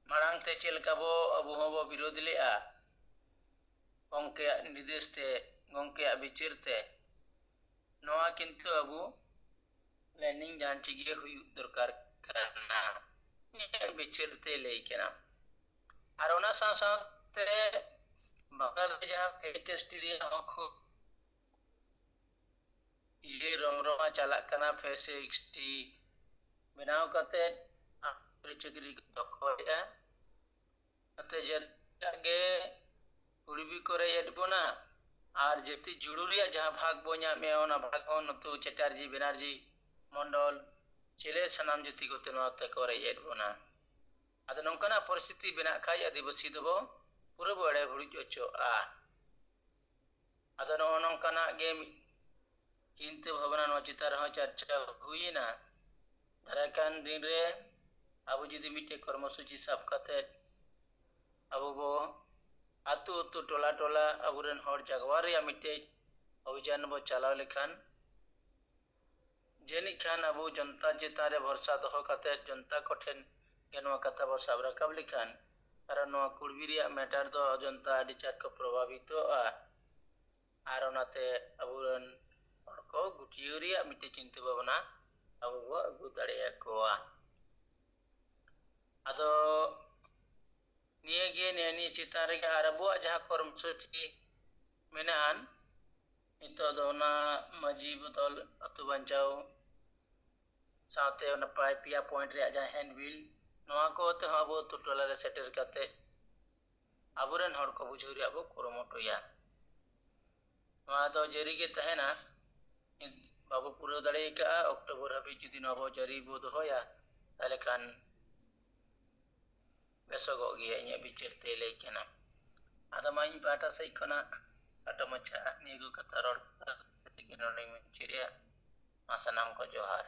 ᱢᱟᱲᱟᱝ ᱛᱮ ᱪᱮᱫ ᱞᱮᱠᱟ ᱵᱚ ᱟᱵᱚ ᱦᱚᱸᱵᱚ ᱵᱤᱨᱳᱫᱷ ᱞᱮᱫᱼᱟ, ᱜᱚᱢᱠᱮᱭᱟᱜ ᱱᱤᱨᱫᱮᱥ ᱛᱮ, ᱜᱚᱢᱠᱮᱭᱟᱜ ᱵᱤᱪᱟᱹᱨ ᱛᱮ, ᱱᱚᱣᱟ ᱠᱤᱱᱛᱩ ᱟᱵᱚ ᱯᱞᱮᱱᱤᱝ ᱡᱟᱦᱟᱸ ᱪᱤᱠᱟᱹ ᱦᱩᱭᱩᱜ ᱫᱚᱨᱠᱟᱨ ᱠᱟᱱᱟ, ᱤᱧᱟᱹᱜ ᱵᱤᱪᱟᱹᱨ ᱛᱮ ᱞᱟᱹᱭ ᱠᱟᱱᱟ᱾ ᱟᱨ ᱚᱱᱟ ᱥᱟᱶ ᱥᱟᱶᱛᱮ ᱵᱟᱯᱞᱟ ᱨᱮ ᱡᱟᱦᱟᱸ ᱯᱷᱮᱠ ᱮᱥ ᱴᱤ ᱨᱮᱭᱟᱜ ᱦᱚᱸ ᱠᱷᱩᱵ ᱤᱭᱟᱹ ᱨᱚᱢᱨᱚᱢᱟ ᱪᱟᱞᱟᱜ ᱠᱟᱱᱟ, ᱯᱷᱮᱠ ᱮᱥ ᱴᱤ ᱵᱮᱱᱟᱣ ᱠᱟᱛᱮ ᱪᱟᱹᱠᱨᱤ ᱪᱟᱹᱠᱨᱤ ᱠᱚ ᱫᱚᱠᱷᱚᱞᱮᱫᱼᱟ᱾ ᱱᱚᱛᱮ ᱡᱟᱹᱛᱤᱭᱟᱜ ᱜᱮ ᱠᱩᱲᱵᱤ ᱠᱚ ᱨᱮᱡ ᱮᱫ ᱵᱚᱱᱟ, ᱟᱨ ᱡᱟᱹᱛᱤ ᱡᱩᱲᱩ ᱨᱮᱭᱟᱜ ᱡᱟᱦᱟᱸ ᱵᱷᱟᱜᱽ ᱵᱚ ᱧᱟᱢᱮᱫᱼᱟ, ᱚᱱᱟ ᱵᱷᱟᱜᱽ ᱦᱚᱸ ᱱᱩᱠᱩ ᱪᱟᱴᱟᱨᱡᱤ, ᱵᱮᱱᱟᱨᱡᱤ, ᱢᱚᱱᱰᱚᱞ, ᱪᱮᱞᱮ ᱥᱟᱱᱟᱢ ᱡᱟᱹᱛᱤ ᱠᱚᱛᱮ ᱱᱚᱣᱟ ᱛᱮᱠᱚ ᱨᱮᱡ ᱮᱫ ᱵᱚᱱᱟ᱾ ᱟᱫᱚ ᱱᱚᱝᱠᱟᱱᱟᱜ ᱯᱚᱨᱤᱥᱛᱷᱤᱛᱤ ᱵᱮᱱᱟᱜ ᱠᱷᱟᱡ ᱟᱹᱫᱤᱵᱟᱹᱥᱤ ᱫᱚᱵᱚ ᱯᱩᱨᱟᱹ ᱵᱚ ᱮᱲᱮ ᱵᱷᱩᱲᱩᱡ ᱚᱪᱚᱜᱼᱟ᱾ ᱟᱫᱚ ᱱᱚᱜᱼᱚ ᱱᱚᱝᱠᱟᱱᱟᱜ ᱜᱮ ᱢᱤᱫ ᱪᱤᱱᱛᱟᱹ ᱵᱷᱟᱵᱽᱱᱟ ᱱᱚᱣᱟ ᱪᱮᱛᱟᱱ ᱨᱮᱦᱚᱸ ᱪᱟᱨᱪᱟ ᱦᱩᱭᱮᱱᱟ᱾ ᱫᱟᱨᱟᱭ ᱠᱟᱱ ᱫᱤᱱ ᱨᱮ ᱟᱵᱚ ᱡᱩᱫᱤ ᱢᱤᱫᱴᱮᱡ ᱠᱚᱨᱢᱚᱥᱩᱪᱤ ᱥᱟᱵ ᱠᱟᱛᱮ ᱟᱵᱚ ᱵᱚ ᱟᱹᱛᱩ ᱟᱹᱛᱩ, ᱴᱚᱞᱟ ᱴᱚᱞᱟ ᱟᱵᱚᱨᱮᱱ ᱦᱚᱲ ᱡᱟᱜᱽᱣᱟ ᱨᱮᱭᱟᱜ ᱢᱤᱫᱴᱮᱡ ᱚᱵᱷᱤᱡᱟᱱ ᱵᱚ ᱪᱟᱞᱟᱣ ᱞᱮᱠᱷᱟᱱ, ᱡᱟᱹᱱᱤᱡ ᱠᱷᱟᱱ ᱟᱵᱚ ᱡᱚᱱᱛᱟ ᱪᱮᱛᱟᱱ ᱨᱮ ᱵᱷᱚᱨᱥᱟ ᱫᱚᱦᱚ ᱠᱟᱛᱮ ᱡᱚᱱᱛᱟ ᱠᱚᱴᱷᱮᱱ ᱜᱮ ᱱᱚᱣᱟ ᱠᱟᱛᱷᱟ ᱵᱚ ᱥᱟᱵ ᱨᱟᱠᱟᱵ ᱞᱮᱠᱷᱟᱱ, ᱠᱟᱨᱚᱱ ᱱᱚᱣᱟ ᱠᱩᱲᱵᱤ ᱨᱮᱭᱟᱜ ᱢᱮᱴᱟᱨ ᱫᱚ ᱡᱚᱱᱛᱟ ᱟᱹᱰᱤ ᱪᱟᱴ ᱠᱚ ᱯᱨᱚᱵᱷᱟᱵᱤᱛᱚᱜᱼᱟ᱾ ᱟᱨ ᱚᱱᱟᱛᱮ ᱟᱵᱚᱨᱮᱱ ᱦᱚᱲ ᱠᱚ ᱜᱩᱴᱭᱟᱹᱣ ᱨᱮᱭᱟᱜ ᱢᱤᱫᱴᱮᱡ ᱪᱤᱱᱛᱟᱹ ᱵᱷᱟᱵᱽᱱᱟ ᱟᱵᱚ ᱵᱚ ᱟᱹᱜᱩ ᱫᱟᱲᱮᱭᱟᱠᱚᱣᱟ᱾ ᱟᱫᱚ ᱱᱤᱭᱟᱹᱜᱮ, ᱱᱤᱭᱟᱹ ᱱᱤᱭᱟᱹ ᱪᱮᱛᱟᱱ ᱨᱮᱜᱮ ᱟᱨ ᱟᱵᱚᱣᱟᱜ ᱡᱟᱦᱟᱸ ᱠᱚᱨᱢᱚᱥᱩᱪᱤ ᱢᱮᱱᱟᱜᱼᱟ, ᱱᱤᱛᱚᱜ ᱫᱚ ᱚᱱᱟ ᱢᱟᱹᱡᱷᱤ ᱵᱚᱫᱚᱞ, ᱟᱹᱛᱩ ᱵᱟᱧᱪᱟᱣ ᱥᱟᱶᱛᱮ ᱚᱱᱟ ᱯᱟᱭ-, ᱯᱮᱭᱟ ᱯᱚᱭᱮᱱᱴ ᱨᱮᱭᱟᱜ ᱡᱟᱦᱟᱸ ᱦᱮᱱᱰᱵᱤᱞ, ᱱᱚᱣᱟ ᱠᱚ ᱛᱮᱦᱚᱸ ᱟᱵᱚ ᱟᱹᱛᱩ ᱴᱚᱞᱟ ᱨᱮ ᱥᱮᱴᱮᱨ ᱠᱟᱛᱮ ᱟᱵᱚᱨᱮᱱ ᱦᱚᱲ ᱠᱚ ᱵᱩᱡᱷᱟᱹᱣ ᱨᱮᱭᱟᱜ ᱵᱚ ᱠᱩᱨᱩᱢᱩᱴᱩᱭᱟ᱾ ᱱᱚᱣᱟ ᱫᱚ ᱡᱟᱹᱨᱤ ᱜᱮ ᱛᱟᱦᱮᱱᱟ᱾ ᱵᱟᱵᱚ ᱯᱩᱨᱟᱹᱣ ᱫᱟᱲᱮ ᱟᱠᱟᱫᱼᱟ, ᱚᱠᱴᱳᱵᱚᱨ ᱦᱟᱹᱵᱤᱡ ᱡᱩᱫᱤ ᱱᱚᱣᱟ ᱵᱚ ᱡᱟᱹᱨᱤ ᱵᱚ ᱫᱚᱦᱚᱭᱟ, ᱛᱟᱦᱚᱞᱮ ᱠᱷᱟᱱ ᱵᱮᱥᱚᱜᱚᱜ ᱜᱮᱭᱟ, ᱤᱧᱟᱹᱜ ᱵᱤᱪᱟᱹᱨ ᱛᱮ ᱞᱟᱹᱭ ᱠᱟᱱᱟ᱾ ᱟᱫᱚ ᱢᱟ, ᱤᱧ ᱯᱟᱦᱴᱟ ᱥᱮᱫ ᱠᱷᱚᱱᱟᱜ ᱠᱷᱟᱴᱚ ᱢᱟᱪᱷᱟ ᱱᱤᱭᱟᱹ ᱠᱚ ᱠᱟᱛᱷᱟ ᱨᱚᱲ ᱠᱟᱛᱮ ᱜᱮ ᱱᱚᱰᱮᱧ ᱢᱩᱪᱟᱹᱫᱮᱜᱼᱟ᱾ ᱢᱟ, ᱥᱟᱱᱟᱢ ᱠᱚ ᱡᱚᱦᱟᱨ᱾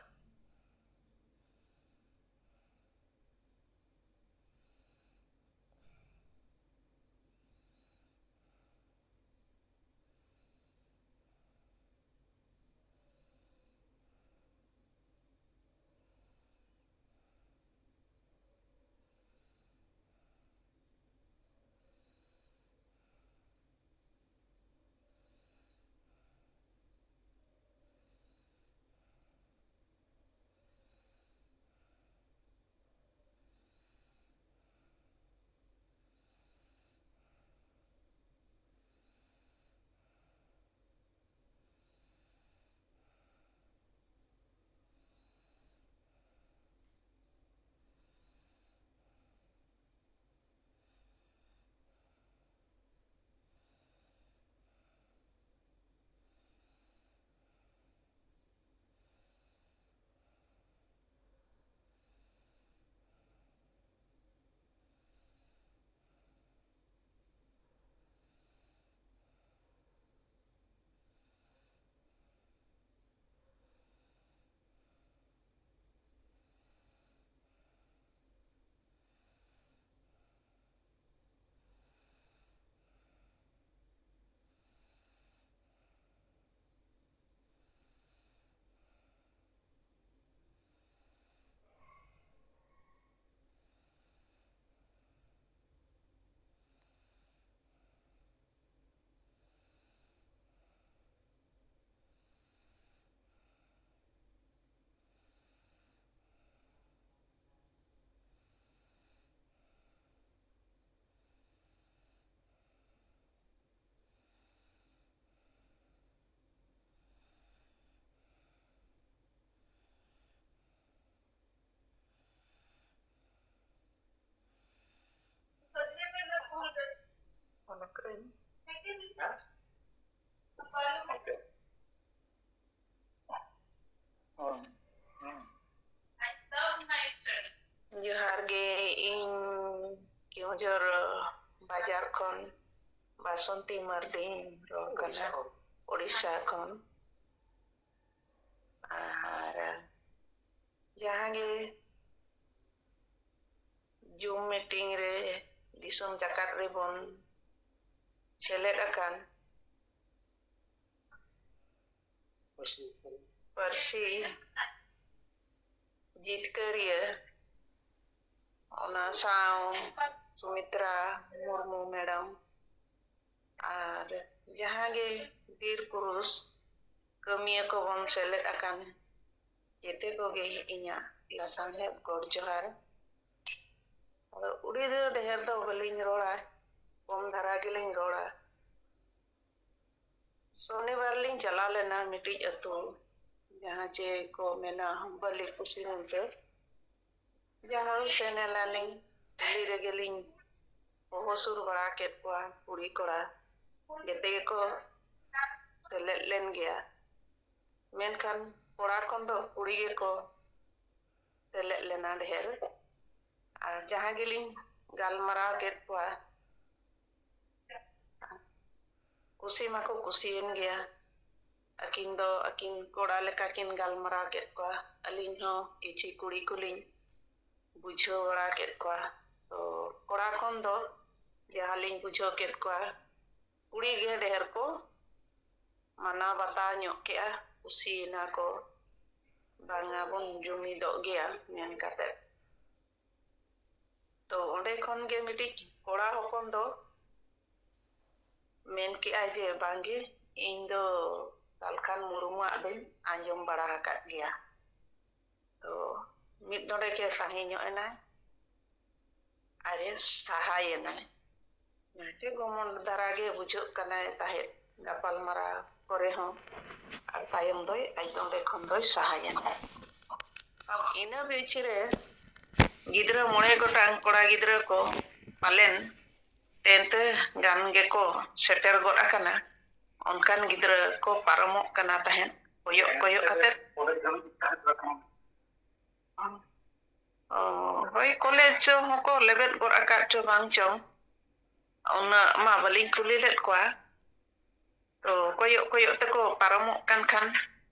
Okay. ᱦᱩᱸ, ᱦᱩᱸ᱾ ᱡᱚᱦᱟᱨ ᱜᱮ, ᱤᱧ ᱠᱮᱣᱚᱱᱡᱷᱚᱨ ᱵᱟᱡᱟᱨ ᱠᱷᱚᱱ ᱵᱟᱥᱚᱱᱛᱤ ᱢᱟᱨᱰᱤᱧ ᱨᱚᱲ ᱠᱟᱱᱟ, ᱳᱰᱤᱥᱟ ᱠᱷᱚᱱ᱾ ᱟᱨ ᱡᱟᱦᱟᱸ ᱜᱮ Zoom meeting ᱨᱮ ᱫᱤᱥᱚᱢ ᱡᱟᱠᱟᱛ ᱨᱮᱵᱚᱱ ᱥᱮᱞᱮᱫ ᱟᱠᱟᱱ ᱯᱟᱹᱨᱥᱤ ᱡᱤᱛᱠᱟᱹᱨᱤᱭᱟᱹ, ᱚᱱᱟ ᱥᱟᱶ ᱥᱩᱢᱤᱛᱨᱟ ᱢᱩᱨᱢᱩ ᱢᱮᱰᱟᱢ ᱟᱨ ᱡᱟᱦᱟᱸ ᱜᱮ ᱵᱤᱨ ᱯᱩᱨᱩᱥ ᱠᱟᱹᱢᱤᱭᱟᱹ ᱠᱚᱵᱚᱱ ᱥᱮᱞᱮᱫ ᱟᱠᱟᱱ, ᱡᱮᱛᱮ ᱠᱚᱜᱮ ᱤᱧᱟᱹᱜ ᱞᱟᱥᱟᱬᱦᱮᱫ ᱜᱚᱰ ᱡᱚᱦᱟᱨ᱾ ᱟᱫᱚ ᱩᱰᱤ ᱫᱚ ᱰᱷᱮᱨ ᱫᱚ ᱵᱟᱹᱞᱤᱧ ᱨᱚᱲᱟ, ᱠᱚᱢ ᱫᱷᱟᱨᱟ ᱜᱮᱞᱤᱧ ᱨᱚᱲᱟ᱾ ᱥᱚᱱᱤᱵᱟᱨ ᱞᱤᱧ ᱪᱟᱞᱟᱣ ᱞᱮᱱᱟ ᱢᱤᱫᱴᱤᱡ ᱟᱹᱛᱩ, ᱡᱟᱦᱟᱸ ᱪᱮ ᱠᱚ ᱢᱮᱱᱟ ᱵᱟᱹᱞᱤ ᱠᱩᱥᱤ ᱢᱩᱱᱫᱟᱹ᱾ ᱡᱟᱦᱟᱸ ᱥᱮᱱ ᱮᱱᱟᱞᱤᱧ, ᱠᱩᱞᱦᱤ ᱨᱮᱜᱮᱞᱤᱧ ᱦᱚᱦᱚ ᱥᱩᱨ ᱵᱟᱲᱟ ᱠᱮᱫ ᱠᱚᱣᱟ, ᱠᱩᱲᱤ ᱠᱚᱲᱟ ᱡᱮᱛᱮ ᱜᱮᱠᱚ ᱥᱮᱞᱮᱫ ᱞᱮᱱ ᱜᱮᱭᱟ᱾ ᱢᱮᱱᱠᱷᱟᱱ ᱠᱚᱲᱟ ᱠᱷᱚᱱ ᱫᱚ ᱠᱩᱲᱤ ᱜᱮᱠᱚ ᱥᱮᱞᱮᱫ ᱞᱮᱱᱟ ᱰᱷᱮᱨ᱾ ᱟᱨ ᱡᱟᱦᱟᱸ ᱜᱮᱞᱤᱧ ᱜᱟᱞᱢᱟᱨᱟᱣ ᱠᱮᱫ ᱠᱚᱣᱟ, ᱠᱩᱥᱤ ᱢᱟᱠᱚ ᱠᱩᱥᱤᱭᱮᱱ ᱜᱮᱭᱟ᱾ ᱟᱹᱠᱤᱱ ᱫᱚ ᱟᱹᱠᱤᱱ ᱠᱚᱲᱟ ᱞᱮᱠᱟ ᱠᱤᱱ ᱜᱟᱞᱢᱟᱨᱟᱣ ᱠᱮᱫ ᱠᱚᱣᱟ, ᱟᱹᱞᱤᱧ ᱦᱚᱸ ᱠᱤᱪᱷᱤ ᱠᱩᱲᱤ ᱠᱚᱞᱤᱧ ᱵᱩᱡᱷᱟᱹᱣ ᱵᱟᱲᱟ ᱠᱮᱫ ᱠᱚᱣᱟ᱾ ᱛᱚ ᱠᱚᱲᱟ ᱠᱷᱚᱱ ᱫᱚ ᱡᱟᱦᱟᱸ ᱞᱤᱧ ᱵᱩᱡᱷᱟᱹᱣ ᱠᱮᱫ ᱠᱚᱣᱟ, ᱠᱩᱲᱤ ᱜᱮ ᱰᱷᱮᱨ ᱠᱚ ᱢᱟᱱᱟᱣ ᱵᱟᱛᱟᱣ ᱧᱚᱜ ᱠᱮᱜᱼᱟ, ᱠᱩᱥᱤᱭᱮᱱᱟ ᱠᱚ, ᱵᱟᱝᱟ ᱵᱚᱱ ᱡᱩᱢᱤᱫᱚᱜ ᱜᱮᱭᱟ ᱢᱮᱱ ᱠᱟᱛᱮ᱾ ᱛᱚ ᱚᱸᱰᱮ ᱠᱷᱚᱱ ᱜᱮ ᱢᱤᱫᱴᱤᱡ ᱠᱚᱲᱟ ᱦᱚᱯᱚᱱ ᱫᱚ ᱢᱮᱱ ᱠᱮᱜᱼᱟᱭ ᱡᱮ, "ᱵᱟᱝᱜᱮ, ᱤᱧ ᱫᱚ ᱥᱟᱞᱠᱷᱟᱱ ᱢᱩᱨᱢᱩᱣᱟᱜ ᱫᱚᱧ ᱟᱸᱡᱚᱢ ᱵᱟᱲᱟ ᱟᱠᱟᱫ ᱜᱮᱭᱟ᱾" ᱛᱚ ᱢᱤᱫ ᱰᱚᱸᱰᱮᱠ ᱮ ᱛᱟᱦᱮᱸ ᱧᱚᱜ ᱮᱱᱟᱭ ᱟᱨ ᱮ ᱥᱟᱦᱟᱭᱮᱱᱟᱭ᱾ ᱡᱟᱦᱟᱸ ᱪᱮ ᱜᱚᱢᱚᱱ ᱫᱷᱟᱨᱟ ᱜᱮ ᱵᱩᱡᱷᱟᱹᱜ ᱠᱟᱱᱟᱭ ᱛᱟᱦᱮᱸᱫ ᱜᱟᱯᱟᱞ ᱢᱟᱨᱟᱣ ᱠᱚᱨᱮ ᱦᱚᱸ, ᱟᱨ ᱛᱟᱭᱚᱢ ᱫᱚᱭ ᱟᱡ ᱚᱸᱰᱮ ᱠᱷᱚᱱ ᱫᱚᱭ ᱥᱟᱦᱟᱭᱮᱱᱟ᱾ ᱟᱨ ᱤᱱᱟᱹ ᱵᱤᱪ ᱨᱮ ᱜᱤᱫᱽᱨᱟᱹ ᱢᱚᱬᱮ ᱜᱚᱴᱟᱝ ᱠᱚᱲᱟ ᱜᱤᱫᱽᱨᱟᱹ ᱠᱚ ᱯᱟᱞᱮᱱ ᱛᱮᱱᱛᱮ ᱜᱟᱱ ᱜᱮᱠᱚ ᱥᱮᱴᱮᱨ ᱜᱚᱫ ᱟᱠᱟᱱᱟ᱾ ᱚᱱᱠᱟᱱ ᱜᱤᱫᱽᱨᱟᱹ ᱠᱚ ᱯᱟᱨᱚᱢᱚᱜ ᱠᱟᱱᱟ ᱛᱟᱦᱮᱸᱫ, ᱠᱚᱭᱚᱜ ᱠᱚᱭᱚᱜ ᱟᱛᱮᱫ᱾ ᱚ, ᱦᱳᱭ, ᱠᱚᱞᱮᱡᱽ ᱪᱚ ᱦᱚᱸᱠᱚ ᱞᱮᱵᱮᱫ ᱜᱚᱫ ᱟᱠᱟᱫ ᱪᱚ ᱵᱟᱝ ᱪᱚᱝ, ᱩᱱᱟᱹᱜ ᱢᱟ ᱵᱟᱹᱞᱤᱧ ᱠᱩᱞᱤ ᱞᱮᱫ ᱠᱚᱣᱟ᱾ ᱛᱚ ᱠᱚᱭᱚᱜ ᱠᱚᱭᱚᱜ ᱛᱮᱠᱚ ᱯᱟᱨᱚᱢᱚᱜ ᱠᱟᱱ ᱠᱷᱟᱱ,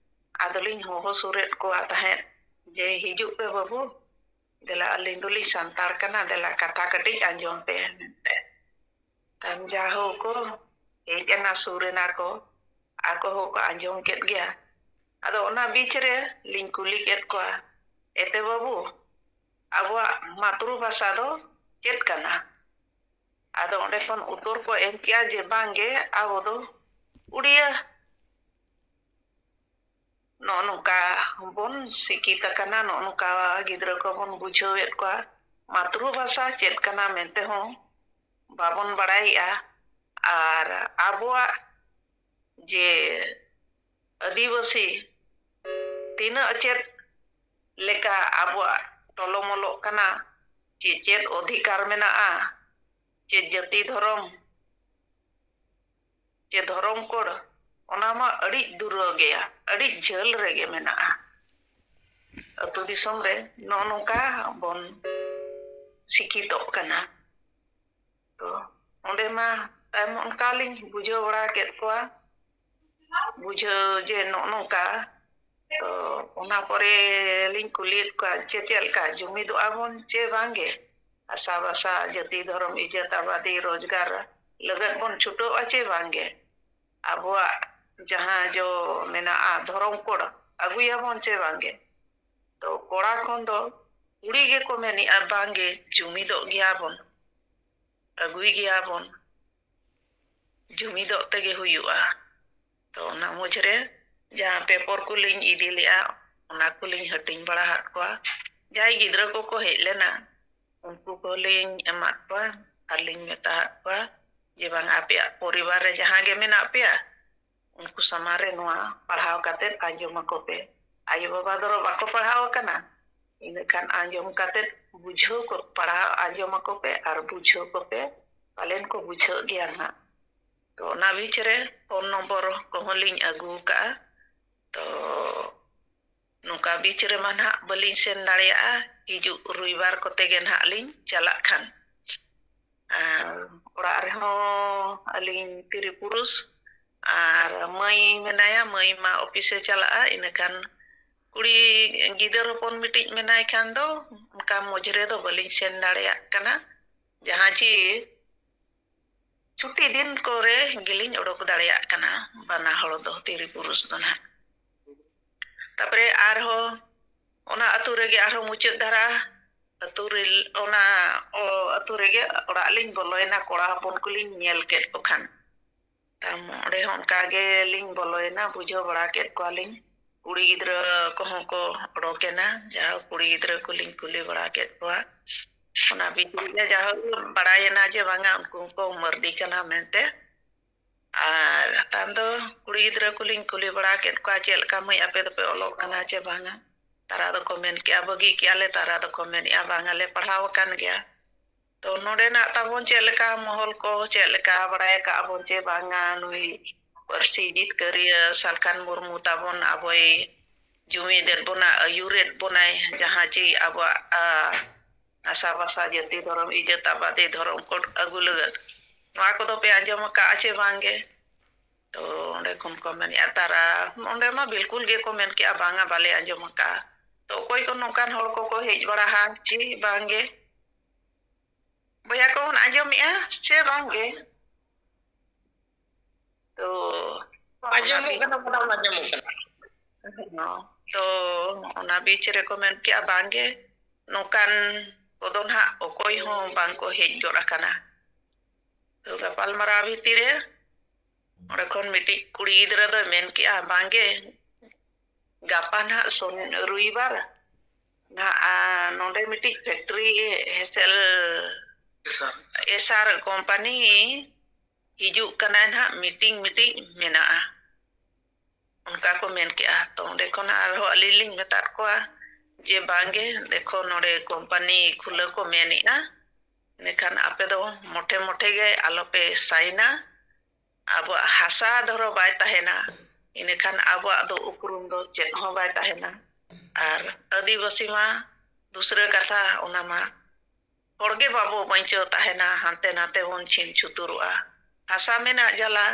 ᱟᱫᱚᱞᱤᱧ ᱦᱚᱦᱚ ᱥᱩᱨᱮᱫ ᱠᱚᱣᱟ ᱛᱟᱦᱮᱸᱫ ᱡᱮ, "ᱦᱤᱡᱩᱜ ᱯᱮ ᱵᱟᱹᱵᱩ, ᱫᱮᱞᱟ, ᱟᱹᱞᱤᱧ ᱫᱚᱞᱤᱧ ᱥᱟᱱᱛᱟᱲ ᱠᱟᱱᱟ, ᱫᱮᱞᱟ ᱠᱟᱛᱷᱟ ᱠᱟᱹᱴᱤᱡ ᱟᱸᱡᱚᱢ ᱯᱮ" ᱢᱮᱱᱛᱮ᱾ ᱛᱟᱭᱚᱢ ᱡᱟᱦᱳ ᱠᱚ ᱦᱮᱡ ᱮᱱᱟ, ᱥᱩᱨ ᱮᱱᱟ ᱠᱚ, ᱟᱠᱚ ᱦᱚᱸᱠᱚ ᱟᱸᱡᱚᱢ ᱠᱮᱫ ᱜᱮᱭᱟ᱾ ᱟᱫᱚ ᱚᱱᱟ ᱵᱤᱪ ᱨᱮ ᱞᱤᱧ ᱠᱩᱞᱤ ᱠᱮᱫ ᱠᱚᱣᱟ, "ᱮᱛᱮ ᱵᱟᱹᱵᱩ, ᱟᱵᱚᱣᱟᱜ ᱢᱟᱛᱨᱩ ᱵᱷᱟᱥᱟ ᱫᱚ ᱪᱮᱫ ᱠᱟᱱᱟ?" ᱟᱫᱚ ᱚᱸᱰᱮ ᱠᱷᱚᱱ ᱩᱛᱛᱚᱨ ᱠᱚ ᱮᱢ ᱠᱮᱜᱼᱟ ᱡᱮ, "ᱵᱟᱝᱜᱮ, ᱟᱵᱚ ᱫᱚ ᱩᱲᱤᱭᱟ ᱱᱚᱜᱼᱚ ᱱᱚᱝᱠᱟ ᱵᱚᱱ ᱥᱤᱠᱷᱤᱛ ᱟᱠᱟᱱᱟ, ᱱᱚᱜᱼᱚ ᱱᱚᱝᱠᱟ ᱜᱤᱫᱽᱨᱟᱹ ᱠᱚᱵᱚᱱ ᱵᱩᱡᱷᱟᱹᱣᱮᱫ ᱠᱚᱣᱟ, ᱢᱟᱛᱨᱩ ᱵᱷᱟᱥᱟ ᱪᱮᱫ ᱠᱟᱱᱟ ᱢᱮᱱᱛᱮ ᱦᱚᱸ ᱵᱟᱵᱚᱱ ᱵᱟᱲᱟᱭᱮᱜᱼᱟ, ᱟᱨ ᱟᱵᱚᱣᱟᱜ ᱡᱮ ᱟᱹᱫᱤᱵᱟᱹᱥᱤ ᱛᱤᱱᱟᱹᱜ ᱪᱮᱫ ᱞᱮᱠᱟ ᱟᱵᱚᱣᱟᱜ ᱴᱚᱞᱚᱢᱚᱞᱚᱜ ᱠᱟᱱᱟ, ᱪᱮ ᱪᱮᱫ ᱚᱫᱷᱤᱠᱟᱨ ᱢᱮᱱᱟᱜᱼᱟ, ᱪᱮ ᱡᱟᱹᱛᱤ ᱫᱷᱚᱨᱚᱢ, ᱪᱮ ᱫᱷᱚᱨᱚᱢ ᱠᱳᱰ, ᱚᱱᱟ ᱢᱟ ᱟᱹᱰᱤ ᱫᱩᱨᱟᱹ ᱜᱮᱭᱟ, ᱟᱹᱰᱤ ᱡᱷᱟᱹᱞ ᱨᱮᱜᱮ ᱢᱮᱱᱟᱜᱼᱟ᱾ ᱟᱹᱛᱩ ᱫᱤᱥᱚᱢ ᱨᱮ ᱱᱚᱜᱼᱚ ᱱᱚᱝᱠᱟ ᱵᱚᱱ ᱥᱤᱠᱷᱤᱛᱚᱜ ᱠᱟᱱᱟ᱾ ᱛᱚ ᱚᱸᱰᱮ ᱢᱟ ᱛᱟᱭᱚᱢ ᱚᱱᱠᱟ ᱞᱤᱧ ᱵᱩᱡᱷᱟᱹᱣ ᱵᱟᱲᱟ ᱠᱮᱫ ᱠᱚᱣᱟ, ᱵᱩᱡᱷᱟᱹᱣ ᱡᱮ ᱱᱚᱜᱼᱚ ᱱᱚᱝᱠᱟ᱾ ᱛᱚ ᱚᱱᱟ ᱯᱚᱨᱮ ᱞᱤᱧ ᱠᱩᱞᱤᱭᱮᱫ ᱠᱚᱣᱟ ᱡᱮ ᱪᱮᱫ ᱞᱮᱠᱟ ᱡᱩᱢᱤᱫᱚᱜᱼᱟ ᱵᱚᱱ ᱪᱮ ᱵᱟᱝᱜᱮ? ᱦᱟᱥᱟ ᱵᱷᱟᱥᱟ, ᱡᱟᱹᱛᱤ, ᱫᱷᱚᱨᱚᱢ, ᱤᱡᱽᱡᱚᱛ, ᱟᱵᱟᱫᱤ, ᱨᱳᱡᱽᱜᱟᱨ ᱞᱟᱹᱜᱤᱫ ᱵᱚᱱ ᱪᱷᱩᱴᱟᱹᱜᱼᱟ ᱪᱮ ᱵᱟᱝᱜᱮ? ᱟᱵᱚᱣᱟᱜ ᱡᱟᱦᱟᱸ ᱡᱚ ᱢᱮᱱᱟᱜᱼᱟ, ᱫᱷᱚᱨᱚᱢ ᱠᱳᱰ, ᱟᱹᱜᱩᱭᱟᱵᱚᱱ ᱪᱮ ᱵᱟᱝᱜᱮ? ᱛᱚ ᱠᱚᱲᱟ ᱠᱷᱚᱱ ᱫᱚ ᱠᱩᱲᱤ ᱜᱮᱠᱚ ᱢᱮᱱᱮᱜᱼᱟ, "ᱵᱟᱝᱜᱮ, ᱡᱩᱢᱤᱫᱚᱜ ᱜᱮᱭᱟ ᱵᱚᱱ, ᱟᱹᱜᱩᱭ ᱜᱮᱭᱟ ᱵᱚᱱ, ᱡᱩᱢᱤᱫᱚᱜ ᱛᱮᱜᱮ ᱦᱩᱭᱩᱜᱼᱟ᱾" ᱛᱚ ᱚᱱᱟ ᱢᱩᱫᱽᱨᱮ ᱡᱟᱦᱟᱸ ᱯᱮᱯᱚᱨ ᱠᱚᱞᱤᱧ ᱤᱫᱤ ᱞᱮᱜᱼᱟ, ᱚᱱᱟ ᱠᱚᱞᱤᱧ ᱦᱟᱹᱴᱤᱧ ᱵᱟᱲᱟ ᱟᱫ ᱠᱚᱣᱟ᱾ ᱡᱟᱦᱟᱸᱭ ᱜᱤᱫᱽᱨᱟᱹ ᱠᱚᱠᱚ ᱦᱮᱡ ᱞᱮᱱᱟ, ᱩᱱᱠᱩ ᱠᱚᱞᱤᱧ ᱮᱢᱟᱫ ᱠᱚᱣᱟ ᱟᱨ ᱞᱤᱧ ᱢᱮᱛᱟᱫ ᱠᱚᱣᱟ ᱡᱮ, "ᱵᱟᱝ, ᱟᱯᱮᱭᱟᱜ ᱯᱚᱨᱤᱵᱟᱨ ᱨᱮ ᱡᱟᱦᱟᱸ ᱜᱮ ᱢᱮᱱᱟᱜ ᱯᱮᱭᱟ, ᱩᱱᱠᱩ ᱥᱟᱢᱟᱝ ᱨᱮ ᱱᱚᱣᱟ ᱯᱟᱲᱦᱟᱣ ᱠᱟᱛᱮᱫ ᱟᱸᱡᱚᱢ ᱟᱠᱚ ᱯᱮ᱾ ᱟᱭᱳ ᱵᱟᱵᱟ ᱫᱚ ᱵᱟᱠᱚ ᱯᱟᱲᱦᱟᱣ ᱟᱠᱟᱱᱟ, ᱤᱱᱟᱹ ᱠᱷᱟᱱ ᱟᱸᱡᱚᱢ ᱠᱟᱛᱮᱫ ᱵᱩᱡᱷᱟᱹᱣ ᱠᱚ, ᱯᱟᱲᱦᱟᱣ ᱟᱸᱡᱚᱢ ᱟᱠᱚ ᱯᱮ ᱟᱨ ᱵᱩᱡᱷᱟᱹᱣ ᱠᱚᱯᱮ ᱯᱟᱞᱮᱱ ᱠᱚ ᱵᱩᱡᱷᱟᱹᱜ ᱜᱮᱭᱟ ᱱᱟᱦᱟᱜ᱾ ᱛᱚ ᱚᱱᱟ ᱵᱤᱪ ᱨᱮ ᱯᱷᱳᱱ ᱱᱚᱢᱵᱚᱨ ᱠᱚᱦᱚᱸ ᱞᱤᱧ ᱟᱹᱜᱩ ᱟᱠᱟᱫᱼᱟ᱾ ᱛᱚ ᱱᱚᱝᱠᱟ ᱵᱤᱪ ᱨᱮᱢᱟ ᱱᱟᱦᱟᱜ ᱵᱟᱹᱞᱤᱧ ᱥᱮᱱ ᱫᱟᱲᱮᱭᱟᱜᱼᱟ, ᱦᱤᱡᱩᱜ ᱨᱚᱵᱤᱵᱟᱨ ᱠᱚᱛᱮ ᱜᱮ ᱱᱟᱦᱟᱜ ᱞᱤᱧ ᱪᱟᱞᱟᱜ ᱠᱷᱟᱱ᱾ ᱟᱨ ᱚᱲᱟᱜ ᱨᱮᱦᱚᱸ ᱟᱹᱞᱤᱧ ᱛᱤᱨᱤ ᱯᱩᱨᱩᱥ ᱟᱨ ᱢᱟᱹᱭ ᱢᱮᱱᱟᱭᱟ, ᱢᱟᱹᱭ ᱢᱟ ᱚᱯᱷᱤᱥᱮ ᱪᱟᱞᱟᱜᱼᱟ, ᱤᱱᱟᱹᱠᱷᱟᱱ ᱠᱩᱲᱤ ᱜᱤᱫᱟᱹᱨ ᱦᱚᱯᱚᱱ ᱢᱤᱫᱴᱤᱡ ᱢᱮᱱᱟᱭ ᱠᱷᱟᱱ ᱫᱚ ᱚᱱᱠᱟ ᱢᱚᱡᱽᱨᱮ ᱫᱚ ᱵᱟᱹᱞᱤᱧ ᱥᱮᱱ ᱫᱟᱲᱮᱭᱟᱜ ᱠᱟᱱᱟ᱾ ᱡᱟᱦᱟᱸ ᱪᱮ ᱪᱷᱩᱴᱤ ᱫᱤᱱ ᱠᱚᱨᱮ ᱜᱮᱞᱤᱧ ᱚᱰᱚᱠ ᱫᱟᱲᱮᱭᱟᱜ ᱠᱟᱱᱟ, ᱵᱟᱱᱟ ᱦᱚᱲ ᱫᱚ ᱛᱤᱨᱤ ᱯᱩᱨᱩᱥ ᱫᱚ ᱱᱟᱦᱟᱜ᱾ ᱛᱟᱯᱚᱨᱮ ᱟᱨᱦᱚᱸ ᱚᱱᱟ ᱟᱹᱛᱩ ᱨᱮᱜᱮ ᱟᱨᱦᱚᱸ ᱢᱩᱪᱟᱹᱫ ᱫᱷᱟᱨᱟ ᱟᱹᱛᱩ ᱨᱮ, ᱚᱱᱟ ᱚ, ᱟᱹᱛᱩ ᱨᱮᱜᱮ ᱚᱲᱟᱜ ᱞᱤᱧ ᱵᱚᱞᱚᱭᱮᱱᱟ, ᱠᱚᱲᱟ ᱦᱚᱯᱚᱱ ᱠᱚᱞᱤᱧ ᱧᱮᱞ ᱠᱮᱫ ᱠᱚ ᱠᱷᱟᱱ᱾ ᱛᱟᱢ ᱚᱸᱰᱮ ᱦᱚᱸ ᱚᱱᱠᱟ ᱜᱮᱞᱤᱧ ᱵᱚᱞᱚᱭᱮᱱᱟ, ᱵᱩᱡᱷᱟᱹᱣ ᱵᱟᱲᱟ ᱠᱮᱫ ᱠᱚᱣᱟᱞᱤᱧ᱾ ᱠᱩᱲᱤ ᱜᱤᱫᱽᱨᱟᱹ ᱠᱚᱦᱚᱸ ᱠᱚ ᱚᱰᱚᱠᱮᱱᱟ, ᱡᱟᱦᱳᱠ ᱠᱩᱲᱤ ᱜᱤᱫᱽᱨᱟᱹ ᱠᱚᱞᱤᱧ ᱠᱩᱞᱤ ᱵᱟᱲᱟ ᱠᱮᱫ ᱠᱚᱣᱟ᱾ ᱚᱱᱟ ᱵᱷᱤᱛᱨᱤ ᱨᱮ ᱡᱟᱦᱳᱠ ᱵᱟᱲᱟᱭᱮᱱᱟ ᱡᱮ ᱵᱟᱝᱟ ᱩᱱᱠᱩ ᱦᱚᱸᱠᱚ ᱢᱟᱹᱨᱰᱤ ᱠᱟᱱᱟ ᱢᱮᱱᱛᱮ᱾ ᱟᱨ ᱛᱟᱭᱚᱢ ᱫᱚ ᱠᱩᱲᱤ ᱜᱤᱫᱽᱨᱟᱹ ᱠᱚᱞᱤᱧ ᱠᱩᱞᱤ ᱵᱟᱲᱟ ᱠᱮᱫ ᱠᱚᱣᱟ, "ᱪᱮᱫ ᱞᱮᱠᱟ ᱢᱟᱹᱭ, ᱟᱯᱮ ᱫᱚᱯᱮ ᱚᱞᱚᱜ ᱠᱟᱱᱟ ᱪᱮ ᱵᱟᱝᱟ?" ᱛᱟᱨᱟ ᱫᱚᱠᱚ ᱢᱮᱱ ᱠᱮᱜᱼᱟ, "ᱵᱟᱹᱜᱤ ᱠᱮᱜᱼᱟ ᱞᱮ", ᱛᱟᱨᱟ ᱫᱚᱠᱚ ᱢᱮᱱᱮᱜᱼᱟ, "ᱵᱟᱝᱟ ᱞᱮ ᱯᱟᱲᱦᱟᱣ ᱟᱠᱟᱱ ᱜᱮᱭᱟ᱾" ᱛᱚ ᱱᱚᱰᱮᱱᱟᱜ ᱛᱟᱵᱚᱱ ᱪᱮᱫ ᱞᱮᱠᱟ ᱢᱚᱦᱚᱞ ᱠᱚ, ᱪᱮᱫ ᱞᱮᱠᱟ ᱵᱟᱲᱟᱭ ᱟᱠᱟᱜ ᱵᱚᱱ ᱪᱮ ᱵᱟᱝᱟ, ᱱᱩᱭ ᱯᱟᱹᱨᱥᱤ ᱡᱤᱛᱠᱟᱹᱨᱤᱭᱟᱹ ᱥᱟᱞᱠᱷᱟᱱ ᱢᱩᱨᱢᱩ ᱛᱟᱵᱚᱱ ᱟᱵᱚᱭ ᱡᱩᱢᱤᱫᱮᱫ ᱵᱚᱱᱟ, ᱟᱹᱭᱩᱨᱮᱫ ᱵᱚᱱᱟᱭ, ᱡᱟᱦᱟᱸ ᱪᱮ ᱟᱵᱚᱣᱟᱜ, ᱟ, ᱵᱷᱟᱥᱟ, ᱵᱷᱟᱥᱟ, ᱡᱟᱹᱛᱤ, ᱫᱷᱚᱨᱚᱢ, ᱤᱡᱽᱡᱚᱛ ᱟᱵᱟᱫᱤ, ᱫᱷᱚᱨᱚᱢ ᱠᱳᱰ ᱟᱹᱜᱩ ᱞᱟᱹᱜᱤᱫ᱾ ᱱᱚᱣᱟ ᱠᱚᱫᱚ ᱯᱮ ᱟᱸᱡᱚᱢ ᱟᱠᱟᱜᱼᱟ ᱪᱮ ᱵᱟᱝᱜᱮ? ᱛᱚ ᱚᱸᱰᱮ ᱠᱷᱚᱱ ᱠᱚ ᱢᱮᱱᱮᱜᱼᱟ, ᱛᱟᱨᱟ, ᱚᱸᱰᱮ ᱢᱟ ᱵᱤᱞᱠᱩᱞ ᱜᱮᱠᱚ ᱢᱮᱱ ᱠᱮᱜᱼᱟ, "ᱵᱟᱝᱟ, ᱵᱟᱞᱮ ᱟᱸᱡᱚᱢ ᱟᱠᱟᱜᱼᱟ᱾" ᱛᱚ ᱚᱠᱚᱭ ᱠᱚ ᱱᱚᱝᱠᱟᱱ ᱦᱚᱲ ᱠᱚᱠᱚ ᱦᱮᱡ ᱵᱟᱲᱟ ᱦᱟ ᱪᱮ ᱵᱟᱝᱜᱮ? ᱵᱚᱭᱦᱟ ᱠᱚᱵᱚᱱ ᱟᱸᱡᱚᱢᱮᱜᱼᱟ ᱪᱮ ᱵᱟᱝᱜᱮ? ᱛᱚ ᱟᱸᱡᱚᱢᱚᱜ ᱠᱟᱱᱟ, ᱢᱮᱰᱟᱢ, ᱟᱸᱡᱚᱢᱚᱜ ᱠᱟᱱᱟ᱾ ᱦᱚᱸ, ᱛᱚ ᱚᱱᱟ ᱵᱤᱪ ᱨᱮᱠᱚ ᱢᱮᱱ ᱠᱮᱜᱼᱟ, ᱵᱟᱝᱜᱮ, ᱱᱚᱝᱠᱟᱱ ᱠᱚᱫᱚ ᱱᱟᱦᱟᱜ ᱚᱠᱚᱭ ᱦᱚᱸ ᱵᱟᱝᱠᱚ ᱦᱮᱡ ᱜᱚᱫ ᱟᱠᱟᱱᱟ᱾ ᱛᱚ ᱜᱟᱯᱟᱞ ᱢᱟᱨᱟᱣ ᱵᱷᱤᱛᱤᱨ ᱨᱮ ᱚᱸᱰᱮ ᱠᱷᱚᱱ ᱢᱤᱫᱴᱤᱡ ᱠᱩᱲᱤ ᱜᱤᱫᱽᱨᱟᱹ ᱫᱚᱭ ᱢᱮᱱ ᱠᱮᱜᱼᱟ, ᱵᱟᱝᱜᱮ, ᱜᱟᱯᱟ ᱱᱟᱦᱟᱜ ᱥᱚᱱ-, ᱨᱚᱵᱤᱵᱟᱨ ᱱᱟᱦᱟᱜ, ᱟ, ᱱᱚᱰᱮ ᱢᱤᱫᱴᱤᱡ ᱯᱷᱮᱠᱴᱨᱤ ᱦᱮᱥᱮᱞ ᱮᱥᱟᱨ᱾ ᱮᱥᱟᱨ ᱠᱳᱢᱯᱟᱱᱤ ᱦᱤᱡᱩᱜ ᱠᱟᱱᱟᱭ ᱱᱟᱦᱟᱜ, ᱢᱤᱴᱤᱝ ᱢᱤᱫᱴᱤᱡ ᱢᱮᱱᱟᱜᱼᱟ᱾ ᱚᱱᱠᱟ ᱠᱚ ᱢᱮᱱ ᱠᱮᱜᱼᱟ᱾ ᱛᱚ ᱚᱸᱰᱮ ᱠᱷᱚᱱ ᱟᱨᱦᱚᱸ ᱟᱹᱞᱤᱧ ᱞᱤᱧ ᱢᱮᱛᱟᱫ ᱠᱚᱣᱟ ᱡᱮ ᱵᱟᱝᱜᱮ, ᱫᱮᱠᱷᱚ ᱱᱚᱰᱮ ᱠᱳᱢᱯᱟᱱᱤ ᱠᱷᱩᱞᱟᱹᱣ ᱠᱚ ᱢᱮᱱᱮᱜᱼᱟ, ᱤᱱᱟᱹᱠᱷᱟᱱ ᱟᱯᱮ ᱫᱚ ᱢᱚᱴᱷᱮ ᱢᱚᱴᱷᱮ ᱜᱮ ᱟᱞᱚᱯᱮ ᱥᱟᱭᱤᱱᱟ᱾ ᱟᱵᱚᱣᱟᱜ ᱦᱟᱥᱟ ᱫᱷᱚᱨᱚ ᱵᱟᱭ ᱛᱟᱦᱮᱱᱟ, ᱤᱱᱟᱹᱠᱷᱟᱱ ᱟᱵᱚᱣᱟᱜ ᱫᱚ ᱩᱯᱨᱩᱢ ᱫᱚ ᱪᱮᱫ ᱦᱚᱸ ᱵᱟᱭ ᱛᱟᱦᱮᱱᱟ᱾ ᱟᱨ ᱟᱹᱫᱤᱵᱟᱹᱥᱤ ᱢᱟ ᱫᱩᱥᱨᱟᱹ ᱠᱟᱛᱷᱟ, ᱚᱱᱟ ᱢᱟ ᱦᱚᱲᱜᱮ ᱵᱟᱵᱚ ᱵᱟᱧᱪᱟᱣ ᱛᱟᱦᱮᱱᱟ, ᱦᱟᱱᱛᱮ ᱱᱟᱛᱮ ᱵᱚᱱ ᱪᱷᱤᱝ ᱪᱷᱩᱛᱩᱨᱚᱜᱼᱟ᱾ ᱦᱟᱥᱟ ᱢᱮᱱᱟᱜ ᱡᱟᱞᱟ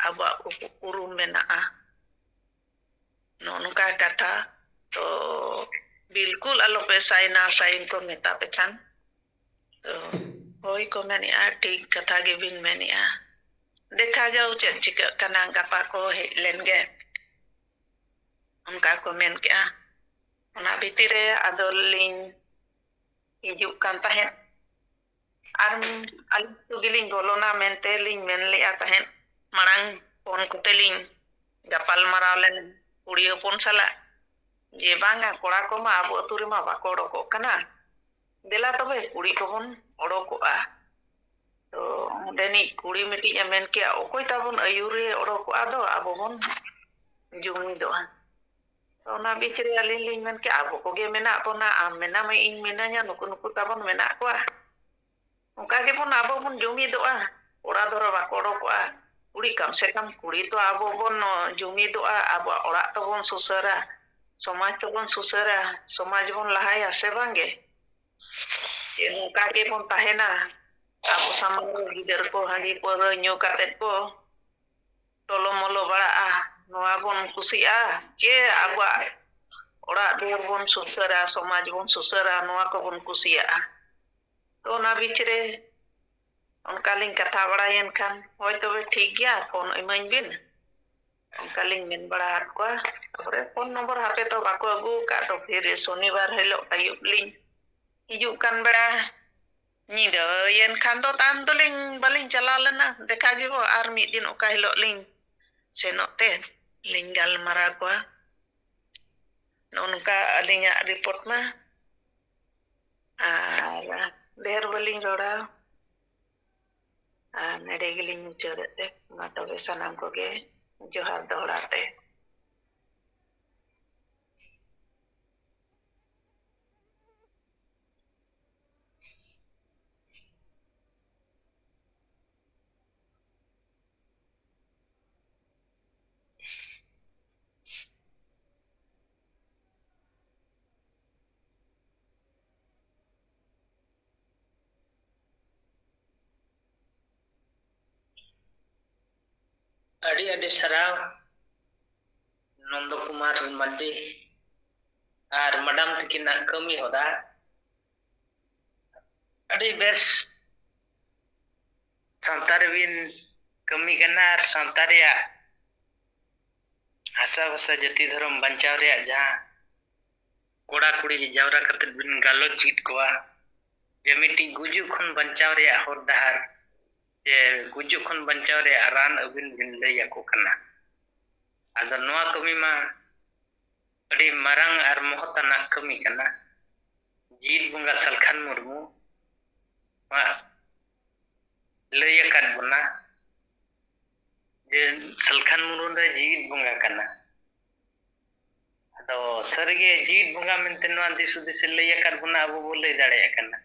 ᱟᱵᱚᱣᱟᱜ ᱩᱯ-, ᱩᱯᱨᱩᱢ ᱢᱮᱱᱟᱜᱼᱟ᱾ ᱱᱚᱜᱼᱚ ᱱᱚᱝᱠᱟ ᱠᱟᱛᱷᱟ᱾ ᱛᱚ ᱵᱤᱞᱠᱩᱞ ᱟᱞᱚᱯᱮ ᱥᱟᱭᱤᱱᱟ, ᱥᱟᱭᱤᱱ ᱠᱚ ᱢᱮᱛᱟ ᱯᱮ ᱠᱷᱟᱱ᱾ ᱛᱚ ᱦᱳᱭ ᱠᱚ ᱢᱮᱱᱮᱜᱼᱟ, ᱴᱷᱤᱠ ᱠᱟᱛᱷᱟ ᱜᱮᱵᱤᱱ ᱢᱮᱱᱮᱜᱼᱟ᱾ ᱫᱮᱠᱷᱟ ᱡᱟᱣ ᱪᱮᱫ ᱪᱤᱠᱟᱹᱜ ᱠᱟᱱᱟ, ᱜᱟᱯᱟ ᱠᱚ ᱦᱮᱡ ᱞᱮᱱ ᱜᱮ, ᱚᱱᱠᱟ ᱠᱚ ᱢᱮᱱ ᱠᱮᱜᱼᱟ᱾ ᱚᱱᱟ ᱵᱷᱤᱛᱤᱨ ᱨᱮ ᱟᱫᱚ ᱞᱤᱧ ᱦᱤᱡᱩᱜ ᱠᱟᱱ ᱛᱟᱦᱮᱸᱫ᱾ ᱟᱨ ᱟᱹᱞᱤᱧ ᱟᱹᱛᱩ ᱜᱮᱞᱤᱧ ᱵᱚᱞᱚᱱᱟ ᱢᱮᱱᱛᱮ ᱞᱤᱧ ᱢᱮᱱ ᱞᱮᱜᱼᱟ ᱛᱟᱦᱮᱸᱫ, ᱢᱟᱲᱟᱝ ᱯᱷᱳᱱ ᱠᱚᱛᱮ ᱞᱤᱧ ᱜᱟᱯᱟᱞ ᱢᱟᱨᱟᱣ ᱞᱮᱱ ᱠᱩᱲᱤ ᱦᱚᱯᱚᱱ ᱥᱟᱞᱟᱜ, ᱡᱮ ᱵᱟᱝᱟ, ᱠᱚᱲᱟ ᱠᱚᱢᱟ ᱟᱵᱚ ᱟᱹᱛᱩ ᱨᱮᱢᱟ ᱵᱟᱠᱚ ᱚᱰᱚᱠᱚᱜ ᱠᱟᱱᱟ, ᱫᱮᱞᱟ ᱛᱚᱵᱮ ᱠᱩᱲᱤ ᱠᱚᱵᱚᱱ ᱚᱰᱚᱠᱚᱜᱼᱟ᱾ ᱛᱚ ᱚᱸᱰᱮᱱᱤᱡ ᱠᱩᱲᱤ ᱢᱤᱫᱴᱤᱡ ᱮ ᱢᱮᱱ ᱠᱮᱜᱼᱟ, ᱚᱠᱚᱭ ᱛᱟᱵᱚᱱ ᱟᱹᱭᱩᱨ ᱨᱮ ᱚᱰᱚᱠᱚᱜᱼᱟ ᱫᱚ, ᱟᱵᱚ ᱵᱚᱱ ᱡᱩᱢᱤᱫᱚᱜᱼᱟ᱾ ᱛᱚ ᱚᱱᱟ ᱵᱤᱪ ᱨᱮ ᱟᱹᱞᱤᱧ ᱞᱤᱧ ᱢᱮᱱ ᱠᱮᱜᱼᱟ, ᱟᱵᱚ ᱠᱚᱜᱮ ᱢᱮᱱᱟᱜ ᱵᱚᱱᱟ, ᱟᱢ ᱢᱮᱱᱟᱢ, ᱤᱧ ᱢᱤᱱᱟᱹᱧᱟ, ᱱᱩᱠᱩ ᱱᱩᱠᱩ ᱛᱟᱵᱚᱱ ᱢᱮᱱᱟᱜ ᱠᱚᱣᱟ᱾ ᱚᱱᱠᱟ ᱜᱮᱵᱚᱱ ᱟᱵᱚ ᱵᱚᱱ ᱡᱩᱢᱤᱫᱚᱜᱼᱟ, ᱠᱚᱲᱟ ᱫᱷᱚᱨᱚ ᱵᱟᱠᱚ ᱚᱰᱚᱠᱚᱜᱼᱟ᱾ ᱠᱩᱲᱤ, ᱠᱟᱢ ᱥᱮ ᱠᱟᱢ ᱠᱩᱲᱤ ᱛᱚ ᱟᱵᱚ ᱵᱚᱱ ᱡᱩᱢᱤᱫᱚᱜᱼᱟ, ᱟᱵᱚᱣᱟᱜ ᱚᱲᱟᱜ ᱛᱟᱵᱚᱱ ᱥᱩᱥᱟᱹᱨᱟ, ᱥᱚᱢᱟᱡᱽ ᱛᱟᱵᱚᱱ ᱥᱩᱥᱟᱹᱨᱟ, ᱥᱚᱢᱟᱡᱽ ᱵᱚᱱ ᱞᱟᱦᱟᱭᱟ, ᱥᱮ ᱵᱟᱝ ᱜᱮ? ᱡᱮ ᱱᱚᱝᱠᱟ ᱜᱮᱵᱚᱱ ᱛᱟᱦᱮᱱᱟ, ᱟᱵᱚ ᱥᱟᱢᱟᱝ ᱨᱮ ᱜᱤᱫᱟᱹᱨ ᱠᱚ ᱦᱟᱺᱰᱤ ᱯᱟᱹᱣᱨᱟᱹ ᱧᱩ ᱠᱟᱛᱮᱫ ᱠᱚ ᱴᱚᱞᱚ ᱢᱚᱞᱚ ᱵᱟᱲᱟᱜᱼᱟ, ᱱᱚᱣᱟ ᱵᱚᱱ ᱠᱩᱥᱤᱜᱼᱟ ᱪᱮ ᱟᱵᱚᱣᱟᱜ ᱚᱲᱟᱜ ᱫᱩᱣᱟᱹᱨ ᱵᱚᱱ ᱥᱩᱥᱟᱹᱨᱟ, ᱥᱚᱢᱟᱡᱽ ᱵᱚᱱ ᱥᱩᱥᱟᱹᱨᱟ, ᱱᱚᱣᱟ ᱠᱚᱵᱚᱱ ᱠᱩᱥᱤᱭᱟᱜᱼᱟ? ᱛᱚ ᱚᱱᱟ ᱵᱤᱪ ᱨᱮ ᱚᱱᱠᱟ ᱞᱤᱧ ᱠᱟᱛᱷᱟ ᱵᱟᱲᱟᱭᱮᱱ ᱠᱷᱟᱱ, ᱦᱳᱭ ᱛᱚᱵᱮ ᱴᱷᱤᱠ ᱜᱮᱭᱟ, ᱯᱷᱳᱱ ᱤᱢᱟᱹᱧ ᱵᱤᱱ, ᱚᱱᱠᱟ ᱞᱤᱧ ᱢᱮᱱ ᱵᱟᱲᱟ ᱟᱫ ᱠᱚᱣᱟ᱾ ᱛᱟᱨᱯᱚᱨᱮ ᱯᱷᱳᱱ ᱱᱚᱢᱵᱚᱨ ᱦᱟᱯᱮ ᱛᱚ ᱵᱟᱠᱚ ᱟᱹᱜᱩ ᱟᱠᱟᱫ, ᱛᱚ ᱯᱷᱤᱨ ᱥᱚᱱᱤᱵᱟᱨ ᱦᱤᱞᱳᱜ ᱟᱹᱭᱩᱵ ᱞᱤᱧ ᱦᱤᱡᱩᱜ ᱠᱟᱱ ᱵᱮᱲᱟ ᱧᱤᱫᱟᱹᱭᱮᱱ ᱠᱷᱟᱱ ᱫᱚ ᱛᱟᱭᱚᱢ ᱫᱚᱞᱤᱧ, ᱵᱟᱹᱞᱤᱧ ᱪᱟᱞᱟᱣ ᱞᱮᱱᱟ᱾ ᱫᱮᱠᱷᱟ ᱡᱤᱵᱚ ᱟᱨ ᱢᱤᱫ ᱫᱤᱱ ᱚᱠᱟ ᱦᱤᱞᱳᱜ ᱞᱤᱧ ᱥᱮᱱᱚᱜ ᱛᱮ ᱞᱤᱧ ᱜᱟᱞᱢᱟᱨᱟᱣ ᱠᱚᱣᱟ᱾ ᱱᱚᱜᱼᱚ ᱱᱚᱝᱠᱟ ᱟᱹᱞᱤᱧᱟᱜ ᱨᱤᱯᱳᱨᱴ ᱢᱟ, ᱟᱨ ᱰᱷᱮᱨ ᱵᱟᱹᱞᱤᱧ ᱨᱚᱲᱟ, ᱟᱨ ᱱᱚᱰᱮ ᱜᱮᱞᱤᱧ ᱢᱩᱪᱟᱹᱫᱮᱫ ᱛᱮ, ᱢᱟ ᱛᱚᱵᱮ ᱥᱟᱱᱟᱢ ᱠᱚᱜᱮ ᱡᱚᱦᱟᱨ ᱫᱚᱦᱲᱟ ᱛᱮ᱾ ᱟᱹᱰᱤ ᱟᱹᱰᱤ ᱥᱟᱨᱦᱟᱣ ᱱᱚᱱᱫᱚ ᱠᱩᱢᱟᱨ ᱢᱟᱨᱰᱤ ᱟᱨ ᱢᱟᱰᱟᱢ ᱛᱟᱹᱠᱤᱱᱟᱜ ᱠᱟᱹᱢᱤ ᱦᱚᱨᱟ᱾ ᱟᱹᱰᱤ ᱵᱮᱥ ᱥᱟᱶᱛᱟ ᱨᱮᱵᱤᱱ ᱠᱟᱹᱢᱤ ᱠᱟᱱᱟ ᱟᱨ ᱥᱟᱶᱛᱟ ᱨᱮᱭᱟᱜ ᱦᱟᱥᱟ ᱵᱷᱟᱥᱟ ᱡᱟᱹᱛᱤ ᱫᱷᱚᱨᱚᱢ ᱵᱟᱧᱪᱟᱣ ᱨᱮᱭᱟᱜ ᱡᱟᱦᱟᱸ ᱠᱚᱲᱟ ᱠᱩᱲᱤ ᱡᱟᱣᱨᱟ ᱠᱟᱛᱮ ᱵᱤᱱ ᱜᱟᱞᱚᱪ ᱪᱮᱫ ᱠᱚᱣᱟ ᱡᱮ ᱢᱤᱫᱴᱤᱡ ᱜᱩᱡᱩᱜ ᱠᱷᱚᱱ ᱵᱟᱧᱪᱟᱣ ᱨᱮᱭᱟᱜ ᱦᱚᱨ ᱰᱟᱦᱟᱨ, ᱡᱮ ᱜᱩᱡᱩᱜ ᱠᱷᱚᱱ ᱵᱟᱧᱪᱟᱣ ᱨᱮᱭᱟᱜ ᱨᱟᱱ ᱟᱹᱵᱤᱱ ᱵᱤᱱ ᱞᱟᱹᱭ ᱟᱠᱚ ᱠᱟᱱᱟ᱾ ᱟᱫᱚ ᱱᱚᱣᱟ ᱠᱟᱹᱢᱤ ᱢᱟ ᱟᱹᱰᱤ ᱢᱟᱨᱟᱝ ᱟᱨ ᱢᱚᱦᱚᱛ ᱟᱱᱟᱜ ᱠᱟᱹᱢᱤ ᱠᱟᱱᱟ᱾ ᱡᱤᱣᱤᱫ ᱵᱚᱸᱜᱟ ᱥᱟᱞᱠᱷᱟᱱ ᱢᱩᱨᱢᱩ ᱢᱟ ᱞᱟᱹᱭ ᱟᱠᱟᱫ ᱵᱚᱱᱟ ᱡᱮ ᱥᱟᱞᱠᱷᱟᱱ ᱢᱩᱨᱢᱩ ᱫᱚ ᱡᱤᱣᱤᱫ ᱵᱚᱸᱜᱟ ᱠᱟᱱᱟ᱾ ᱟᱫᱚ ᱥᱟᱹᱨᱤᱜᱮ ᱡᱤᱣᱤᱫ ᱵᱚᱸᱜᱟ ᱢᱮᱱᱛᱮ ᱱᱚᱣᱟ ᱫᱤᱥ ᱦᱩᱫᱤᱥ ᱮ ᱞᱟᱹᱭ ᱟᱠᱟᱫ ᱵᱚᱱᱟ, ᱟᱵᱚ ᱵᱚ ᱞᱟᱹᱭ ᱫᱟᱲᱮᱭᱟᱜ ᱠᱟᱱᱟ᱾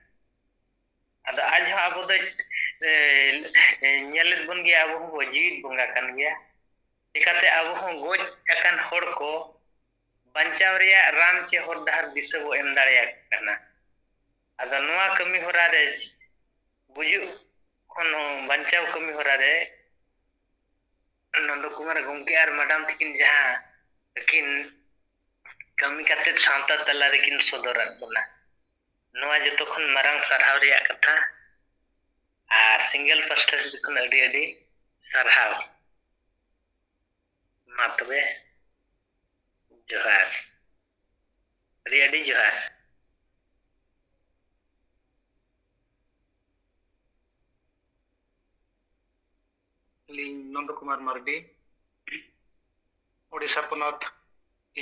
ᱟᱫᱚ ᱟᱡ ᱦᱚᱸ ᱟᱵᱚ ᱫᱚ, ᱮ, ᱮ, ᱧᱮᱞᱮᱫ ᱵᱚᱱ ᱜᱮᱭᱟ, ᱟᱵᱚ ᱦᱚᱸ ᱵᱚ ᱡᱤᱣᱤᱫ ᱵᱚᱸᱜᱟ ᱠᱟᱱ ᱜᱮᱭᱟ᱾ ᱪᱤᱠᱟᱹᱛᱮ ᱟᱵᱚ ᱦᱚᱸ ᱜᱚᱡ ᱟᱠᱟᱱ ᱦᱚᱲ ᱠᱚ ᱵᱟᱧᱪᱟᱣ ᱨᱮᱭᱟᱜ ᱨᱟᱱ ᱪᱮ ᱦᱚᱨ ᱰᱟᱦᱟᱨ ᱫᱤᱥᱟᱹ ᱵᱚ ᱮᱢ ᱫᱟᱲᱮᱭᱟᱠᱚ ᱠᱟᱱᱟ᱾ ᱟᱫᱚ ᱱᱚᱣᱟ ᱠᱟᱹᱢᱤ ᱦᱚᱨᱟ ᱨᱮ ᱜᱩᱡᱩᱜ ᱠᱷᱚᱱ ᱦᱚᱸ ᱵᱟᱧᱪᱟᱣ ᱠᱟᱹᱢᱤ ᱦᱚᱨᱟ ᱨᱮ ᱱᱚᱱᱫᱚ ᱠᱩᱢᱟᱨ ᱜᱚᱢᱠᱮ ᱟᱨ ᱢᱟᱰᱟᱢ ᱛᱟᱹᱠᱤᱱ ᱡᱟᱦᱟᱸ ᱟᱹᱠᱤᱱ ᱠᱟᱹᱢᱤ ᱠᱟᱛᱮᱫ ᱥᱟᱶᱛᱟ ᱛᱟᱞᱟ ᱨᱮᱠᱤᱱ ᱥᱚᱫᱚᱨᱟᱫ ᱵᱚᱱᱟ, ᱱᱚᱣᱟ ᱡᱚᱛᱚ ᱠᱷᱚᱱ ᱢᱟᱨᱟᱝ ᱥᱟᱨᱦᱟᱣ ᱨᱮᱭᱟᱜ ᱠᱟᱛᱷᱟ᱾ ᱟᱨ ᱥᱤᱝᱜᱮᱞ ᱯᱟᱥᱴᱟ ᱥᱮᱫ ᱠᱷᱚᱱ ᱟᱹᱰᱤ ᱟᱹᱰᱤ ᱥᱟᱨᱦᱟᱣ᱾ ᱢᱟ ᱛᱚᱵᱮ, ᱡᱚᱦᱟᱨ, ᱟᱹᱰᱤ ᱟᱹᱰᱤ ᱡᱚᱦᱟᱨ᱾ ᱟᱹᱞᱤᱧ ᱱᱚᱱᱫᱚ ᱠᱩᱢᱟᱨ ᱢᱟᱨᱰᱤ, ᱳᱰᱤᱥᱟ ᱯᱚᱱᱚᱛ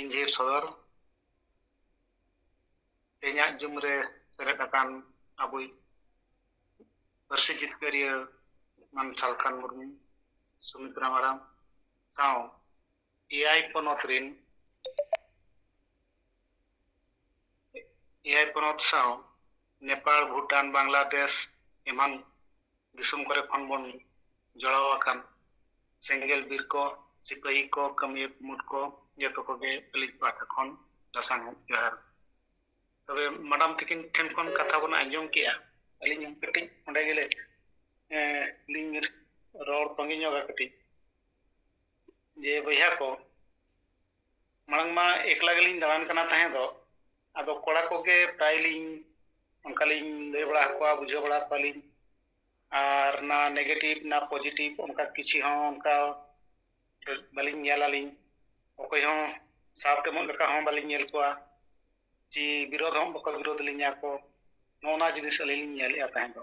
ᱤᱧᱡᱷᱤᱨ ᱥᱚᱫᱚᱨ᱾ ᱛᱮᱦᱮᱧᱟᱜ ᱡᱩᱢ ᱨᱮ ᱥᱮᱞᱮᱫ ᱟᱠᱟᱱ ᱟᱵᱚᱭᱤᱡ ᱯᱟᱹᱨᱥᱤ ᱡᱤᱛᱠᱟᱹᱨᱤᱭᱟᱹ ᱢᱟᱱ ᱥᱟᱞᱠᱷᱟᱱ ᱢᱩᱨᱢᱩ, ᱥᱩᱢᱤᱛᱨᱟ ᱢᱟᱨᱟᱝ ᱥᱟᱶ ᱮᱭᱟᱭ ᱯᱚᱱᱚᱛ ᱨᱤᱱ, ᱮᱭᱟᱭ ᱯᱚᱱᱚᱛ ᱥᱟᱶ ᱱᱮᱯᱟᱲ, ᱵᱷᱩᱴᱟᱱ, ᱵᱟᱝᱞᱟᱫᱮᱥ ᱮᱢᱟᱱ ᱫᱤᱥᱚᱢ ᱠᱚᱨᱮ ᱠᱷᱚᱱ ᱵᱚᱱ ᱡᱚᱲᱟᱣ ᱟᱠᱟᱱ ᱥᱮᱸᱜᱮᱞ ᱵᱤᱨ ᱠᱚ, ᱥᱤᱯᱟᱹᱦᱤ ᱠᱚ, ᱠᱟᱹᱢᱤᱭᱟᱹ ᱠᱩᱢᱩᱴ ᱠᱚ, ᱡᱚᱛᱚ ᱠᱚᱜᱮ ᱟᱹᱞᱤᱧ ᱯᱟᱦᱴᱟ ᱠᱷᱚᱱ ᱞᱟᱥᱟᱝ ᱡᱚᱦᱟᱨ᱾ ᱛᱚᱵᱮ ᱢᱟᱰᱟᱢ ᱛᱟᱹᱠᱤᱱ ᱴᱷᱮᱱ ᱠᱷᱚᱱ ᱠᱟᱛᱷᱟ ᱵᱚᱱ ᱟᱸᱡᱚᱢ ᱠᱮᱜᱼᱟ, ᱟᱹᱞᱤᱧ ᱦᱚᱸ ᱠᱟᱹᱴᱤᱡ ᱚᱸᱰᱮ ᱜᱮᱞᱮ, ᱮᱸ, ᱞᱤᱧ ᱨᱚᱲ ᱛᱚᱸᱜᱮ ᱧᱚᱜᱟ ᱠᱟᱹᱴᱤᱡ᱾ ᱡᱮ ᱵᱚᱭᱦᱟ ᱠᱚ, ᱢᱟᱲᱟᱝ ᱢᱟ ᱮᱠᱞᱟ ᱜᱮᱞᱤᱧ ᱫᱟᱬᱟᱱ ᱠᱟᱱᱟ ᱛᱟᱦᱮᱸ ᱫᱚ, ᱟᱫᱚ ᱠᱚᱲᱟ ᱠᱚᱜᱮ ᱯᱨᱟᱭ ᱞᱤᱧ ᱚᱱᱠᱟ ᱞᱤᱧ ᱞᱟᱹᱭ ᱵᱟᱲᱟ ᱟᱠᱚᱣᱟ, ᱵᱩᱡᱷᱟᱹᱣ ᱵᱟᱲᱟ ᱟᱠᱚᱣᱟᱞᱤᱧ᱾ ᱟᱨ ᱱᱟ negative ᱱᱟ positive ᱚᱱᱠᱟ ᱠᱤᱪᱷᱤ ᱦᱚᱸ ᱚᱱᱠᱟ ᱵᱟᱹᱞᱤᱧ ᱧᱮᱞ ᱟᱹᱞᱤᱧ᱾ ᱚᱠᱚᱭ ᱦᱚᱸ ᱥᱟᱨ ᱛᱮᱢᱚᱜ ᱞᱮᱠᱟ ᱦᱚᱸ ᱵᱟᱹᱞᱤᱧ ᱧᱮᱞ ᱠᱚᱣᱟ, ᱪᱮ ᱵᱤᱨᱳᱫᱷ ᱦᱚᱸ ᱵᱟᱠᱚ ᱵᱤᱨᱳᱫᱷ ᱞᱤᱧᱟ ᱠᱚ᱾ ᱱᱚᱜᱼᱚ ᱱᱟ ᱡᱤᱱᱤᱥ ᱟᱹᱞᱤᱧ ᱞᱤᱧ ᱧᱮᱞᱮᱫᱼᱟ ᱛᱟᱦᱮᱸ ᱫᱚ᱾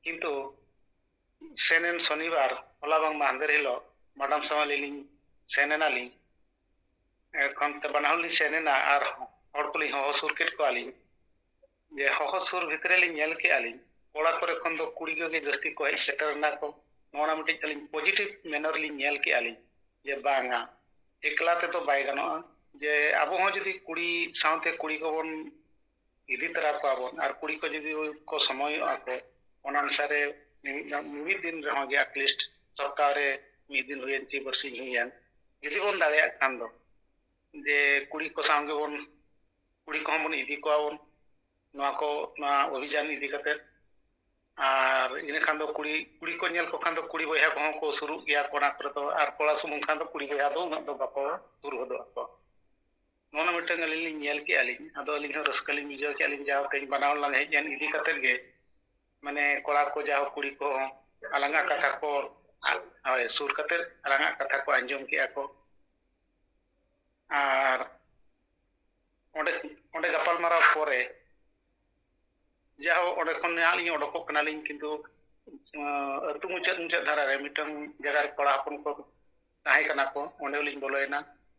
ᱠᱤᱱᱛᱩ ᱥᱮᱱᱮᱱ ᱥᱚᱱᱤᱵᱟᱨ, ᱦᱚᱞᱟ ᱵᱟᱝ ᱢᱟᱦᱫᱮᱨ ᱦᱤᱞᱳᱜ ᱢᱮᱰᱟᱢ ᱥᱟᱶ ᱟᱹᱞᱤᱧ ᱞᱤᱧ ᱥᱮᱱ ᱮᱱᱟᱞᱤᱧ᱾ ᱮᱠᱷᱚᱱ ᱛᱮ ᱵᱟᱱᱟ ᱦᱚᱲ ᱞᱤᱧ ᱥᱮᱱ ᱮᱱᱟ ᱟᱨ ᱦᱚᱲ ᱠᱚᱞᱤᱧ ᱦᱚᱦᱚ ᱥᱩᱨ ᱠᱮᱫ ᱠᱚᱣᱟᱞᱤᱧ᱾ ᱡᱮ ᱦᱚᱦᱚ ᱥᱩᱨ ᱵᱷᱤᱛᱨᱤ ᱞᱤᱧ ᱧᱮᱞ ᱠᱮᱜᱼᱟ ᱞᱤᱧ, ᱠᱚᱲᱟ ᱠᱚᱨᱮ ᱠᱷᱚᱱ ᱫᱚ ᱠᱩᱲᱤ ᱠᱚᱜᱮ ᱡᱟᱹᱥᱛᱤ ᱠᱚ ᱦᱮᱡ ᱥᱮᱴᱮᱨ ᱮᱱᱟ ᱠᱚ᱾ ᱱᱚᱣᱟ ᱢᱤᱫᱴᱤᱡ ᱟᱹᱞᱤᱧ positive manner ᱞᱤᱧ ᱧᱮᱞ ᱠᱮᱜᱼᱟ ᱞᱤᱧ ᱡᱮ ᱵᱟᱝᱟ, ᱮᱠᱞᱟ ᱛᱮᱫᱚ ᱵᱟᱭ ᱜᱟᱱᱚᱜᱼᱟ᱾ ᱡᱮ ᱟᱵᱚ ᱦᱚᱸ ᱡᱩᱫᱤ ᱠᱩᱲᱤ ᱥᱟᱶᱛᱮ ᱠᱩᱲᱤ ᱠᱚᱵᱚᱱ ᱤᱫᱤ ᱛᱚᱨᱟ ᱠᱚᱣᱟ ᱵᱚᱱ ᱟᱨ ᱠᱩᱲᱤ ᱠᱚ ᱡᱩᱫᱤ ᱠᱚ ᱥᱚᱢᱚᱭᱚᱜᱼᱟ ᱠᱚ, ᱚᱱᱟ ᱚᱱᱩᱥᱟᱨᱮ ᱢᱤᱢᱤᱫ, ᱢᱤᱢᱤᱫ ᱫᱤᱱ ᱨᱮᱦᱚᱸ ᱜᱮ at least ᱥᱚᱯᱛᱟᱦᱚ ᱨᱮ ᱢᱤᱫ ᱫᱤᱱ ᱦᱩᱭᱮᱱ ᱪᱮ ᱵᱟᱨᱥᱤᱧ ᱦᱩᱭᱮᱱ, ᱡᱩᱫᱤ ᱵᱚᱱ ᱫᱟᱲᱮᱭᱟᱜ ᱠᱷᱟᱱ ᱫᱚ, ᱡᱮ ᱠᱩᱲᱤ ᱠᱚ ᱥᱟᱶ ᱜᱮᱵᱚᱱ, ᱠᱩᱲᱤ ᱠᱚᱦᱚᱸ ᱵᱚᱱ ᱤᱫᱤ ᱠᱚᱣᱟ ᱵᱚᱱ ᱱᱚᱣᱟ ᱠᱚ, ᱱᱚᱣᱟ ᱚᱵᱷᱤᱡᱟᱱ ᱤᱫᱤ ᱠᱟᱛᱮ᱾ ᱟᱨ ᱤᱱᱟᱹ ᱠᱷᱟᱱ ᱫᱚ ᱠᱩᱲᱤ, ᱠᱩᱲᱤ ᱠᱚ ᱧᱮᱞ ᱠᱚ ᱠᱷᱟᱱ ᱫᱚ ᱠᱩᱲᱤ ᱵᱚᱭᱦᱟ ᱠᱚᱦᱚᱸ ᱠᱚ ᱥᱩᱨᱩᱜ ᱜᱮᱭᱟ ᱠᱚ ᱚᱱᱟ ᱠᱚᱨᱮ ᱫᱚ, ᱟᱨ ᱠᱚᱲᱟ ᱥᱩᱢᱩᱝ ᱠᱷᱟᱱ ᱫᱚ ᱠᱩᱲᱤ ᱵᱚᱭᱦᱟ ᱫᱚ ᱩᱱᱟᱹᱜ ᱫᱚ ᱵᱟᱠᱚ ᱥᱩᱨ ᱦᱚᱫᱚᱜ ᱟᱠᱚ᱾ ᱱᱚᱜᱼᱚ ᱱᱚᱣᱟ ᱢᱤᱫᱴᱟᱝ ᱟᱹᱞᱤᱧ ᱞᱤᱧ ᱧᱮᱞ ᱠᱮᱜᱼᱟ ᱞᱤᱧ, ᱟᱫᱚ ᱟᱹᱞᱤᱧ ᱦᱚᱸ ᱨᱟᱹᱥᱠᱟᱹ ᱞᱤᱧ ᱵᱩᱡᱷᱟᱹᱣ ᱠᱮᱜᱼᱟ ᱞᱤᱧ, ᱡᱟᱦᱟᱸ ᱛᱮᱦᱮᱧ ᱵᱟᱱᱟ ᱦᱚᱲ ᱞᱟᱝ ᱦᱮᱡ ᱮᱱ ᱤᱫᱤ ᱠᱟᱛᱮᱫ ᱜᱮ, ᱢᱟᱱᱮ ᱠᱚᱲᱟ ᱠᱚ ᱡᱟᱦᱟᱸ ᱠᱩᱲᱤ ᱠᱚᱦᱚᱸ ᱟᱞᱟᱝᱟᱜ ᱠᱟᱛᱷᱟ ᱠᱚ, ᱦᱳᱭ, ᱥᱩᱨ ᱠᱟᱛᱮᱫ ᱟᱞᱟᱝᱟᱜ ᱠᱟᱛᱷᱟ ᱠᱚ ᱟᱸᱡᱚᱢ ᱠᱮᱜᱼᱟ ᱠᱚ᱾ ᱟᱨ ᱚᱸᱰᱮ, ᱚᱸᱰᱮ ᱜᱟᱯᱟᱞᱢᱟᱨᱟᱣ ᱯᱚᱨᱮ ᱡᱟᱦᱳ, ᱚᱸᱰᱮ ᱠᱷᱚᱱ ᱱᱟᱦᱟᱜ ᱞᱤᱧ ᱚᱰᱚᱠᱚᱜ ᱠᱟᱱᱟᱞᱤᱧ, ᱠᱤᱱᱛᱩ, ᱟᱸ, ᱟᱹᱛᱩ ᱢᱩᱪᱟᱹᱫ, ᱢᱩᱪᱟᱹᱫ ᱫᱷᱟᱨᱟ ᱨᱮ ᱢᱤᱫᱴᱟᱝ ᱡᱟᱭᱜᱟ ᱨᱮ ᱠᱚᱲᱟ ᱦᱚᱯᱚᱱ ᱠᱚ ᱛᱟᱦᱮᱸ ᱠᱟᱱᱟ ᱠᱚ, ᱚᱸᱰᱮ ᱦᱚᱸᱞᱤᱧ ᱵᱚᱞᱚᱭᱮᱱᱟ᱾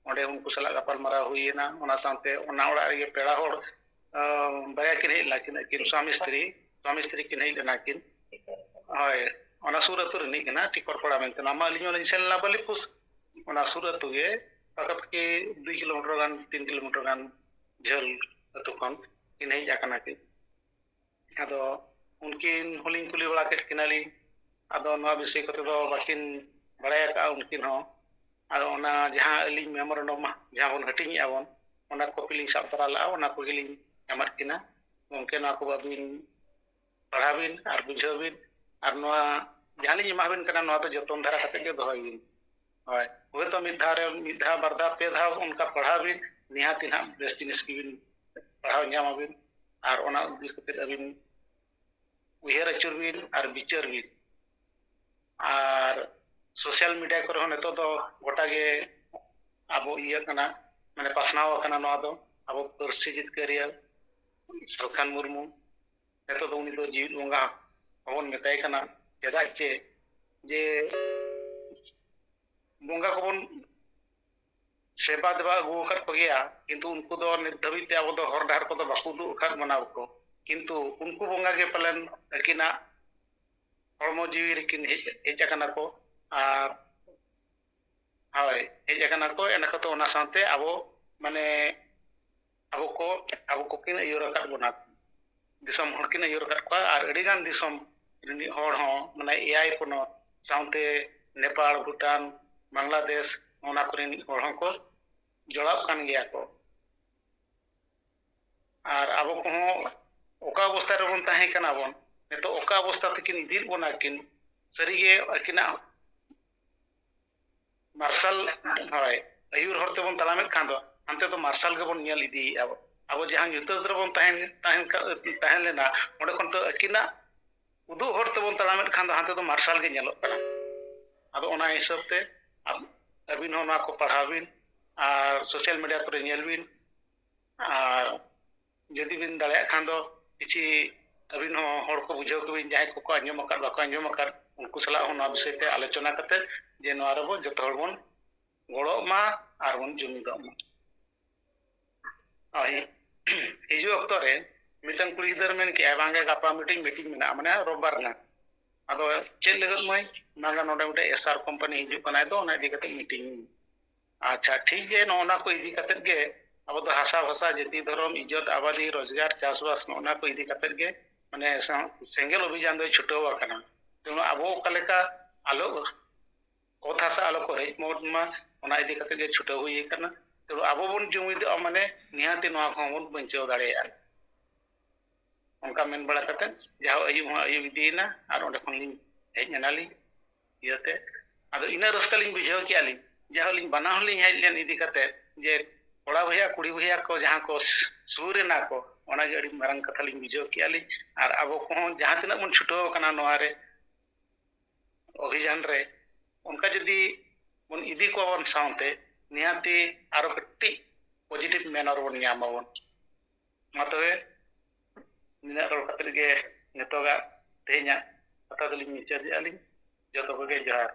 ᱚᱸᱰᱮ ᱩᱱᱠᱩ ᱥᱟᱞᱟᱜ ᱜᱟᱯᱟᱞᱢᱟᱨᱟᱣ ᱦᱩᱭᱮᱱᱟ᱾ ᱚᱱᱟ ᱥᱟᱶᱛᱮ ᱚᱱᱟ ᱚᱲᱟᱜ ᱨᱮᱜᱮ ᱯᱮᱲᱟ ᱦᱚᱲ, ᱟᱸ, ᱵᱟᱨᱭᱟ ᱠᱤᱱ ᱦᱮᱡ ᱞᱮᱱᱟ ᱠᱤᱱ, ᱟᱹᱠᱤᱱ ᱥᱣᱟᱢᱤ ᱥᱛᱨᱤ, ᱥᱣᱟᱢᱤ ᱥᱛᱨᱤ ᱠᱤᱱ ᱦᱮᱡ ᱞᱮᱱᱟ ᱠᱤᱱ᱾ ᱦᱳᱭ, ᱚᱱᱟ ᱥᱩᱨ ᱟᱹᱛᱩ ᱨᱤᱱᱤᱡ ᱠᱟᱱᱟ, ᱴᱤᱠᱚᱨᱯᱟᱲᱟ ᱢᱮᱱᱛᱮ᱾ ᱚᱱᱟ ᱢᱟ ᱟᱹᱞᱤᱧ ᱦᱚᱸᱞᱤᱧ ᱥᱮᱱ ᱞᱮᱱᱟ ᱵᱟᱹᱞᱤᱯᱩᱥ, ᱚᱱᱟ ᱥᱩᱨ ᱟᱹᱛᱩ ᱜᱮ, ᱯᱟᱠᱟᱯᱟᱠᱤ ᱫᱩᱭ ᱠᱤᱞᱳᱢᱤᱴᱟᱨ ᱜᱟᱱ, ᱛᱤᱱ ᱠᱤᱞᱳᱢᱤᱴᱟᱨ ᱜᱟᱱ ᱡᱷᱟᱹᱞ ᱟᱹᱛᱩ ᱠᱷᱚᱱ ᱠᱤᱱ ᱦᱮᱡ ᱟᱠᱟᱱᱟ ᱠᱤᱱ᱾ ᱟᱫᱚ ᱩᱱᱠᱤᱱ ᱦᱚᱸᱞᱤᱧ ᱠᱩᱞᱤ ᱵᱟᱲᱟ ᱠᱮᱫ ᱠᱤᱱᱟᱞᱤᱧ, ᱟᱫᱚ ᱱᱚᱣᱟ ᱵᱤᱥᱚᱭ ᱠᱚᱛᱮ ᱫᱚ ᱵᱟᱹᱠᱤᱱ ᱵᱟᱲᱟᱭ ᱟᱠᱟᱫᱼᱟ ᱩᱱᱠᱤᱱ ᱦᱚᱸ᱾ ᱟᱫᱚ ᱚᱱᱟ ᱡᱟᱦᱟᱸ ᱟᱹᱞᱤᱧ memorandum ᱡᱟᱦᱟᱸ ᱵᱚᱱ ᱦᱟᱹᱴᱤᱧᱮᱜᱼᱟ ᱵᱚᱱ, ᱚᱱᱟ copy ᱞᱤᱧ ᱥᱟᱵ ᱛᱚᱨᱟ ᱞᱟᱜᱼᱟ, ᱚᱱᱟ ᱠᱚᱜᱮ ᱞᱤᱧ ᱮᱢᱟᱫ ᱠᱤᱱᱟ᱾ ᱜᱚᱢᱠᱮ, ᱱᱚᱣᱟ ᱠᱚ ᱟᱹᱵᱤᱱ ᱯᱟᱲᱦᱟᱣ ᱵᱤᱱ ᱟᱨ ᱵᱩᱡᱷᱟᱹᱣ ᱵᱤᱱ, ᱟᱨ ᱱᱚᱣᱟ ᱡᱟᱦᱟᱸ ᱞᱤᱧ ᱮᱢᱟ ᱵᱤᱱ ᱠᱟᱱᱟ, ᱱᱚᱣᱟ ᱫᱚ ᱡᱚᱛᱚᱱ ᱫᱷᱟᱨᱟ ᱠᱟᱛᱮ ᱜᱮ ᱫᱚᱦᱚᱭ ᱵᱤᱱ᱾ ᱦᱳᱭ, ᱦᱳᱭᱛᱳ ᱢᱤᱫ ᱫᱷᱟᱣ ᱨᱮ, ᱢᱤᱫ ᱫᱷᱟᱣ, ᱵᱟᱨ ᱫᱷᱟᱣ, ᱯᱮ ᱫᱷᱟᱣ ᱚᱱᱠᱟ ᱯᱟᱲᱦᱟᱣ ᱵᱤᱱ, ᱱᱤᱦᱟᱹᱛ ᱜᱮ ᱱᱟᱦᱟᱜ ᱵᱮᱥ ᱡᱤᱱᱤᱥ ᱜᱮᱵᱤᱱ ᱯᱟᱲᱦᱟᱣ ᱧᱟᱢ ᱟᱵᱤᱱ᱾ ᱟᱨ ᱚᱱᱟ ᱤᱫᱤ ᱠᱟᱛᱮ ᱟᱹᱵᱤᱱ ᱩᱭᱦᱟᱹᱨ ᱟᱹᱪᱩᱨ ᱵᱤᱱ ᱟᱨ ᱵᱤᱪᱟᱹᱨ ᱵᱤᱱ᱾ ᱟᱨ social media ᱠᱚᱨᱮ ᱦᱚᱸ ᱱᱤᱛᱚᱜ ᱫᱚ ᱜᱚᱴᱟ ᱜᱮ ᱟᱵᱚ ᱤᱭᱟᱹ ᱠᱟᱱᱟ, ᱢᱟᱱᱮ ᱯᱟᱥᱱᱟᱣ ᱟᱠᱟᱱᱟ ᱱᱚᱣᱟ ᱫᱚ, ᱟᱵᱚ ᱯᱟᱹᱨᱥᱤ ᱡᱤᱛᱠᱟᱹᱨᱤᱭᱟᱹ ᱥᱟᱞᱠᱷᱟᱱ ᱢᱩᱨᱢᱩ᱾ ᱱᱤᱛᱚᱜ ᱫᱚ ᱩᱱᱤ ᱫᱚ ᱡᱤᱣᱤᱫ ᱵᱚᱸᱜᱟ ᱦᱚᱸᱵᱚᱱ ᱢᱮᱛᱟᱭ ᱠᱟᱱᱟ᱾ ᱪᱮᱫᱟᱜ ᱪᱮ, ᱡᱮ ᱵᱚᱸᱜᱟ ᱠᱚᱵᱚᱱ ᱥᱮᱵᱟ ᱫᱮᱵᱟ ᱟᱹᱜᱩ ᱟᱠᱟᱫ ᱠᱚᱜᱮᱭᱟ, ᱠᱤᱱᱛᱩ ᱩᱱᱠᱩ ᱫᱚ ᱱᱤᱛ ᱫᱷᱟᱹᱵᱤᱡ ᱛᱮ ᱟᱵᱚ ᱫᱚ ᱦᱚᱨ ᱰᱟᱦᱟᱨ ᱠᱚᱫᱚ ᱵᱟᱠᱚ ᱩᱫᱩᱜ ᱟᱠᱟᱫ ᱵᱚᱱᱟ ᱠᱚ᱾ ᱠᱤᱱᱛᱩ ᱩᱱᱠᱩ ᱵᱚᱸᱜᱟ ᱜᱮ ᱯᱟᱞᱮᱱ ᱟᱹᱠᱤᱱᱟᱜ ᱦᱚᱲᱢᱚ ᱡᱤᱣᱤ ᱨᱮᱠᱤᱱ ᱦᱮᱡ, ᱦᱮᱡ ᱟᱠᱟᱱᱟ ᱠᱚ᱾ ᱟᱨ ᱦᱳᱭ, ᱦᱮᱡ ᱟᱠᱟᱱᱟ ᱠᱚ, ᱮᱱᱟ ᱠᱚ ᱛᱚ ᱚᱱᱟ ᱥᱟᱶᱛᱮ ᱟᱵᱚ, ᱢᱟᱱᱮ, ᱟᱵᱚ ᱠᱚ, ᱟᱵᱚ ᱠᱚᱠᱤᱱ ᱟᱹᱭᱩᱨ ᱟᱠᱟᱫ ᱵᱚᱱᱟ, ᱫᱤᱥᱚᱢ ᱦᱚᱲ ᱠᱤᱱ ᱟᱹᱭᱩᱨ ᱟᱠᱟᱫ ᱠᱚᱣᱟ᱾ ᱟᱨ ᱟᱹᱰᱤ ᱜᱟᱱ ᱫᱤᱥᱚᱢ ᱨᱤᱱᱤᱡ ᱦᱚᱲ ᱦᱚᱸ, ᱢᱟᱱᱮ, ᱮᱭᱟᱭ ᱯᱚᱱᱚᱛ ᱥᱟᱶᱛᱮ ᱱᱮᱯᱟᱲ, ᱵᱷᱩᱴᱟᱱ, ᱵᱟᱝᱞᱟᱫᱮᱥ, ᱚᱱᱟ ᱠᱚᱨᱮᱱ ᱦᱚᱲ ᱦᱚᱸᱠᱚ ᱡᱚᱲᱟᱣ ᱠᱟᱱ ᱜᱮᱭᱟ ᱠᱚ᱾ ᱟᱨ ᱟᱵᱚ ᱠᱚᱦᱚᱸ ᱚᱠᱟ ᱚᱵᱚᱥᱛᱟ ᱨᱮᱵᱚᱱ ᱛᱟᱦᱮᱸ ᱠᱟᱱᱟ ᱵᱚᱱ, ᱱᱤᱛᱚᱜ ᱚᱠᱟ ᱚᱵᱚᱥᱛᱟ ᱛᱮᱠᱤᱱ ᱤᱫᱤᱭᱮᱫ ᱵᱚᱱᱟ ᱠᱤᱱ, ᱥᱟᱹᱨᱤᱜᱮ ᱟᱹᱠᱤᱱᱟᱜ ᱢᱟᱨᱥᱟᱞ, ᱦᱳᱭ, ᱟᱹᱭᱩᱨ ᱦᱚᱨ ᱛᱮᱵᱚᱱ ᱛᱟᱲᱟᱢᱮᱫ ᱠᱷᱟᱱ ᱫᱚ ᱦᱟᱱᱛᱮ ᱫᱚ ᱢᱟᱨᱥᱟᱞ ᱜᱮᱵᱚᱱ ᱧᱮᱞ ᱤᱫᱤᱭᱮᱫᱼᱟ ᱵᱚᱱ᱾ ᱟᱵᱚ ᱡᱟᱦᱟᱸ ᱧᱩᱛᱟᱹᱛ ᱨᱮᱵᱚᱱ ᱛᱟᱦᱮᱸ, ᱛᱟᱦᱮᱸ, ᱛᱟᱦᱮᱸ ᱞᱮᱱᱟ, ᱚᱸᱰᱮ ᱠᱷᱚᱱ ᱫᱚ ᱟᱹᱠᱤᱱᱟᱜ ᱩᱫᱩᱜ ᱦᱚᱨ ᱛᱮᱵᱚᱱ ᱛᱟᱲᱟᱢᱮᱫ ᱠᱷᱟᱱ ᱫᱚ ᱦᱟᱱᱛᱮ ᱫᱚ ᱢᱟᱨᱥᱟᱞ ᱜᱮ ᱧᱮᱞᱚᱜ ᱠᱟᱱᱟ᱾ ᱟᱫᱚ ᱚᱱᱟ ᱦᱤᱥᱟᱹᱵ ᱛᱮ ᱟᱵ-, ᱟᱹᱵᱤᱱ ᱦᱚᱸ ᱱᱚᱣᱟ ᱠᱚ ᱯᱟᱲᱦᱟᱣ ᱵᱤᱱ ᱟᱨ social media ᱠᱚᱨᱮ ᱧᱮᱞ ᱵᱤᱱ᱾ ᱟᱨ ᱡᱩᱫᱤ ᱵᱤᱱ ᱫᱟᱲᱮᱭᱟᱜ ᱠᱷᱟᱱ ᱫᱚ ᱠᱤᱪᱷᱤ ᱟᱹᱵᱤᱱ ᱦᱚᱸ ᱦᱚᱲ ᱠᱚ ᱵᱩᱡᱷᱟᱹᱣ ᱠᱚᱵᱤᱱ, ᱡᱟᱦᱟᱸᱭ ᱠᱚᱠᱚ ᱟᱸᱡᱚᱢ ᱟᱠᱟᱫ, ᱵᱟᱠᱚ ᱟᱸᱡᱚᱢ ᱟᱠᱟᱫ, ᱩᱱᱠᱩ ᱥᱟᱞᱟᱜ ᱦᱚᱸ ᱱᱚᱣᱟ ᱵᱤᱥᱚᱭ ᱛᱮ ᱟᱞᱳᱪᱚᱱᱟ ᱠᱟᱛᱮ ᱡᱮ ᱱᱚᱣᱟ ᱨᱮᱵᱚ ᱡᱚᱛᱚ ᱦᱚᱲ ᱵᱚᱱ ᱜᱚᱲᱚᱜ ᱢᱟ ᱟᱨ ᱵᱚᱱ ᱡᱩᱢᱤᱫᱚᱜ ᱢᱟ᱾ ᱦᱳᱭ, ᱦᱤᱡᱩᱜ ᱚᱠᱛᱚ ᱨᱮ ᱢᱤᱫᱴᱟᱝ ᱠᱩᱲᱤ ᱜᱤᱫᱟᱹᱨ ᱢᱮᱱ ᱠᱮᱜᱼᱟᱭ, "ᱵᱟᱝᱜᱮ, ᱜᱟᱯᱟ ᱢᱤᱫᱴᱤᱡ meeting ᱢᱮᱱᱟᱜᱼᱟ, ᱢᱟᱱᱮ ᱨᱳᱵᱵᱟᱨ ᱨᱮᱱᱟᱜ᱾" ᱟᱫᱚ ᱪᱮᱫ ᱞᱟᱹᱜᱤᱫ ᱢᱟᱹᱭ? ᱵᱟᱝᱟ, ᱱᱚᱰᱮ ᱢᱤᱫᱴᱮᱡ SR company ᱦᱤᱡᱩᱜ ᱠᱟᱱᱟᱭ, ᱛᱚ ᱚᱱᱟ ᱤᱫᱤ ᱠᱟᱛᱮ meeting᱾ ᱟᱪᱪᱷᱟ, ᱴᱷᱤᱠ ᱜᱮ, ᱱᱚᱜᱼᱚ ᱱᱟ ᱠᱚ ᱤᱫᱤ ᱠᱟᱛᱮ ᱜᱮ ᱟᱵᱚ ᱫᱚ ᱦᱟᱥᱟ ᱵᱷᱟᱥᱟ, ᱡᱟᱹᱛᱤ, ᱫᱷᱚᱨᱚᱢ, ᱤᱡᱽᱡᱚᱛ, ᱟᱵᱟᱫᱤ, ᱨᱳᱡᱽᱜᱟᱨ, ᱪᱟᱥᱵᱟᱥ, ᱱᱚᱜᱼᱚ ᱱᱟ ᱠᱚ ᱤᱫᱤ ᱠᱟᱛᱮ ᱜᱮ, ᱢᱟᱱᱮ, ᱥᱮ-, ᱥᱮᱸᱜᱮᱞ ᱚᱵᱷᱤᱡᱟᱱ ᱫᱚᱭ ᱪᱷᱩᱴᱟᱹᱣ ᱟᱠᱟᱱᱟ᱾ ᱡᱮᱢᱚᱱ ᱟᱵᱚ ᱚᱠᱟ ᱞᱮᱠᱟ ᱟᱞᱚ, ᱚᱛ ᱦᱟᱥᱟ ᱟᱞᱚ ᱠᱚ ᱨᱮᱡ ᱢᱚᱫ ᱢᱟ, ᱚᱱᱟ ᱤᱫᱤ ᱠᱟᱛᱮ ᱜᱮ ᱪᱷᱩᱴᱟᱹᱣ ᱦᱩᱭ ᱟᱠᱟᱱᱟ᱾ ᱛᱚᱵᱮ ᱟᱵᱚ ᱵᱚᱱ ᱡᱩᱢᱤᱫᱚᱜᱼᱟ, ᱢᱟᱱᱮ, ᱱᱤᱦᱟᱹᱛᱤ ᱱᱚᱣᱟ ᱠᱚᱦᱚᱸ ᱵᱚᱱ ᱵᱟᱧᱪᱟᱣ ᱫᱟᱲᱮᱭᱟᱜᱼᱟ᱾ ᱚᱱᱠᱟ ᱢᱮᱱ ᱵᱟᱲᱟ ᱠᱟᱛᱮ ᱡᱟᱦᱳ, ᱟᱹᱭᱩᱵ ᱦᱚᱸ ᱟᱹᱭᱩᱵ ᱤᱫᱤᱭᱮᱱᱟ ᱟᱨ ᱚᱸᱰᱮ ᱠᱷᱚᱱ ᱞᱤᱧ ᱦᱮᱡ ᱮᱱᱟᱞᱤᱧ ᱤᱭᱟᱹᱛᱮ᱾ ᱟᱫᱚ ᱤᱱᱟᱹᱜ ᱨᱟᱹᱥᱠᱟᱹ ᱞᱤᱧ ᱵᱩᱡᱷᱟᱹᱣ ᱠᱮᱜᱼᱟ ᱞᱤᱧ, ᱡᱟᱦᱟᱸ ᱞᱤᱧ ᱵᱟᱱᱟ ᱦᱚᱲ ᱞᱤᱧ ᱦᱮᱡ ᱞᱮᱱ ᱤᱫᱤ ᱠᱟᱛᱮ, ᱡᱮ ᱠᱚᱲᱟ ᱵᱚᱭᱦᱟ ᱠᱩᱲᱤ ᱵᱚᱭᱦᱟ ᱠᱚ ᱡᱟᱦᱟᱸ ᱠᱚ ᱥᱩᱨ ᱮᱱᱟ ᱠᱚ, ᱚᱱᱟᱜᱮ ᱟᱹᱰᱤ ᱢᱟᱨᱟᱝ ᱠᱟᱛᱷᱟ ᱞᱤᱧ ᱵᱩᱡᱷᱟᱹᱣ ᱠᱮᱜᱼᱟ ᱞᱤᱧ᱾ ᱟᱨ ᱟᱵᱚ ᱠᱚᱦᱚᱸ ᱡᱟᱦᱟᱸ ᱛᱤᱱᱟᱹᱜ ᱵᱚᱱ ᱪᱷᱩᱴᱟᱹᱣ ᱟᱠᱟᱱᱟ ᱱᱚᱣᱟ ᱨᱮ, ᱚᱵᱷᱤᱡᱟᱱ ᱨᱮ, ᱚᱱᱠᱟ ᱡᱩᱫᱤ ᱵᱚᱱ ᱤᱫᱤ ᱠᱚᱣᱟ ᱵᱚᱱ ᱥᱟᱶᱛᱮ, ᱱᱤᱦᱟᱹᱛᱤ ᱟᱨᱚ ᱠᱟᱹᱴᱤᱡ positive manner ᱵᱚᱱ ᱧᱟᱢ ᱟᱵᱚᱱ᱾ ᱢᱟ ᱛᱚᱵᱮ, ᱱᱤᱱᱟᱹᱜ ᱨᱚᱲ ᱠᱟᱛᱮ ᱜᱮ ᱱᱤᱛᱚᱜᱟᱜ ᱛᱮᱦᱮᱧᱟᱜ ᱠᱟᱛᱷᱟ ᱫᱚᱞᱤᱧ ᱢᱩᱪᱟᱹᱫᱮᱜᱼᱟ ᱞᱤᱧ᱾ ᱡᱚᱛᱚ ᱠᱚᱜᱮ ᱡᱚᱦᱟᱨ᱾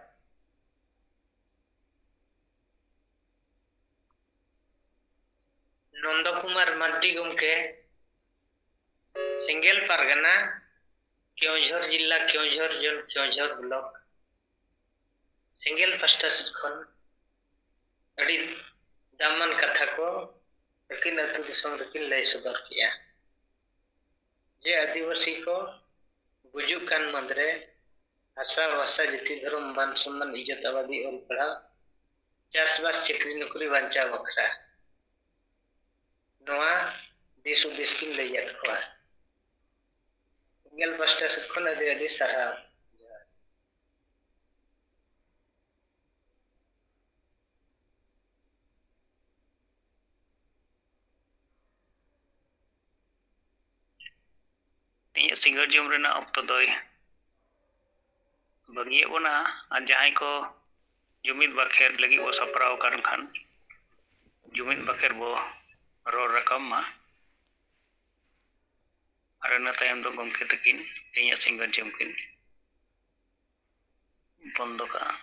ᱱᱚᱱᱫᱚ ᱠᱩᱢᱟᱨ ᱢᱟᱨᱰᱤ ᱜᱚᱢᱠᱮ, ᱥᱮᱸᱜᱮᱞ ᱯᱟᱨᱜᱟᱱᱟ, ᱠᱮᱣᱚᱱᱡᱷᱚᱨ ᱡᱤᱞᱟ, ᱠᱮᱣᱚᱱᱡᱷᱚᱨ ᱡᱚᱱ, ᱠᱮᱣᱚᱱᱡᱷᱚᱨ ᱵᱞᱚᱠ, ᱥᱮᱸᱜᱮᱞ ᱯᱟᱥᱴᱟ ᱥᱮᱫ ᱠᱷᱚᱱ ᱟᱹᱰᱤ ᱫᱟᱢᱟᱱ ᱠᱟᱛᱷᱟ ᱠᱚ ᱟᱹᱠᱤᱱ ᱟᱹᱛᱩ ᱫᱤᱥᱚᱢ ᱨᱮᱠᱤᱱ ᱞᱟᱹᱭ ᱥᱚᱫᱚᱨ ᱠᱮᱜᱼᱟ᱾ ᱡᱮ ᱟᱹᱫᱤᱵᱟᱹᱥᱤ ᱠᱚ ᱜᱩᱡᱩᱜ ᱠᱟᱱ ᱢᱩᱫᱽᱨᱮ ᱦᱟᱥᱟ ᱵᱷᱟᱥᱟ ᱡᱟᱹᱛᱤ ᱫᱷᱚᱨᱚᱢ ᱢᱟᱱ ᱥᱚᱱᱢᱟᱱ ᱤᱡᱽᱡᱚᱛ ᱟᱵᱟᱫᱤ ᱚᱞ ᱯᱟᱲᱦᱟᱣ ᱪᱟᱥᱵᱟᱥ ᱪᱟᱹᱠᱨᱤ ᱱᱚᱠᱨᱤ ᱵᱟᱧᱪᱟᱣ ᱵᱟᱠᱷᱨᱟ ᱱᱚᱣᱟ ᱫᱤᱥ ᱦᱩᱫᱤᱥ ᱠᱤᱱ ᱞᱟᱹᱭᱟᱫ ᱠᱚᱣᱟ᱾ ᱥᱮᱸᱜᱮᱞ ᱯᱟᱥᱴᱟ ᱥᱮᱫ ᱠᱷᱚᱱ ᱟᱹᱰᱤ ᱟᱹᱰᱤ ᱥᱟᱨᱦᱟᱣ᱾ ᱛᱮᱦᱮᱧᱟᱜ ᱥᱤᱸᱜᱟᱹᱲ ᱡᱚᱢ ᱨᱮᱱᱟᱜ ᱚᱠᱛᱚ ᱫᱚᱭ ᱵᱟᱹᱜᱤᱭᱮᱫ ᱵᱚᱱᱟ᱾ ᱟᱨ ᱡᱟᱦᱟᱸᱭ ᱠᱚ ᱡᱩᱢᱤᱫ ᱵᱟᱠᱷᱮᱲ ᱞᱟᱹᱜᱤᱫ ᱵᱚ ᱥᱟᱯᱲᱟᱣ ᱟᱠᱟᱱ ᱠᱷᱟᱱ, ᱡᱩᱢᱤᱫ ᱵᱟᱠᱷᱮᱲ ᱵᱚ ᱨᱚᱲ ᱨᱟᱠᱟᱵ ᱢᱟ᱾ ᱟᱨ ᱤᱱᱟᱹ ᱛᱟᱭᱚᱢ ᱫᱚ ᱜᱚᱢᱠᱮ ᱛᱟᱹᱠᱤᱱ ᱛᱮᱦᱮᱧᱟᱜ ᱥᱤᱸᱜᱟᱹᱲ ᱡᱚᱢ ᱠᱤᱱ ᱵᱚᱱᱫᱚ ᱠᱟᱜᱼᱟ᱾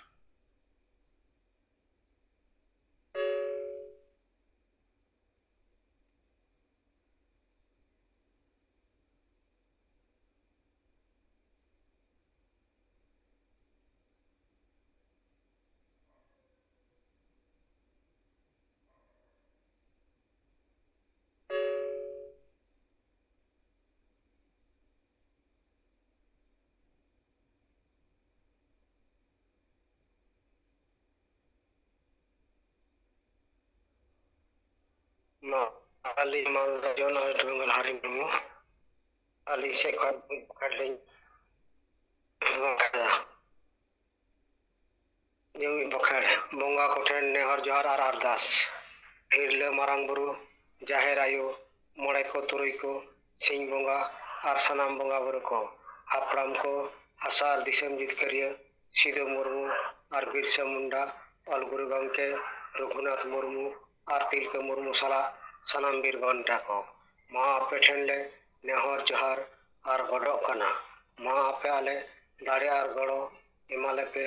ᱢᱟ, ᱟᱹᱞᱤᱧ ᱢᱟᱞᱫᱟ ᱡᱚᱱ ᱳᱭᱮᱥᱴ ᱵᱮᱝᱜᱚᱞ ᱦᱟᱨᱤ ᱢᱩᱨᱢᱩ, ᱟᱹᱞᱤᱧ ᱥᱮᱫ ᱠᱷᱚᱱ ᱢᱤᱫ ᱵᱟᱠᱷᱮᱲ ᱞᱤᱧ ᱮᱢ ᱟᱠᱟᱫᱟ᱾ ᱡᱩᱢᱤᱫ ᱵᱟᱠᱷᱮᱲ᱾ ᱵᱚᱸᱜᱟ ᱠᱚᱴᱷᱮᱱ ᱱᱮᱦᱚᱨ ᱡᱚᱦᱟᱨ ᱟᱨ ᱟᱨᱫᱟᱥ᱾ ᱦᱤᱨᱞᱟᱹ ᱢᱟᱨᱟᱝ ᱵᱩᱨᱩ, ᱡᱟᱦᱮᱨ ᱟᱭᱳ, ᱢᱚᱬᱮ ᱠᱚ ᱛᱩᱨᱩᱭ ᱠᱚ, ᱥᱤᱧ ᱵᱚᱸᱜᱟ ᱟᱨ ᱥᱟᱱᱟᱢ ᱵᱚᱸᱜᱟ ᱵᱩᱨᱩ ᱠᱚ, ᱦᱟᱯᱲᱟᱢ ᱠᱚ, ᱦᱟᱥᱟ ᱟᱨ ᱫᱤᱥᱚᱢ ᱡᱤᱛᱠᱟᱹᱨᱤᱭᱟᱹ ᱥᱤᱫᱩ ᱢᱩᱨᱢᱩ ᱟᱨ ᱵᱤᱨᱥᱟ ᱢᱩᱱᱰᱟ, ᱚᱞ ᱜᱩᱨᱩ ᱜᱚᱢᱠᱮ ᱨᱚᱜᱷᱩᱱᱟᱛᱷ ᱢᱩᱨᱢᱩ ᱟᱨ ᱛᱤᱞᱠᱟᱹ ᱢᱩᱨᱢᱩ ᱥᱟᱞᱟᱜ ᱥᱟᱱᱟᱢ ᱵᱤᱨ ᱵᱟᱱᱴᱟ ᱠᱚ, ᱢᱟ ᱟᱯᱮ ᱴᱷᱮᱱ ᱞᱮ ᱱᱮᱦᱚᱨ ᱡᱚᱦᱟᱨ ᱟᱨ ᱜᱚᱰᱚᱜ ᱠᱟᱱᱟ᱾ ᱢᱟ ᱟᱯᱮ ᱟᱞᱮ ᱫᱟᱲᱮ ᱟᱨ ᱜᱚᱲᱚ ᱮᱢᱟ ᱞᱮᱯᱮ,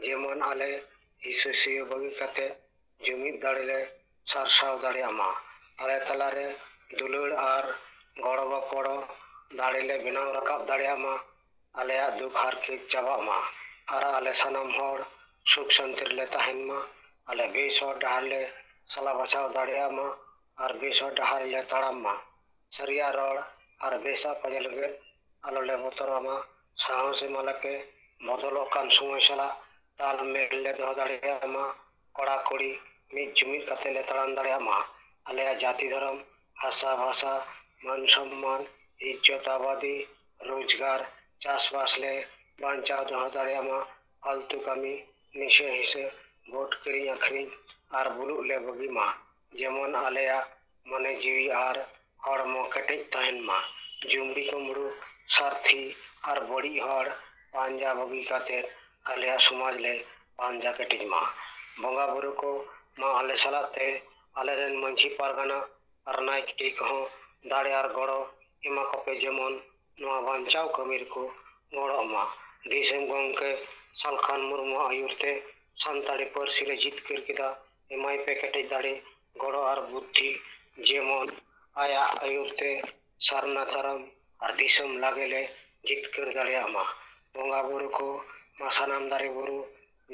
ᱡᱮᱢᱚᱱ ᱟᱞᱮ ᱦᱤᱥᱟᱹ ᱥᱩᱭᱟᱹ ᱵᱟᱹᱜᱤ ᱠᱟᱛᱮ ᱡᱩᱢᱤᱫ ᱫᱟᱲᱮ ᱞᱮ ᱥᱟᱨᱥᱟᱣ ᱫᱟᱲᱮᱭᱟᱜ ᱢᱟ᱾ ᱟᱞᱮ ᱛᱟᱞᱟᱨᱮ ᱫᱩᱞᱟᱹᱲ ᱟᱨ ᱜᱚᱲᱚ ᱜᱚᱯᱚᱲᱚ ᱫᱟᱲᱮ ᱞᱮ ᱵᱮᱱᱟᱣ ᱨᱟᱠᱟᱵ ᱫᱟᱲᱮᱭᱟᱜ ᱢᱟ᱾ ᱟᱞᱮᱭᱟᱜ ᱫᱩᱠ ᱦᱟᱨᱠᱮᱛ ᱪᱟᱵᱟᱜ ᱢᱟ ᱟᱨ ᱟᱞᱮ ᱥᱟᱱᱟᱢ ᱦᱚᱲ ᱥᱩᱠ ᱥᱟᱱᱛᱤ ᱨᱮᱞᱮ ᱛᱟᱦᱮᱱ ᱢᱟ᱾ ᱟᱞᱮ ᱵᱮᱥ ᱦᱚᱨ ᱰᱟᱦᱟᱨ ᱞᱮ ᱥᱟᱞᱟ ᱵᱟᱪᱷᱟᱣ ᱫᱟᱲᱮᱭᱟᱜ ᱢᱟ ᱟᱨ ᱵᱮᱥ ᱦᱚᱨ ᱰᱟᱦᱟᱨ ᱨᱮᱞᱮ ᱛᱟᱲᱟᱢ ᱢᱟ᱾ ᱥᱟᱹᱨᱤᱭᱟᱜ ᱨᱚᱲ ᱟᱨ ᱵᱮᱥᱟᱜ ᱯᱟᱸᱡᱟ ᱞᱟᱹᱜᱤᱫ ᱟᱞᱚ ᱞᱮ ᱵᱚᱛᱚᱨᱚᱜ ᱢᱟ᱾ ᱥᱟᱦᱚᱥ ᱮᱢᱟ ᱞᱮᱯᱮ, ᱵᱚᱫᱚᱞᱚᱜ ᱠᱟᱱ ᱥᱚᱢᱚᱭ ᱥᱟᱞᱟᱜ ᱛᱟᱞ ᱢᱮᱞ ᱞᱮ ᱫᱚᱦᱚ ᱫᱟᱲᱮᱭᱟᱜ ᱢᱟ᱾ ᱠᱚᱲᱟ ᱠᱩᱲᱤ ᱢᱤᱫ ᱡᱩᱢᱤᱫ ᱠᱟᱛᱮ ᱞᱮ ᱛᱟᱲᱟᱢ ᱫᱟᱲᱮᱭᱟᱜ ᱢᱟ᱾ ᱟᱞᱮᱭᱟᱜ ᱡᱟᱹᱛᱤ ᱫᱷᱚᱨᱚᱢ, ᱦᱟᱥᱟ ᱵᱷᱟᱥᱟ, ᱢᱟᱱ ᱥᱚᱢᱢᱟᱱ, ᱤᱡᱽᱡᱚᱛ ᱟᱵᱟᱫᱤ, ᱨᱳᱡᱽᱜᱟᱨ, ᱪᱟᱥᱵᱟᱥ ᱞᱮ ᱵᱟᱧᱪᱟᱣ ᱫᱚᱦᱚ ᱫᱟᱲᱮᱭᱟᱜ ᱢᱟ᱾ ᱯᱷᱟᱞᱛᱩ ᱠᱟᱹᱢᱤ, ᱱᱤᱥᱟᱹ ᱦᱤᱥᱟᱹ, ᱵᱷᱳᱴ ᱠᱤᱨᱤᱧ ᱟᱹᱠᱷᱨᱤᱧ ᱟᱨ ᱵᱩᱞᱩᱜ ᱞᱮ ᱵᱟᱹᱜᱤ ᱢᱟ᱾ ᱡᱮᱢᱚᱱ ᱟᱞᱮᱭᱟᱜ ᱢᱚᱱᱮ ᱡᱤᱣᱤ ᱟᱨ ᱦᱚᱲᱢᱚ ᱠᱮᱴᱮᱡ ᱛᱟᱦᱮᱱ ᱢᱟ᱾ ᱡᱩᱢᱲᱤ ᱠᱩᱢᱲᱩ, ᱥᱟᱨᱛᱷᱤ ᱟᱨ ᱵᱟᱹᱲᱤᱡ ᱦᱚᱲ ᱯᱟᱸᱡᱟ ᱵᱟᱹᱜᱤ ᱠᱟᱛᱮ ᱟᱞᱮᱭᱟᱜ ᱥᱚᱢᱟᱡᱽ ᱞᱮ ᱯᱟᱸᱡᱟ ᱠᱮᱴᱮᱡ ᱢᱟ᱾ ᱵᱚᱸᱜᱟ ᱵᱩᱨᱩ ᱠᱚ ᱢᱟ ᱟᱞᱮ ᱥᱟᱞᱟᱜ ᱛᱮ ᱟᱞᱮᱨᱮᱱ ᱢᱟᱹᱡᱷᱤ ᱯᱟᱨᱜᱟᱱᱟ ᱟᱨ ᱱᱟᱭᱠᱮ ᱠᱚᱦᱚᱸ ᱫᱟᱲᱮ ᱟᱨ ᱜᱚᱲᱚ ᱮᱢᱟ ᱠᱚᱯᱮ, ᱡᱮᱢᱚᱱ ᱱᱚᱣᱟ ᱵᱟᱧᱪᱟᱣ ᱠᱟᱹᱢᱤ ᱨᱮᱠᱚ ᱜᱚᱲᱚᱜ ᱢᱟ᱾ ᱫᱤᱥᱚᱢ ᱜᱚᱢᱠᱮ ᱥᱟᱞᱠᱷᱟᱱ ᱢᱩᱨᱢᱩᱣᱟᱜ ᱟᱹᱭᱩᱨ ᱛᱮ ᱥᱟᱱᱛᱟᱲᱤ ᱯᱟᱹᱨᱥᱤ ᱞᱮ ᱡᱤᱛᱠᱟᱹᱨ ᱠᱮᱫᱟ᱾ ᱮᱢᱟᱭ ᱯᱮ ᱠᱮᱴᱮᱡ ᱫᱟᱲᱮ, ᱜᱚᱲᱚ ᱟᱨ ᱵᱩᱫᱽᱫᱷᱤ, ᱡᱮᱢᱚᱱ ᱟᱭᱟᱜ ᱟᱹᱭᱩᱨ ᱛᱮ ᱥᱟᱨᱱᱟ ᱫᱷᱚᱨᱚᱢ ᱟᱨ ᱫᱤᱥᱚᱢ ᱞᱟᱜᱮ ᱞᱮ ᱡᱤᱛᱠᱟᱹᱨ ᱫᱟᱲᱮᱭᱟᱜ ᱢᱟ᱾ ᱵᱚᱸᱜᱟ ᱵᱩᱨᱩ ᱠᱚ ᱢᱟ ᱥᱟᱱᱟᱢ ᱫᱟᱨᱮ ᱵᱩᱨᱩ,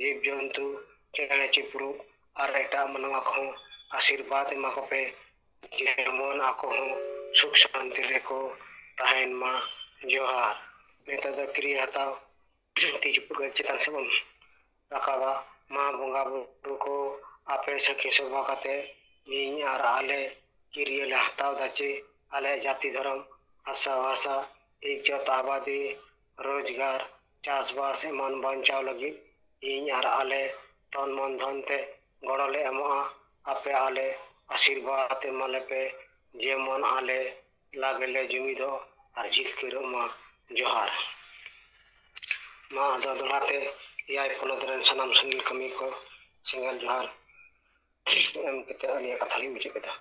ᱡᱤᱵᱽ ᱡᱚᱱᱛᱩ, ᱪᱮᱬᱮ ᱪᱤᱯᱨᱩᱫ ᱟᱨ ᱮᱴᱟᱜ ᱢᱟᱱᱣᱟ ᱠᱚᱦᱚᱸ ᱟᱥᱤᱨᱵᱟᱫᱽ ᱮᱢᱟ ᱠᱚᱯᱮ, ᱡᱮᱢᱚᱱ ᱟᱠᱚ ᱦᱚᱸ ᱥᱩᱠ ᱥᱟᱱᱛᱤ ᱨᱮᱠᱚ ᱛᱟᱦᱮᱱ ᱢᱟ᱾ ᱡᱚᱦᱟᱨ᱾ ᱱᱤᱛᱚᱜ ᱫᱚ ᱠᱤᱨᱤᱭᱟᱹ ᱦᱟᱛᱟᱣ ᱛᱤᱡᱩ ᱯᱷᱩᱨᱜᱟᱹᱞ ᱪᱮᱛᱟᱱ ᱥᱮᱫ ᱵᱚᱱ ᱨᱟᱠᱟᱵᱟ᱾ ᱢᱟ ᱵᱚᱸᱜᱟ ᱵᱩᱨᱩ ᱠᱚ ᱟᱯᱮ ᱥᱟᱹᱠᱷᱤ ᱥᱚᱵᱷᱟ ᱠᱟᱛᱮ ᱤᱧ ᱟᱨ ᱟᱞᱮ ᱠᱤᱨᱤᱭᱟᱹ ᱞᱮ ᱦᱟᱛᱟᱣ ᱫᱟ ᱪᱮ ᱟᱞᱮ ᱡᱟᱹᱛᱤ ᱫᱷᱚᱨᱚᱢ, ᱦᱟᱥᱟ ᱵᱷᱟᱥᱟ, ᱤᱡᱽᱡᱚᱛ ᱟᱵᱟᱫᱤ, ᱨᱳᱡᱽᱜᱟᱨ, ᱪᱟᱥᱵᱟᱥ ᱮᱢᱟᱱ ᱵᱟᱧᱪᱟᱣ ᱞᱟᱹᱜᱤᱫ ᱤᱧ ᱟᱨ ᱟᱞᱮ ᱛᱚᱱ ᱢᱚᱱ ᱫᱷᱚᱱ ᱛᱮ ᱜᱚᱲᱚ ᱞᱮ ᱮᱢᱚᱜᱼᱟ᱾ ᱟᱯᱮ ᱟᱞᱮ ᱟᱥᱤᱨᱵᱟᱫᱽ ᱮᱢᱟᱞᱮ ᱯᱮ, ᱡᱮᱢᱚᱱ ᱟᱞᱮ ᱞᱟᱜᱮ ᱞᱮ ᱡᱩᱢᱤᱫᱚᱜ ᱟᱨ ᱡᱤᱛᱠᱟᱹᱨᱚᱜ ᱢᱟ᱾ ᱡᱚᱦᱟᱨ᱾ ᱢᱟ ᱟᱫᱚ ᱫᱚᱦᱲᱟ ᱛᱮ ᱮᱭᱟᱭ ᱯᱚᱱᱚᱛ ᱨᱮᱱ ᱥᱟᱱᱟᱢ ᱥᱮᱸᱜᱮᱞ ᱠᱟᱹᱢᱤ ᱠᱚ ᱥᱮᱸᱜᱮᱞ ᱡᱚᱦᱟᱨ ᱮᱢ ᱠᱟᱛᱮ ᱟᱹᱞᱤᱧᱟᱜ ᱠᱟᱛᱷᱟ ᱞᱤᱧ ᱢᱩᱪᱟᱹᱫ ᱠᱮᱫᱟ᱾